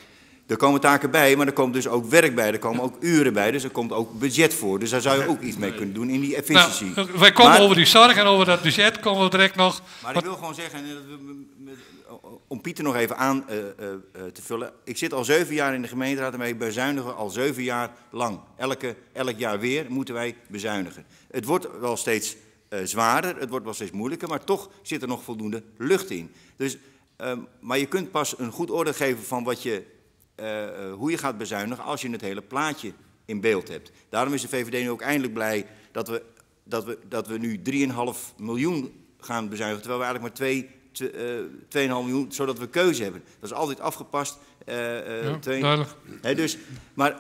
Er komen taken bij, maar er komt dus ook werk bij, er komen ook uren bij, dus er komt ook budget voor. Dus daar zou je ook iets mee kunnen doen in die efficiëntie. Nou, wij komen over die zorg en over dat budget komen we direct nog. Maar ik wil gewoon zeggen, om Pieter nog even aan te vullen. Ik zit al 7 jaar in de gemeenteraad en wij bezuinigen al 7 jaar lang. Elk jaar weer moeten wij bezuinigen. Het wordt wel steeds zwaarder, het wordt wel steeds moeilijker, maar toch zit er nog voldoende lucht in. Maar je kunt pas een goed oordeel geven van hoe je gaat bezuinigen als je het hele plaatje in beeld hebt. Daarom is de VVD nu ook eindelijk blij dat we nu 3,5 miljoen gaan bezuinigen, terwijl we eigenlijk maar 2,5 miljoen, zodat we keuze hebben. Dat is altijd afgepast. Ja, twee, duidelijk. Hè, dus, maar,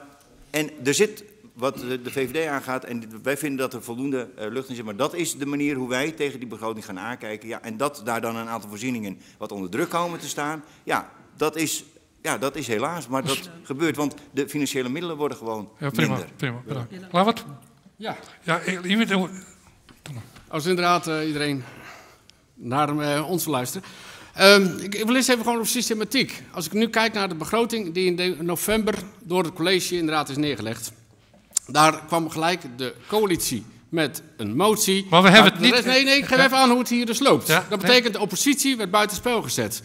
en er zit, wat de VVD aangaat, en wij vinden dat er voldoende lucht in zit, maar dat is de manier hoe wij tegen die begroting gaan aankijken. Ja, en dat daar dan een aantal voorzieningen wat onder druk komen te staan, ja, dat is... Ja, dat is helaas, maar dat gebeurt, want de financiële middelen worden gewoon Ja, prima, minder. Prima, bedankt. Laat wat? Ja. Ja, iemand, doe maar. Als inderdaad iedereen naar ons luistert. Ik wil eerst even gewoon op systematiek. Als ik nu kijk naar de begroting die in november door het college inderdaad is neergelegd. Daar kwam gelijk de coalitie met een motie. Maar we hebben Maar het niet de rest, nee, nee, ik geef Ja. even aan hoe het hier dus loopt. Ja, dat nee. betekent de oppositie werd buitenspel gezet.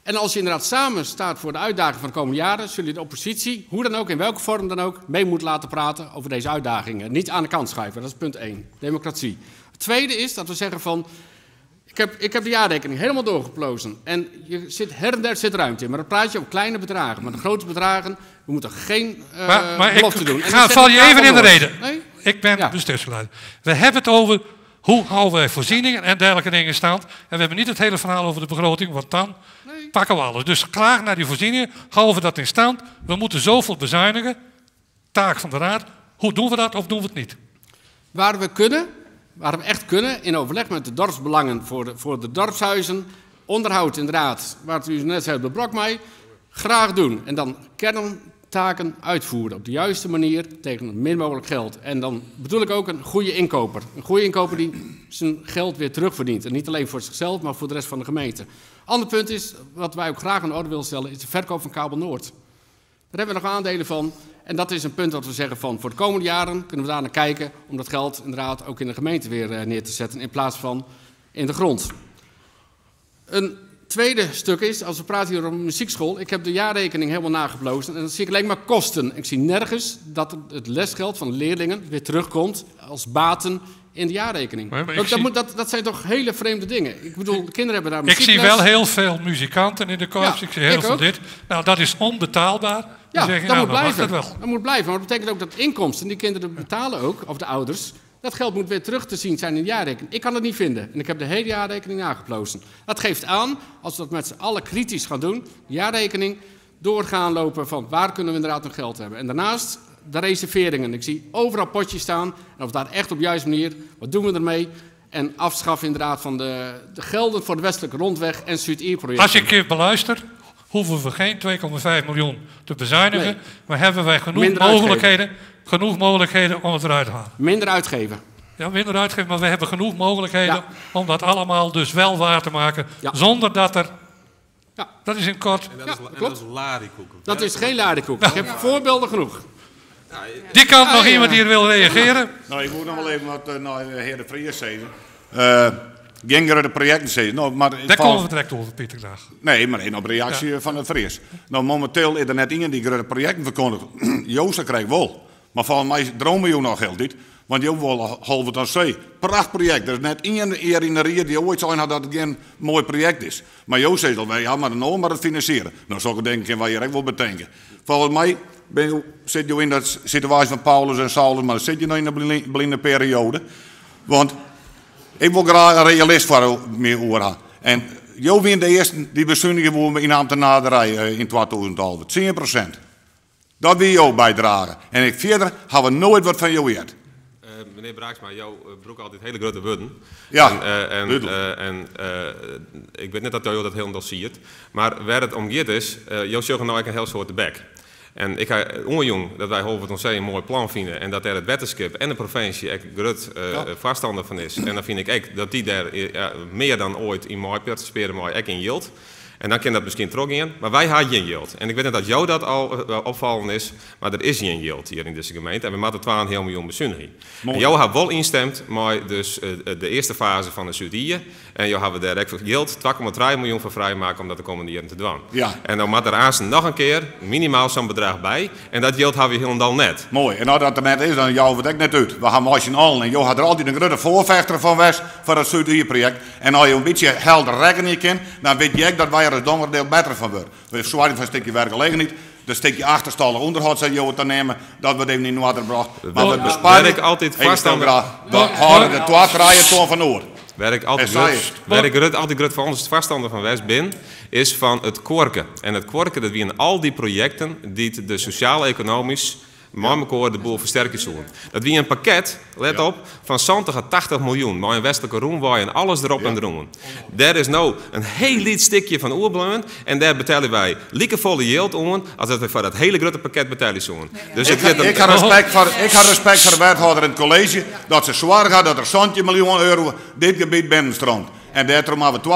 En als je inderdaad samen staat voor de uitdaging van de komende jaren, zul je de oppositie, hoe dan ook, in welke vorm dan ook, mee moeten laten praten over deze uitdagingen. Niet aan de kant schuiven, dat is punt 1. Democratie. Het tweede is dat we zeggen van, ik heb de jaarrekening helemaal doorgeplozen. En je zit, her en der zit ruimte in, maar dan praat je op kleine bedragen. Maar de grote bedragen, we moeten geen Maar belofte ik doen. En ga, dan val zeg je ik even in de Kabel reden. Noord. Nee? Ik ben Ja. bestuursleider. We hebben het over hoe houden wij voorzieningen en dergelijke dingen in stand. En we hebben niet het hele verhaal over de begroting, want dan Nee. pakken we alles. Dus klaar naar die voorzieningen, houden we dat in stand. We moeten zoveel bezuinigen. Taak van de raad. Hoe doen we dat of doen we het niet? Waar we kunnen, waar we echt kunnen, in overleg met de dorpsbelangen voor de dorpshuizen, onderhoud inderdaad, waar u net zei op de Brokmei, graag doen. En dan kerntaken uitvoeren op de juiste manier tegen min mogelijk geld. En dan bedoel ik ook een goede inkoper. Een goede inkoper die zijn geld weer terugverdient. En niet alleen voor zichzelf, maar voor de rest van de gemeente. Ander punt is, wat wij ook graag aan de orde willen stellen, is de verkoop van Kabel Noord. Daar hebben we nog aandelen van. En dat is een punt dat we zeggen van voor de komende jaren kunnen we daar naar kijken om dat geld inderdaad ook in de gemeente weer neer te zetten in plaats van in de grond. Een tweede stuk is, als we praten hier over een muziekschool, ik heb de jaarrekening helemaal nageplozen en dan zie ik alleen maar kosten. Ik zie nergens dat het lesgeld van leerlingen weer terugkomt als baten in de jaarrekening. Nee, maar ik Dat zie zijn toch hele vreemde dingen. Ik bedoel, de kinderen hebben daar Ik zie muziekles. wel heel veel muzikanten in de korps. Ja, ik zie heel ik veel ook. dit. Nou, dat is onbetaalbaar. Dan Ja, zeg je, dat nou, moet dan mag blijven. dat wel. Dat moet blijven. Maar dat betekent ook dat inkomsten, die kinderen betalen ook, of de ouders, dat geld moet weer terug te zien zijn in de jaarrekening. Ik kan het niet vinden. En ik heb de hele jaarrekening nageplozen. Dat geeft aan, als we dat met z'n allen kritisch gaan doen, de jaarrekening door gaan lopen van waar kunnen we inderdaad nog geld hebben. En daarnaast de reserveringen. Ik zie overal potjes staan. En of daar echt op de juiste manier, wat doen we ermee? En afschaffen inderdaad van de gelden voor de westelijke rondweg en Zuid-Ier-projecten. Als ik je beluister, hoeven we geen 2,5 miljoen te bezuinigen. Nee. Maar hebben wij Minder uitgeven. genoeg mogelijkheden om het eruit te halen. Minder uitgeven. Ja, minder uitgeven, maar we hebben genoeg mogelijkheden Ja. om dat allemaal dus wel waar te maken. Ja. Zonder dat er... Ja. Dat is in kort. En dat Ja, is, en klopt. dat is larikoek. Dat is geen larikoek. Ik heb voorbeelden genoeg. Die kant nog Ah, ja. iemand hier wil reageren? Nou, ik moet nog wel even wat naar de heer De Vries zeggen. Geen grote projecten zeggen. Nou, maar Daar komen we direct over, Pieter Graag. Nee, maar één op reactie van de Vries. Nou, momenteel is er net iemand die grote projecten verkondigt. Joost krijgt wel. Maar volgens mij dromen jou nog heel dit. Want jou wil halve aan zee. Prachtproject. Er is net één eer in de rier die ooit zei had dat het geen mooi project is. Maar Joost zei al, ja, maar dan maar het financieren. Nou, zou ik denken, wat je ook wel bedenken. Volgens mij zit je in dat situatie van Paulus en Saulus, maar dan zit je nog in de blinde periode. Want ik wil graag een realist voor meer oor En jou wint de eerste die bezuinigen we in ambtenarenrij in 2011. 10%. Dat wil jou bijdragen. En ik verder hebben we nooit wat van jou gehad. Meneer Braaksma, jouw broek altijd hele grote woorden. Ja, En duidelijk. ik weet net dat jou dat helemaal ziet. Maar waar het om gaat is, jou zorgen nou eigenlijk een heel soort de bek. En ik ga onjong dat wij Holwerd aan Zee een mooi plan vinden en dat er het wetenschap en de provincie echt groot voorstander van is. En dan vind ik echt dat die daar meer dan ooit in mooi participeren, maar ook in yield. En dan kan dat misschien terug in, maar wij hebben geen yield. En ik weet niet dat jou dat al opvallen is, maar er is geen yield hier in deze gemeente. En we moeten 2,5 miljoen bezuinigen. Mooi. En jou heeft wel instemd, maar dus de eerste fase van de Zuid-Ier. En jou hebben we daar ook yield 2,3 miljoen voor vrijmaken om dat de komende jaren te doen. Ja. En dan moet er aanstaan nog een keer minimaal zo'n bedrag bij. En dat yield hebben we helemaal net. Mooi. En als dat er net is, dan jou het ook net uit. We gaan maar allen. En jou had er altijd een grote voorvechter van West voor het Zuid-Ier-project. En als je een beetje helder rekenen kan, dan weet je ook dat wij er het donderdeel beter van worden. We zwaaien van een stukje werkgelegenheid. De stukje achterstallig onderhoud zou je te nemen, dat wordt even in water gebracht. Maar we besparen. Werk altijd Even vast aan de- graag. We houden de twaalf rijen toon van Oor. Waar ik altijd En saai grut, is het. waar ik grut, altijd grut van ons vaststander van West bin, is van het korken. En het korken, dat wie in al die projecten die de sociaal-economisch maar elkaar de boel versterken zullen. Dat wie een pakket, let op, van 70 à 80 miljoen, maar een westelijke roemwaai en alles erop en erom. Daar is nou een heel liet stukje van oerbleun en daar betalen wij liekevolle geld om, als dat we voor dat hele grote pakket betalen zullen. Dus het gaat Ik had respect voor, ik had respect voor de wethouder in het college, dat ze zwaar gaat dat er 70 miljoen euro dit gebied binnenstroomt. En daarom hebben we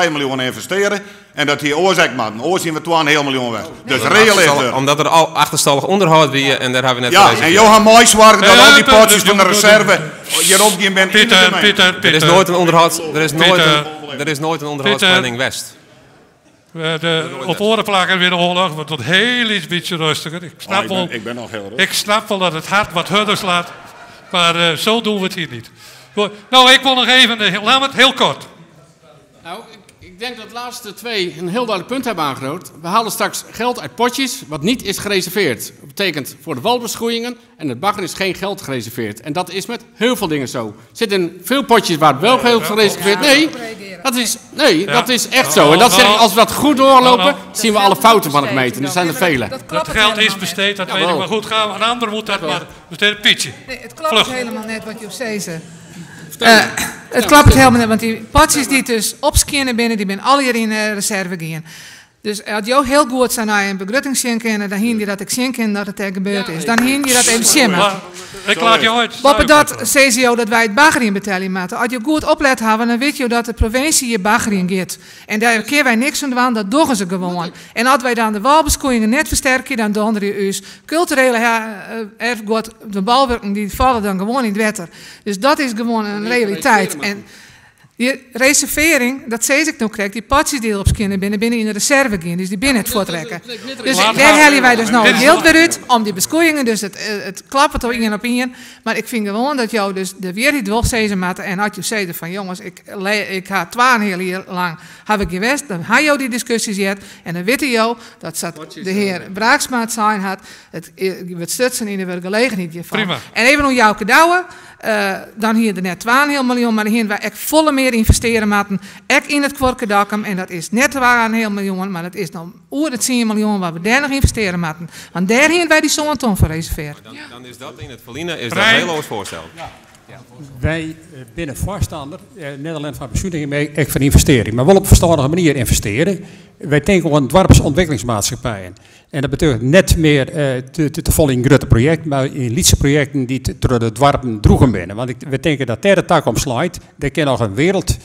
2,3 miljoen investeren. En dat hier oorzaak maken. Oor zien we 2,5 miljoen weg. Dus reëel is er. Omdat er al achterstallig onderhoud weer en daar hebben we net Ja, voor deze en keer. Johan Mooi zorgt dat al die Peter, potjes van de Peter, reserve hierop gaan bent in de Pieter, gemeente. Pieter, Er is Pieter. nooit een onderhoud, er is nooit Pieter. een, er is nooit een onderhoudsplanning West. De, op oare plakken wie de oarloch wat wat hiel lyts bytsje rêstiger. Ik snap Oh, ik ben, wol, ik ben nog heel rustig. ik snap wel dat het hart wat harder slaat, maar zo doen we het hier niet. Goed. Nou, ik wil nog even, Lammert, heel kort. Nou, ik denk dat de laatste twee een heel duidelijk punt hebben aangeroerd. We halen straks geld uit potjes wat niet is gereserveerd. Dat betekent voor de walbeschoeiingen en het bagger is geen geld gereserveerd. En dat is met heel veel dingen zo. Er zitten in veel potjes waar het wel geld gereserveerd is. Nee, dat is echt zo. En dat zeg ik, als we dat goed doorlopen, zien we alle fouten van de gemeente. En er zijn er vele. Dat klopt Dat geld helemaal is net. besteed, dat weet ik. Jawel. Maar goed, gaan we, een ander moet dat maar besteden. Pietje. Nee, het klopt Vlug. helemaal net wat je zei. ze. Vertel maar. Het klopt helemaal net, want die potjes die dus opskinnen binnen, die ben al hier in de reserve gaan. Dus als jou heel goed zijn naar een begrutting zien kunnen, dan hing je dat ik zien kan dat het er gebeurd is. Dan hing je dat even zien. Maar, ik laat jou uit. Boppen dat CCO dat wij het bagger in betalen moeten. Als je goed oplet hebben, dan weet je dat de provincie je bagger in gaat. En daar keer wij niks aan doen, dat doen ze gewoon. En als wij dan de walbeskoeien net versterken, dan donderen je us culturele erfgoed, de balwerken die vallen dan gewoon in het water. Dus dat is gewoon een realiteit. En die reservering, dat zei ik nog correct, die potjes die op skinnen binnen, binnen in de reserve gaan, dus die binnen het voortrekken. Dus Laat daar gaan. halen wij dus nou Dit is geld weer uit om die beskoeiingen, dus het klappen toch één op één. Maar ik vind gewoon dat jou dus de weer die dwars matten en had je zei van jongens, ik ga 12 jaar lang heb ik geweest, dan had jou die discussies gehad en dan weet jou dat zat de heer Braaksma het zijn had, het wordt stutsen in de werkgelegenheid hiervan. Prima. En even om jouw cadeau, dan hier er net 12 miljoen, maar hier wij echt volle meer investeren moeten, echt in het Kworkedakkum. En dat is net 12 miljoen, maar dat is nog oer het 10 miljoen waar we daar nog investeren moeten. Want daar hier wij die zo'n ton voor reserveren. Dan is dat in het verliezen is dat Rijn. een heel oud voorstel. Wij binnen voorstander, net alleen van bezuiniging, maar echt van investering. Maar wel op verstandige manier investeren. Wij denken aan dorpsontwikkelingsmaatschappijen. En dat betekent net meer te vol in grote projecten, maar in lietse projecten die door de dorpen droegen binnen. Want we denken dat daar de tak om slaat, daar kan nog een wereld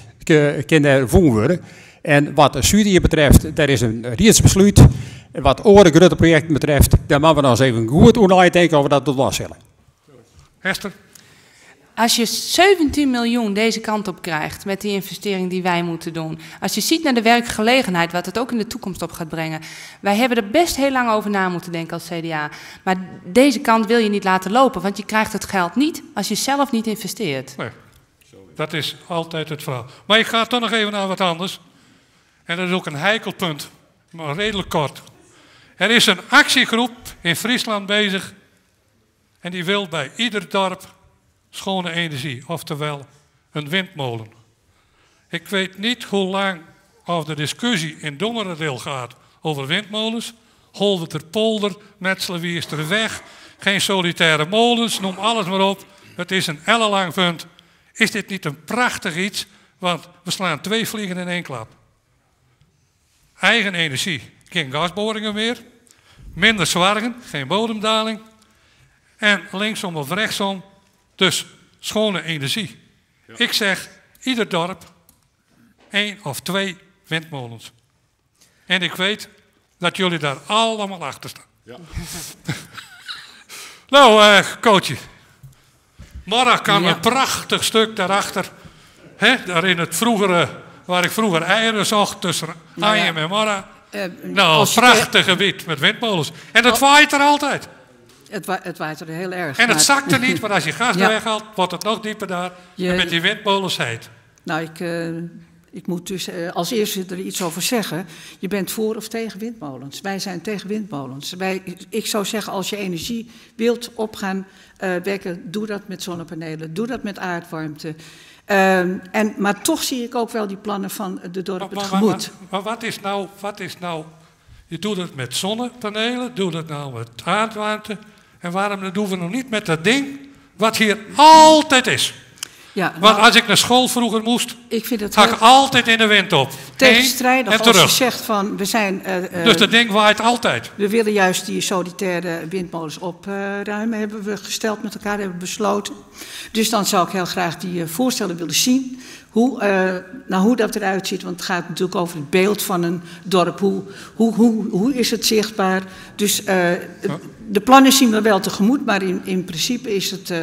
kan daar voen worden. En wat de studie betreft, daar is een riedsbesluit. En wat andere grote projecten betreft, daar moeten we nog eens even goed over nadenken of we dat tot was zullen. Hester? Als je 17 miljoen deze kant op krijgt met die investering die wij moeten doen. Als je ziet naar de werkgelegenheid, wat het ook in de toekomst op gaat brengen. Wij hebben er best heel lang over na moeten denken als CDA. Maar deze kant wil je niet laten lopen, want je krijgt het geld niet als je zelf niet investeert. Nee, dat is altijd het verhaal. Maar ik ga toch nog even naar wat anders. En dat is ook een heikel punt, maar redelijk kort. Er is een actiegroep in Friesland bezig. En die wil bij ieder dorp schone energie, oftewel een windmolen. Ik weet niet hoe lang of de discussie in Dongeradeel gaat over windmolens. Holwerterpolder, Metselen-Wiersterweg, geen solitaire molens, noem alles maar op. Het is een ellenlang punt. Is dit niet een prachtig iets? Want we slaan 2 vliegen in één klap. Eigen energie, geen gasboringen meer. Minder zwargen, geen bodemdaling. En linksom of rechtsom, dus schone energie. Ja. Ik zeg, ieder dorp 1 of 2 windmolens. En ik weet dat jullie daar allemaal achter staan. Ja. Nou, coachie. Morgen kan Ja. een prachtig stuk daarachter. Hè, daar in het vroegere, waar ik vroeger eieren zocht, tussen Nou ja. Anjem en Morra. Nou, Als je prachtig gebied met windmolens. En dat waait er altijd. Het waait er heel erg. En het maar- zakt er niet, maar als je gas Ja. weghaalt, wordt het nog dieper daar. En met die windmolens heet. Nou, ik moet dus als eerste er iets over zeggen. Je bent voor of tegen windmolens. Wij zijn tegen windmolens. Ik zou zeggen, als je energie wilt op gaan wekken, doe dat met zonnepanelen, doe dat met aardwarmte. Maar toch zie ik ook wel die plannen van de dorp het gemoed. Maar wat is nou, wat is nou... Je doet het met zonnepanelen, doe dat nou met aardwarmte. En waarom dat doen we nog niet met dat ding wat hier altijd is? Ja, Want nou, als ik naar school vroeger moest, ik vind het ga ik heel altijd in de wind op. tegenstrijdig Heen en als je terug. zegt van we zijn... Dus dat ding waait altijd. We willen juist die solitaire windmolens opruimen, hebben we gesteld met elkaar, hebben we besloten. Dus dan zou ik heel graag die voorstellen willen zien. Hoe dat eruit ziet, want het gaat natuurlijk over het beeld van een dorp. Hoe is het zichtbaar? Dus de plannen zien we wel tegemoet, maar in principe is het...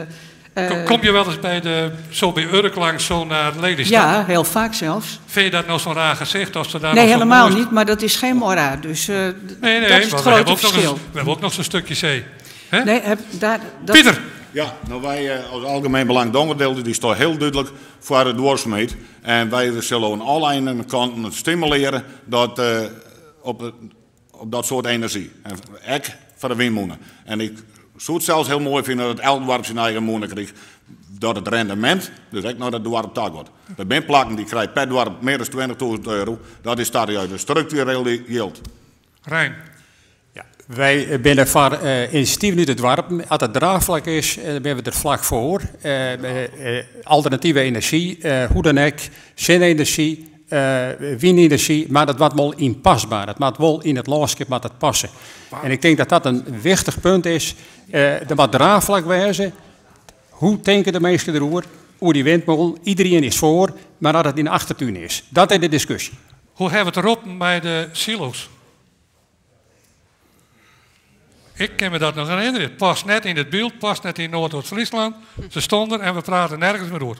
Kom je wel eens bij de, zo bij Urk langs, zo naar Lelystad? Ja, heel vaak zelfs. Vind je dat nou zo'n raar gezicht? Als ze daar Nee, nog zo'n helemaal mooi- niet, maar dat is geen mora. Dus Nee, nee, dat is het want we grote hebben ook nog verschil. eens- we hebben ook nog zo'n stukje zee. Hè? Nee, heb, daar, dat... Pieter! Ja, nou wij als Algemeen Belang Dongeradeel, die staan heel duidelijk voor de duurzaamheid. En wij zullen aan alle kanten stimuleren dat, op dat soort energie. En ik voor de windmolen. En ik zou het zelfs heel mooi vinden dat elk dorp zijn eigen molen krijgt. Dat het rendement, dus ook naar dat dorp toe gaat. Er zijn plakken die krijgen per dorp meer dan 20.000 euro. Dat is daar juist een structureel geld. Rijn. Ja, wij binnen voor initiatieven uit het dorp, als het draagvlak is, dan ben we er vlak voor. Alternatieve energie, hoe dan ook, zonne-energie, windenergie, maar dat wordt wel inpasbaar. Dat moet wel in het landschap moet dat passen. En ik denk dat dat een wichtig punt is. Er moet draagvlak wezen. Hoe denken de meesten erover? Hoe die windmolen, iedereen is voor, maar dat het in de achtertuin is. Dat is de discussie. Hoe hebben we het erop bij de silo's? Ik kan me dat nog herinneren. Het past net in het beeld, past net in Noordoost-Friesland. Ze stonden en we praten nergens meer over.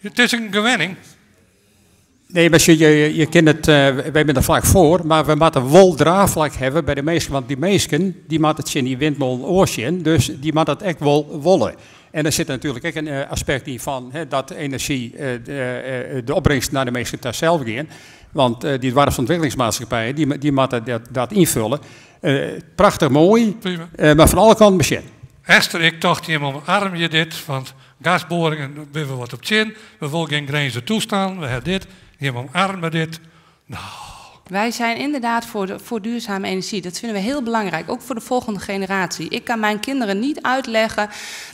Het is een gewenning. Nee, maar je kent het, wij zijn er vlak voor, maar we moeten wel draagvlak hebben bij de meesten, want die meesten, die moeten het in die windmolen oorsjen, dus die moeten het echt wel wollen. En er zit natuurlijk ook een aspect in van, hè, dat energie, de opbrengst naar de meesten daar zelf gaan. Want die dwarsontwikkelingsmaatschappijen, die moeten dat invullen. Prachtig mooi, Prima. maar van alle kanten machine. Esther, ik dacht, je omarm je dit, want gasboringen, we willen wat op chin, we willen geen grenzen toestaan, we hebben dit, je omarmen dit. Nou. Wij zijn inderdaad voor duurzame energie. Dat vinden we heel belangrijk, ook voor de volgende generatie. Ik kan mijn kinderen niet uitleggen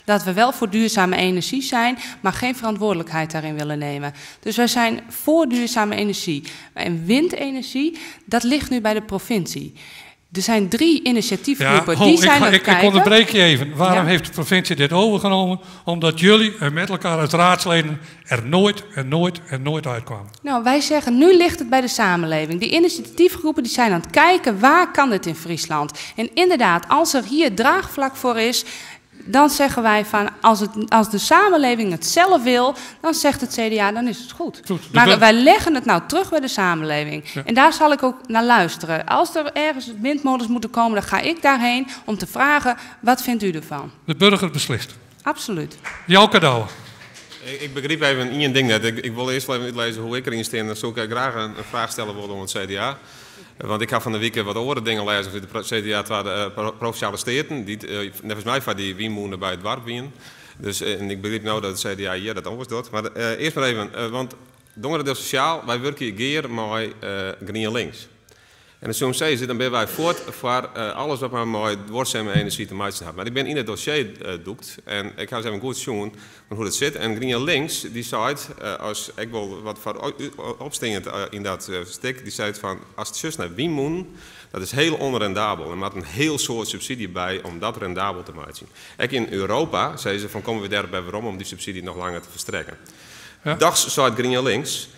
dat we wel voor duurzame energie zijn, maar geen verantwoordelijkheid daarin willen nemen. Dus wij zijn voor duurzame energie. En windenergie, dat ligt nu bij de provincie. Er zijn 3 initiatiefgroepen, Ja, ho, die zijn aan het ik kijken. onderbreek je even. Waarom heeft de provincie dit overgenomen? Omdat jullie en met elkaar als raadsleden er nooit en nooit en nooit uitkwamen. Nou, wij zeggen, nu ligt het bij de samenleving. Die initiatiefgroepen die zijn aan het kijken, waar kan dit in Friesland? En inderdaad, als er hier draagvlak voor is, dan zeggen wij van, als de samenleving het zelf wil, dan zegt het CDA, dan is het goed. Goed, de Maar wij leggen het nou terug bij de samenleving. En daar zal ik ook naar luisteren. Als er ergens windmolens moeten komen, dan ga ik daarheen om te vragen, wat vindt u ervan? De burger beslist. Absoluut. Jouw cadeau. Ik begreep even één ding net. Ik wil eerst wel even uitlezen hoe ik erin sta. En dan zou ik graag een vraag stellen worden om het CDA. Want ik ga van de week wat andere dingen lezen over de CDA tweede provinciale steden, die volgens mij van die windmolen bij het dorp wien. Dus en ik begreep nou dat het CDA hier dat anders doet. Maar eerst maar even, want Dongeradeel Sociaal, wij werken hier geer met Green Links. En de COMC zit dan ben wij voort voor alles wat maar met duurzame energie te maken heeft. Maar ik ben in het dossier doekt en ik ga eens even goed zien van hoe dat zit. En Green Links, die zei, als ik wil wat voor opstingend in dat stuk, die zei van als het zus naar windmoen, dat is heel onrendabel. Er moet een heel soort subsidie bij om dat rendabel te maken. Ook in Europa zei ze van komen we daarbij waarom om die subsidie nog langer te verstrekken. Dags zei Green Links,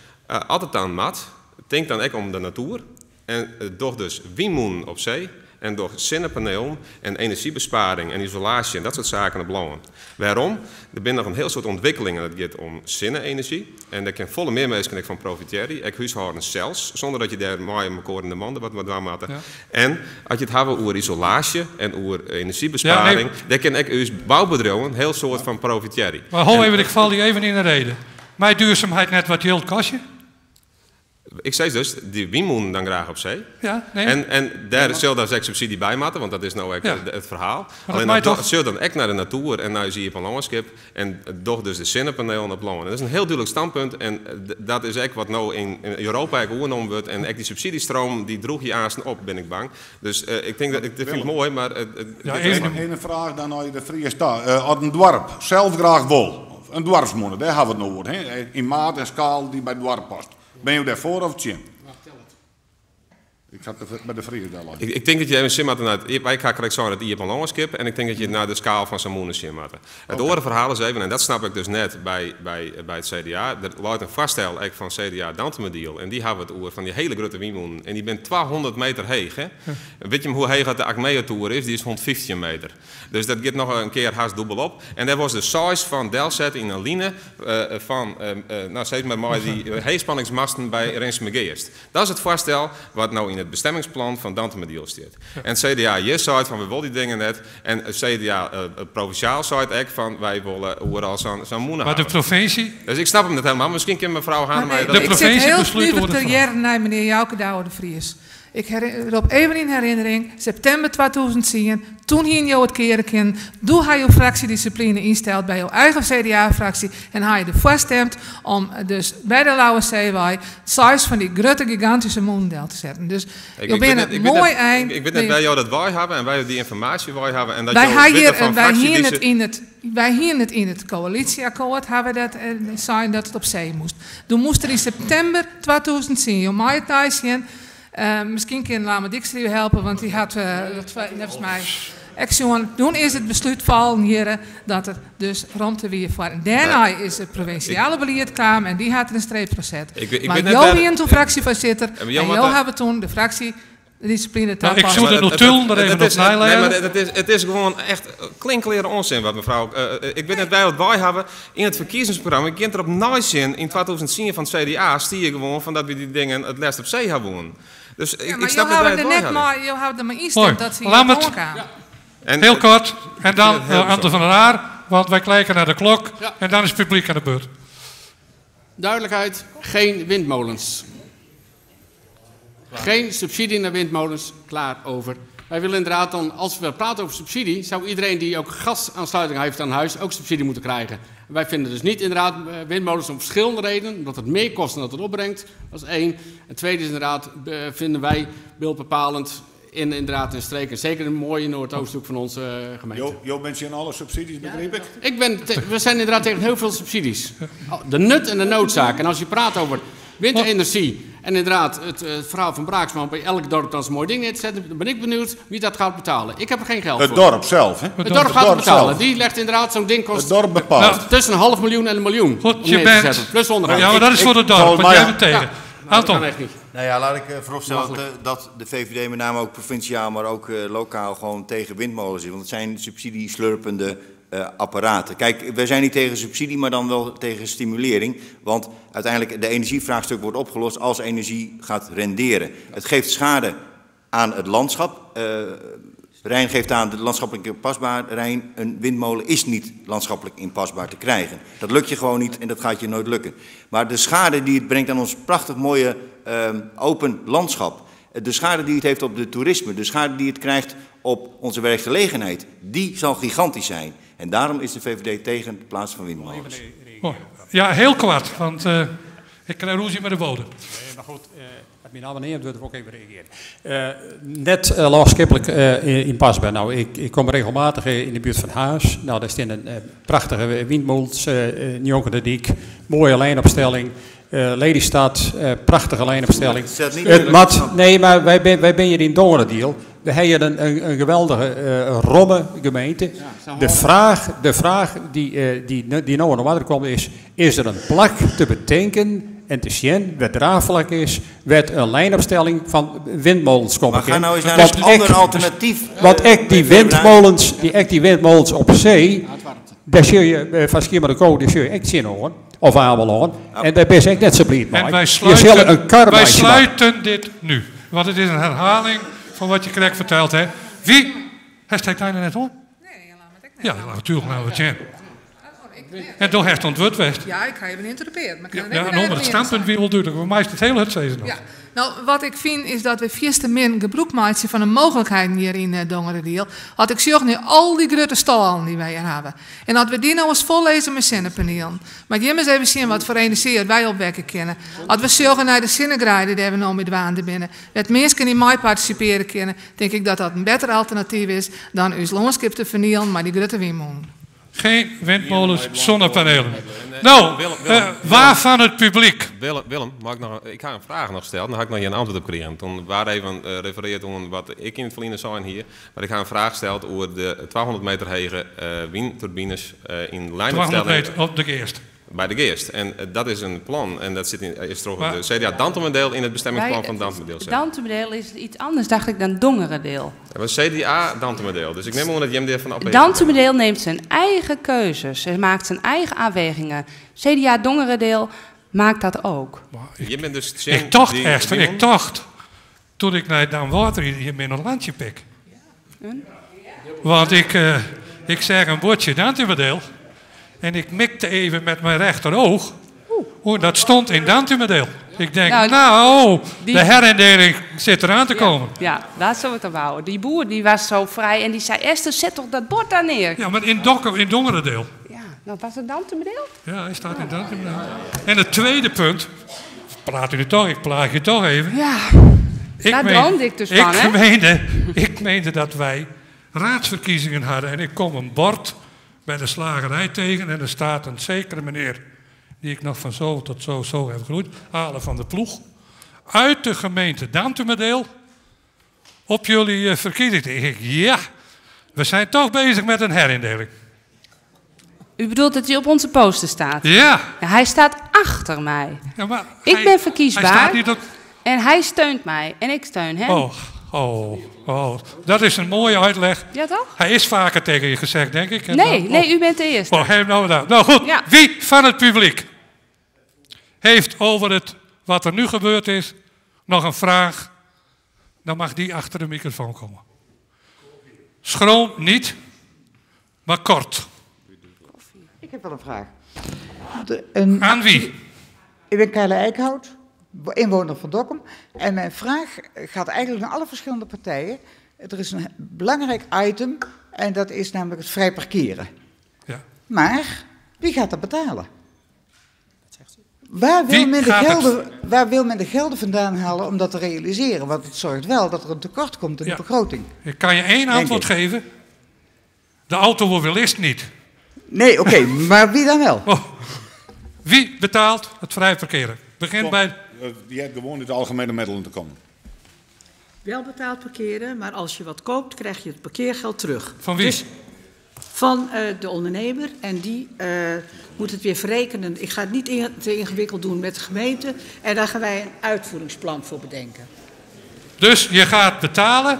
altijd aan mat, denk dan ook om de natuur. En doch dus windmoen op zee en door zonnepanelen en energiebesparing en isolatie en dat soort zaken op land. Waarom? Er zijn nog een heel soort ontwikkelingen dat gaat om zonne-energie. En daar kan volle meer mensen van profiteren. Ik huishouden zelfs, zonder dat je daar mooi elkaar in de manden wat met maken. En als je het hebt over isolatie en over energiebesparing, daar kan ik uw bouwbedrijven een heel soort van profiteren. Maar ho even, ik val die even in de reden. Mijn duurzaamheid net wat jild kostje? Ik zei dus, die windmolen dan graag op zee. Ja, nee. En daar zal daar ook subsidie bij moeten, want dat is nou echt het verhaal. Maar dat Alleen maakt dat toch zul dan echt naar de natuur en nou zie je op een landschap en doch dus de zonnepanelen op land. En dat is een heel duidelijk standpunt en dat is echt wat nou in Europa ook oorgenomen wordt. En echt die subsidiestroom die droeg je aanstaan op, ben ik bang. Dus ik denk dat, ik, dit vind ik mooi, maar Ja, dit even is een Een vraag dan naar de Friese stad. Als een dorp zelf graag wil, een dwarfsmoeder, daar hebben we het nou over, hè? In maat en schaal die bij het dorp past. Ben je daarvoor of tjin? Ik ha by de Fries dellein. Ik tink dat je even sjen moatte nei it, ik ha krekt sein it iepen lânskip en ik tink dat je nei de skaal fan sa'n mûne sjen moatte. It oare ferhaal is even, en dat snap ik dus net by by it CDA, der leit in foarstel ek fan CDA Dantumadiel en dy hawwe it oer fan dy hele grutte wynmûnen en dy binne 200 meter heech. Hè? Wit jim hoe heech at de Achmea toer is? Dy is 115 meter. Dus dat giet noch in kear hast dûbel op. En dêr wolle se seis fan delsette yn in line fan, no sis mar mei dy heechspanningsmasten by Rinsumageast. Dat is it foarstel wat no yn it bestemmingsplan fan Dantumadiel stiet. En it CDA hjir seit fan wy wolle dy dingen net. En it CDA provinsjaal seit ek fan wy wolle oeral sa'n mûne Maar de hawwe. provinsje. Dus ik snap him net helemaal. Miskien kin mefrou Hanemaaijer dat. De Ik sit provinsje hiel beslút nuver oer te it hearren nei menear Jouke Douwe de Vries. Ik rop even yn herinnering, septimber 2010, toen hiene jo it keare kinnen, doe ha jo fraksjedissipline ynsteld by jo eigen CDA-fraksje en ha jo derfoar stimd om dus by de Lauwersseewei seis fan dy grutte gigantyske mûnen del te setten. Dus Ik, jo ik wit binne net, ik in wit moai net, ein. ik wit net wêr jo dat wei hawwe en wêr jo dy ynformaasje wei hawwe en dat Wy jo ha witte hjir, fan wy hiene it fraksjedissi. yn it, wy hiene it yn it koälysjeakkoart hawwe dat sein dat it op see moast. Doe moast der yn septimber 2010, jo meie it neisjen, miskien kin Lama Dykstra jo helpe, want dy hat dat neffens my ek sjoen. Doe is it beslút fallen hjirre dat der dus romte wie foar. En dêrnei is it provinsjale belied kaam en dy hat der in streep troch set. Ik, ik Mar wit net jo wêr. wiene toen fraksjefoarsitter En jo en jo moatte. hawwe toen de fraksjedissipline Nou, ik tapast. soe Maar de het, het, notulen er het, even het op is, het, nee, maar nijlêze. het is gewoan echt klinkkleare onsin wat mefrou. Ik wit net wêr jo it wei hawwe. Yn it ferkiezingsprogramma, ik kin derop neisjen, yn 2010 fan it CDA stie gewoan fan dat wy dy dingen it leafst op see ha woenen. Dus Ja, ik, ik mar jo snap net hawwe wêr der jo it wei net hawwe. mei, jo hawwe der mei Moai. ynstimd dat se hjir Lammert, oankamen. En heel kort. En ik fyn dan it hiel Anton van bysûnder. der Aar, want wy kijken naar de klok. Ja. En dan is het publiek aan de beurt. Duidelijkheid, geen windmolens. Geen subsidie naar windmolens, klaar over. Wij willen inderdaad dan, als we praten over subsidie, zou iedereen die ook gasaansluiting heeft aan huis ook subsidie moeten krijgen. Wij vinden dus niet inderdaad windmolens om verschillende redenen, omdat het meer kost dan dat het opbrengt. Dat is één. En tweede is inderdaad, vinden wij beeldbepalend in inderdaad een streek, en zeker een mooie noordoosthoek van onze gemeente. Jo, jo bent in alle subsidies, begrijp ik? We zijn inderdaad tegen heel veel subsidies. De nut en de noodzaak. En als je praat over windenergie en inderdaad het verhaal van Braaksma om bij elk dorp dan zo'n mooi ding neer te zetten, dan ben ik benieuwd wie dat gaat betalen. Ik heb er geen geld Het voor. dorp zelf, hè? Het dorp Het gaat het dorp betalen. zelf. Die legt inderdaad zo'n ding kost Het dorp bepaalt. tussen een half miljoen en een miljoen Goed, om je neer te bent. zetten. Plus onderhoud. Ja, maar dat is voor het dorp, volgens want mij- jij bent tegen. Ja, dat Anton. kan echt niet. Nou ja, laat ik vooropstellen Belachelijk. dat de VVD met name ook provinciaal, maar ook lokaal gewoon tegen windmolens is. Want het zijn subsidieslurpende apparaten. Kijk, wij zijn niet tegen subsidie, maar dan wel tegen stimulering. Want uiteindelijk de energievraagstuk wordt opgelost als energie gaat renderen. Het geeft schade aan het landschap. Rijn geeft aan, de landschappelijk inpasbaar. Rijn, een windmolen is niet landschappelijk inpasbaar te krijgen. Dat lukt je gewoon niet en dat gaat je nooit lukken. Maar de schade die het brengt aan ons prachtig mooie open landschap, de schade die het heeft op de toerisme, de schade die het krijgt op onze werkgelegenheid, die zal gigantisch zijn. En daarom is de VVD tegen het plaatsen van windmolens. Oh, ja, heel kort, want ik krijg ruzie met de bodem. Nee, maar goed, het mijn naam neemt, wil ik ook even reageren. Net landschappelijk in Pasberg. Nou, ik kom regelmatig in de buurt van Huis. Nou, daar staan een prachtige windmolens, njonken de dik. Mooie lijnopstelling. Lelystad, prachtige lijnopstelling. Het staat niet Het in de mat, nee, maar wij zijn hier in Dongeradeel. We hebben hier een geweldige romme gemeente. Ja, De vraag die nou aan de water komt is, is er een plak te bedenken en te zien, wat draagvlak is, werd een lijnopstelling van windmolens komen. Maar ga nou eens naar Want een ander ik- alternatief. Want echt die meneer Bruin. windmolens, die, echt die windmolens op zee, daar zul je van Schiermonnikoog, daar zul je echt zin hoor. Of Amelon. En daar ben je echt net zo blij mee. En wij Je zult sluiten, een kar wij maken. sluiten dit nu. Want het is een herhaling van wat je correct verteld hebt. Wie? Hashtag daar net om? Nee, laat het Ja, natuurlijk nou wat je. En toen heeft het west. Ja, ik ga even interrumperen. Maar ik kan Ja, er ja, even nou, maar het standpunt wie wil duidelijk. Voor mij is het heel het seizoen nog. Ja. Nou, wat ik vind is dat we veel te min gebruik maken van de mogelijkheden hier in Dongeradeel. Had ik zie nu al die grote stallen die wij hier hebben. En dat we die nou eens vollezen met zonnepanelen. Maar je moet eens even zien wat voor energie wij opwekken kunnen. Als we zorgen naar de zinnegrijden die we nou met waanden binnen. Dat mensen die mij participeren kunnen, denk ik dat dat een beter alternatief is dan uw landschap te vernielen, maar die grote windmolen. Geen windmolens, zonnepanelen. Nou, waar van het publiek? Willem, Willem mag ik, nog, ik ha in fraach noch steld, dêr ha ik noch gjin antwurd op krigen. Doe waard even referearre oan wat ik yn it ferline sein hie. Mar ik ha in fraach steld oer de 200 meter hege wynturbines yn 200 meter op de Geast. By de Geast. En dat is in plan en dat sit yn, is troch de CDA Dantumadiel yn it bestemmingsplan fan Dantumadiel set. Dantumadiel is iets anders, dacht ik, dan Dongeradeel. Ja, mar CDA Dantumadiel. Dus ik nim oan dat jim dêrfan op Dantumadiel neemt zijn eigen keuzes. Hij maakt zijn eigen afwegingen. CDA Dongeradeel maakt dat ook. Jim binne dus tsjin Ik tocht, dy Esther, ik wynmûnen? tocht toen ik nei Damwâld ried, jim binne in lantsje pik. Want ik, ik seach in buordsje Dantumadiel en ik mikte even met mijn rechteroog. Oh, dat stond in Dantumadiel. Ik denk, Nou, nou, die- de herindeling zit eraan te komen. Ja, daar zullen we het op houden. Die boer die was zo vrij en die zei: Esther, zet toch dat bord daar neer. Ja, maar in Dokkum, in Dongeradeel. Ja, nou was het Dantumadiel? Ja, hij staat in Dantumadiel. En het tweede punt, praat u toch, ik plaag je toch even. Ja, Ik daar droomde ik dus van, hè? Meende, ik meende dat wij raadsverkiezingen hadden. En ik kom een bord bij de slagerij tegen en er staat een zekere meneer, die ik nog van zo tot zo zo heb gegroet, Halen van de Ploeg, uit de gemeente Dantumadiel op jullie verkiezing. Ik denk, ja, we zijn toch bezig met een herindeling. U bedoelt dat hij op onze poster staat? Ja. Ja, hij staat achter mij. Ja, maar ik hij- ben verkiesbaar. Hij staat niet op... En hij steunt mij en ik steun hem. Oh, oh, oh, dat is een mooie uitleg. Ja, toch? Hij is vaker tegen je gezegd, denk ik. En Nee, dan- nee, u bent de eerste. Oh, hij nou, nou. Nou goed, Ja. wie van het publiek heeft over het, wat er nu gebeurd is nog een vraag? Dan mag die achter de microfoon komen. Schroom niet, maar kort. Ik heb wel een vraag. Een, Aan wie? Ik ben Carla Eickhout, inwoner van Dokkum. En mijn vraag gaat eigenlijk naar alle verschillende partijen. Er is een belangrijk item en dat is namelijk het vrij parkeren. Ja. Maar wie gaat dat betalen? Waar wil, Wie men de gaat het- gelden, waar wil men de gelden vandaan halen om dat te realiseren? Want het zorgt wel dat er een tekort komt in Ja. de begroting. Ik kan je één Denk antwoord ik. geven. De automobilist niet. Nee, oké, maar wie dan wel? Oh. Wie betaalt het vrij parkeren? Begin bij... Die heeft gewoon uit de algemene middelen te komen. Wel betaald parkeren, maar als je wat koopt, krijg je het parkeergeld terug. Van wie? Dus van de ondernemer en die moet het weer verrekenen. Ik ga het niet te ingewikkeld doen met de gemeente en daar gaan wij een uitvoeringsplan voor bedenken. Dus je gaat betalen,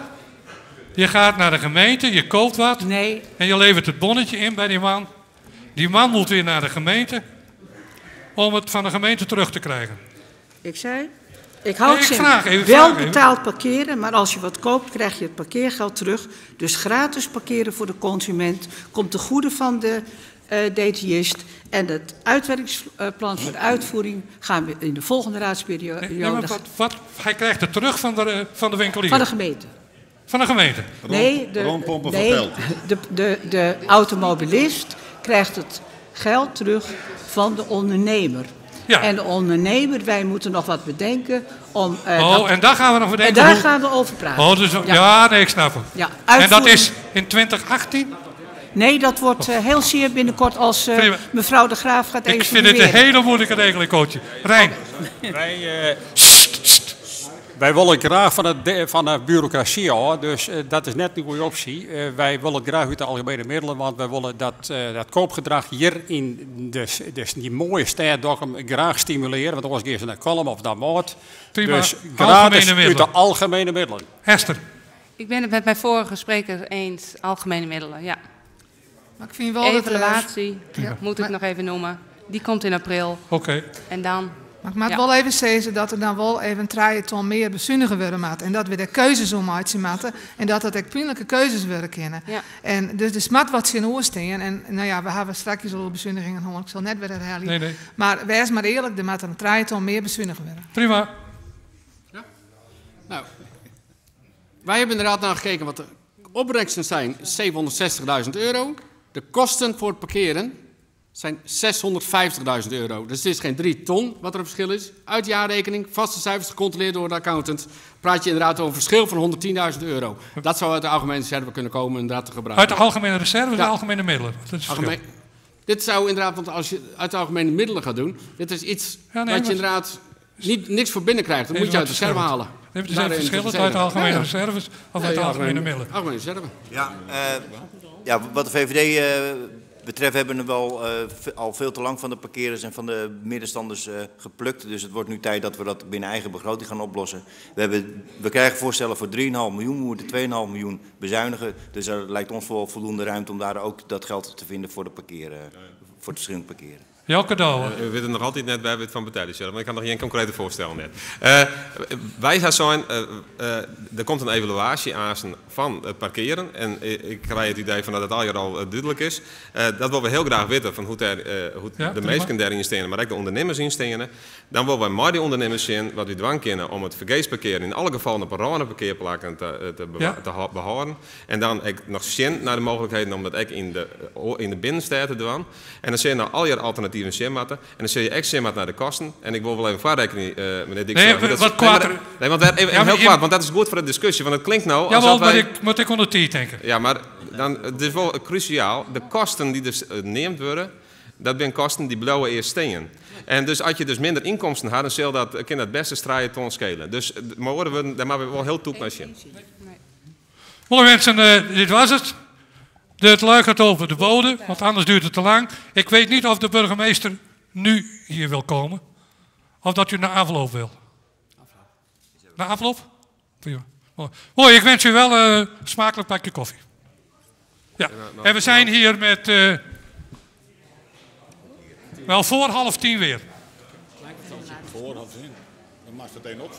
je gaat naar de gemeente, je koopt wat. Nee. En je levert het bonnetje in bij die man. Die man moet weer naar de gemeente om het van de gemeente terug te krijgen. Ik zei, ik hou Nee, het ik simpel. vraag even, Wel vraag even. betaald parkeren, maar als je wat koopt, krijg je het parkeergeld terug. Dus gratis parkeren voor de consument komt de goede van de detaillist. En het uitwerkingsplan voor de uitvoering gaan we in de volgende raadsperiode... Nee, maar wat, hij krijgt het terug van de winkelier. Van de gemeente. Van de gemeente? Nee, de, nee, de automobilist krijgt het geld terug van de ondernemer. Ja. En de ondernemer, wij moeten nog wat bedenken om... Oh, en daar gaan we nog bedenken En daar hoe- gaan we over praten. Oh, dus, ja. nee, ik snap het. Ja, en dat uitvoering- is in 2018? Nee, dat wordt heel zeer binnenkort als Prima. mevrouw de Graaf gaat Ik vind het een evalueren. hele moeilijke regeling, coach. Rijn. Wij willen graag van de bureaucratie af, dus dat is net een goede optie. Wij willen graag uit de algemene middelen, want wij willen dat koopgedrag hier in die mooie stad Dokkum graag stimuleren. Want anders gaan ze naar Kollum of naar Moord. Prima. Dus Algemene gratis uit middelen. de algemene middelen. Esther. Ik ben het met mijn vorige spreker eens, algemene middelen, ja. Maar ik vind wel dat, Evaluatie, Ja. moet ik nog even noemen. Die komt in april. Oké. En dan? Maar ik moet Ja. wel even zeggen dat er dan wel even een ton meer bezuinigen worden moet. En dat we de keuzes om uitzien moeten. En dat dat ook pijnlijke keuzes worden kennen. Ja. En dus de smat wat in oorstingen. En nou ja, we hebben straks al bezuinigingen gehad. Ik zal net weer herhalen. Nee, nee. Maar wees maar eerlijk, er moet een ton meer bezuinigen worden. Prima. Ja. Nou, wij hebben inderdaad naar gekeken wat de opbrengsten zijn. 760.000 euro. De kosten voor het parkeren Zijn 650.000 euro. Dus het is geen 3 ton wat er een verschil is. Uit jaarrekening, vaste cijfers gecontroleerd door de accountant, praat je inderdaad over een verschil van 110.000 euro. Dat zou uit de algemene reserve kunnen komen inderdaad te gebruiken. Uit de algemene reserve of de algemene middelen? Dat is Algemeen, dit zou inderdaad, want als je uit de algemene middelen gaat doen, dit is iets Ja, nee, wat je maar- inderdaad niet, niks voor binnen krijgt. Dan moet je uit de reserve halen. Nee, maar er zijn Daarin verschillen te uit de algemene Ja, ja. reserves of Nee, uit de algemene middelen. Algemene reserve. Ja, ja, wat de VVD betreft hebben we wel al veel te lang van de parkeerders en van de middenstanders geplukt. Dus het wordt nu tijd dat we dat binnen eigen begroting gaan oplossen. We krijgen voorstellen voor 3,5 miljoen, we moeten 2,5 miljoen bezuinigen. Dus er lijkt ons wel voldoende ruimte om daar ook dat geld te vinden voor, de parkeren, voor het verschillend parkeren. Jouke Douwe. We weten nog altijd net waar we het van betalen zullen, maar ik kan nog geen concrete voorstellen net. Wij gaan zijn, er komt een evaluatie aan van het parkeren. En ik krijg het idee van dat het al jaar al duidelijk is. Dat willen we heel graag weten van hoe, hoe Ja, de prima. mensen daarin staan, maar ook de ondernemers in staan. Dan willen wij maar die ondernemers zien wat we dwang kunnen om het vergeesparkeren in alle gevallen op een rare parkeerplakken te behouden. En dan ik nog zin naar de mogelijkheden om dat ook in de binnenstad te doen. En dan zijn er al je alternatieven zinmatten. En dan zul je echt zinmat naar de kosten. En ik wil wel even voorrekenen, meneer Dijkstra. Nee, Dat is- wat nee, maar kwaad- nee, want daar, even, Ja, maar heel je- kwaad, want dat is goed voor de discussie. Want het klinkt nou Jawel, alsof maar wij ik moet ik onder tijd denken. Ja, maar dan, het is wel cruciaal. De kosten die dus neemt worden, dat zijn kosten die blauwe eerst steken. En dus als je dus minder inkomsten had, dan zal dat, kan dat beste straaien ton schelen. Dus, maar worden we, daar maken we wel heel toe naar zien. Mooi mensen, dit was het. Het luik gaat over de bodem, want anders duurt het te lang. Ik weet niet of de burgemeester nu hier wil komen. Of dat u na afloop wil. Na afloop? Prima. Mooi. Mooi, ik wens u wel een smakelijk pakje koffie. Ja, en we zijn hier met wel voor 9:30 weer. Voor 9:30. Dan mag het een op.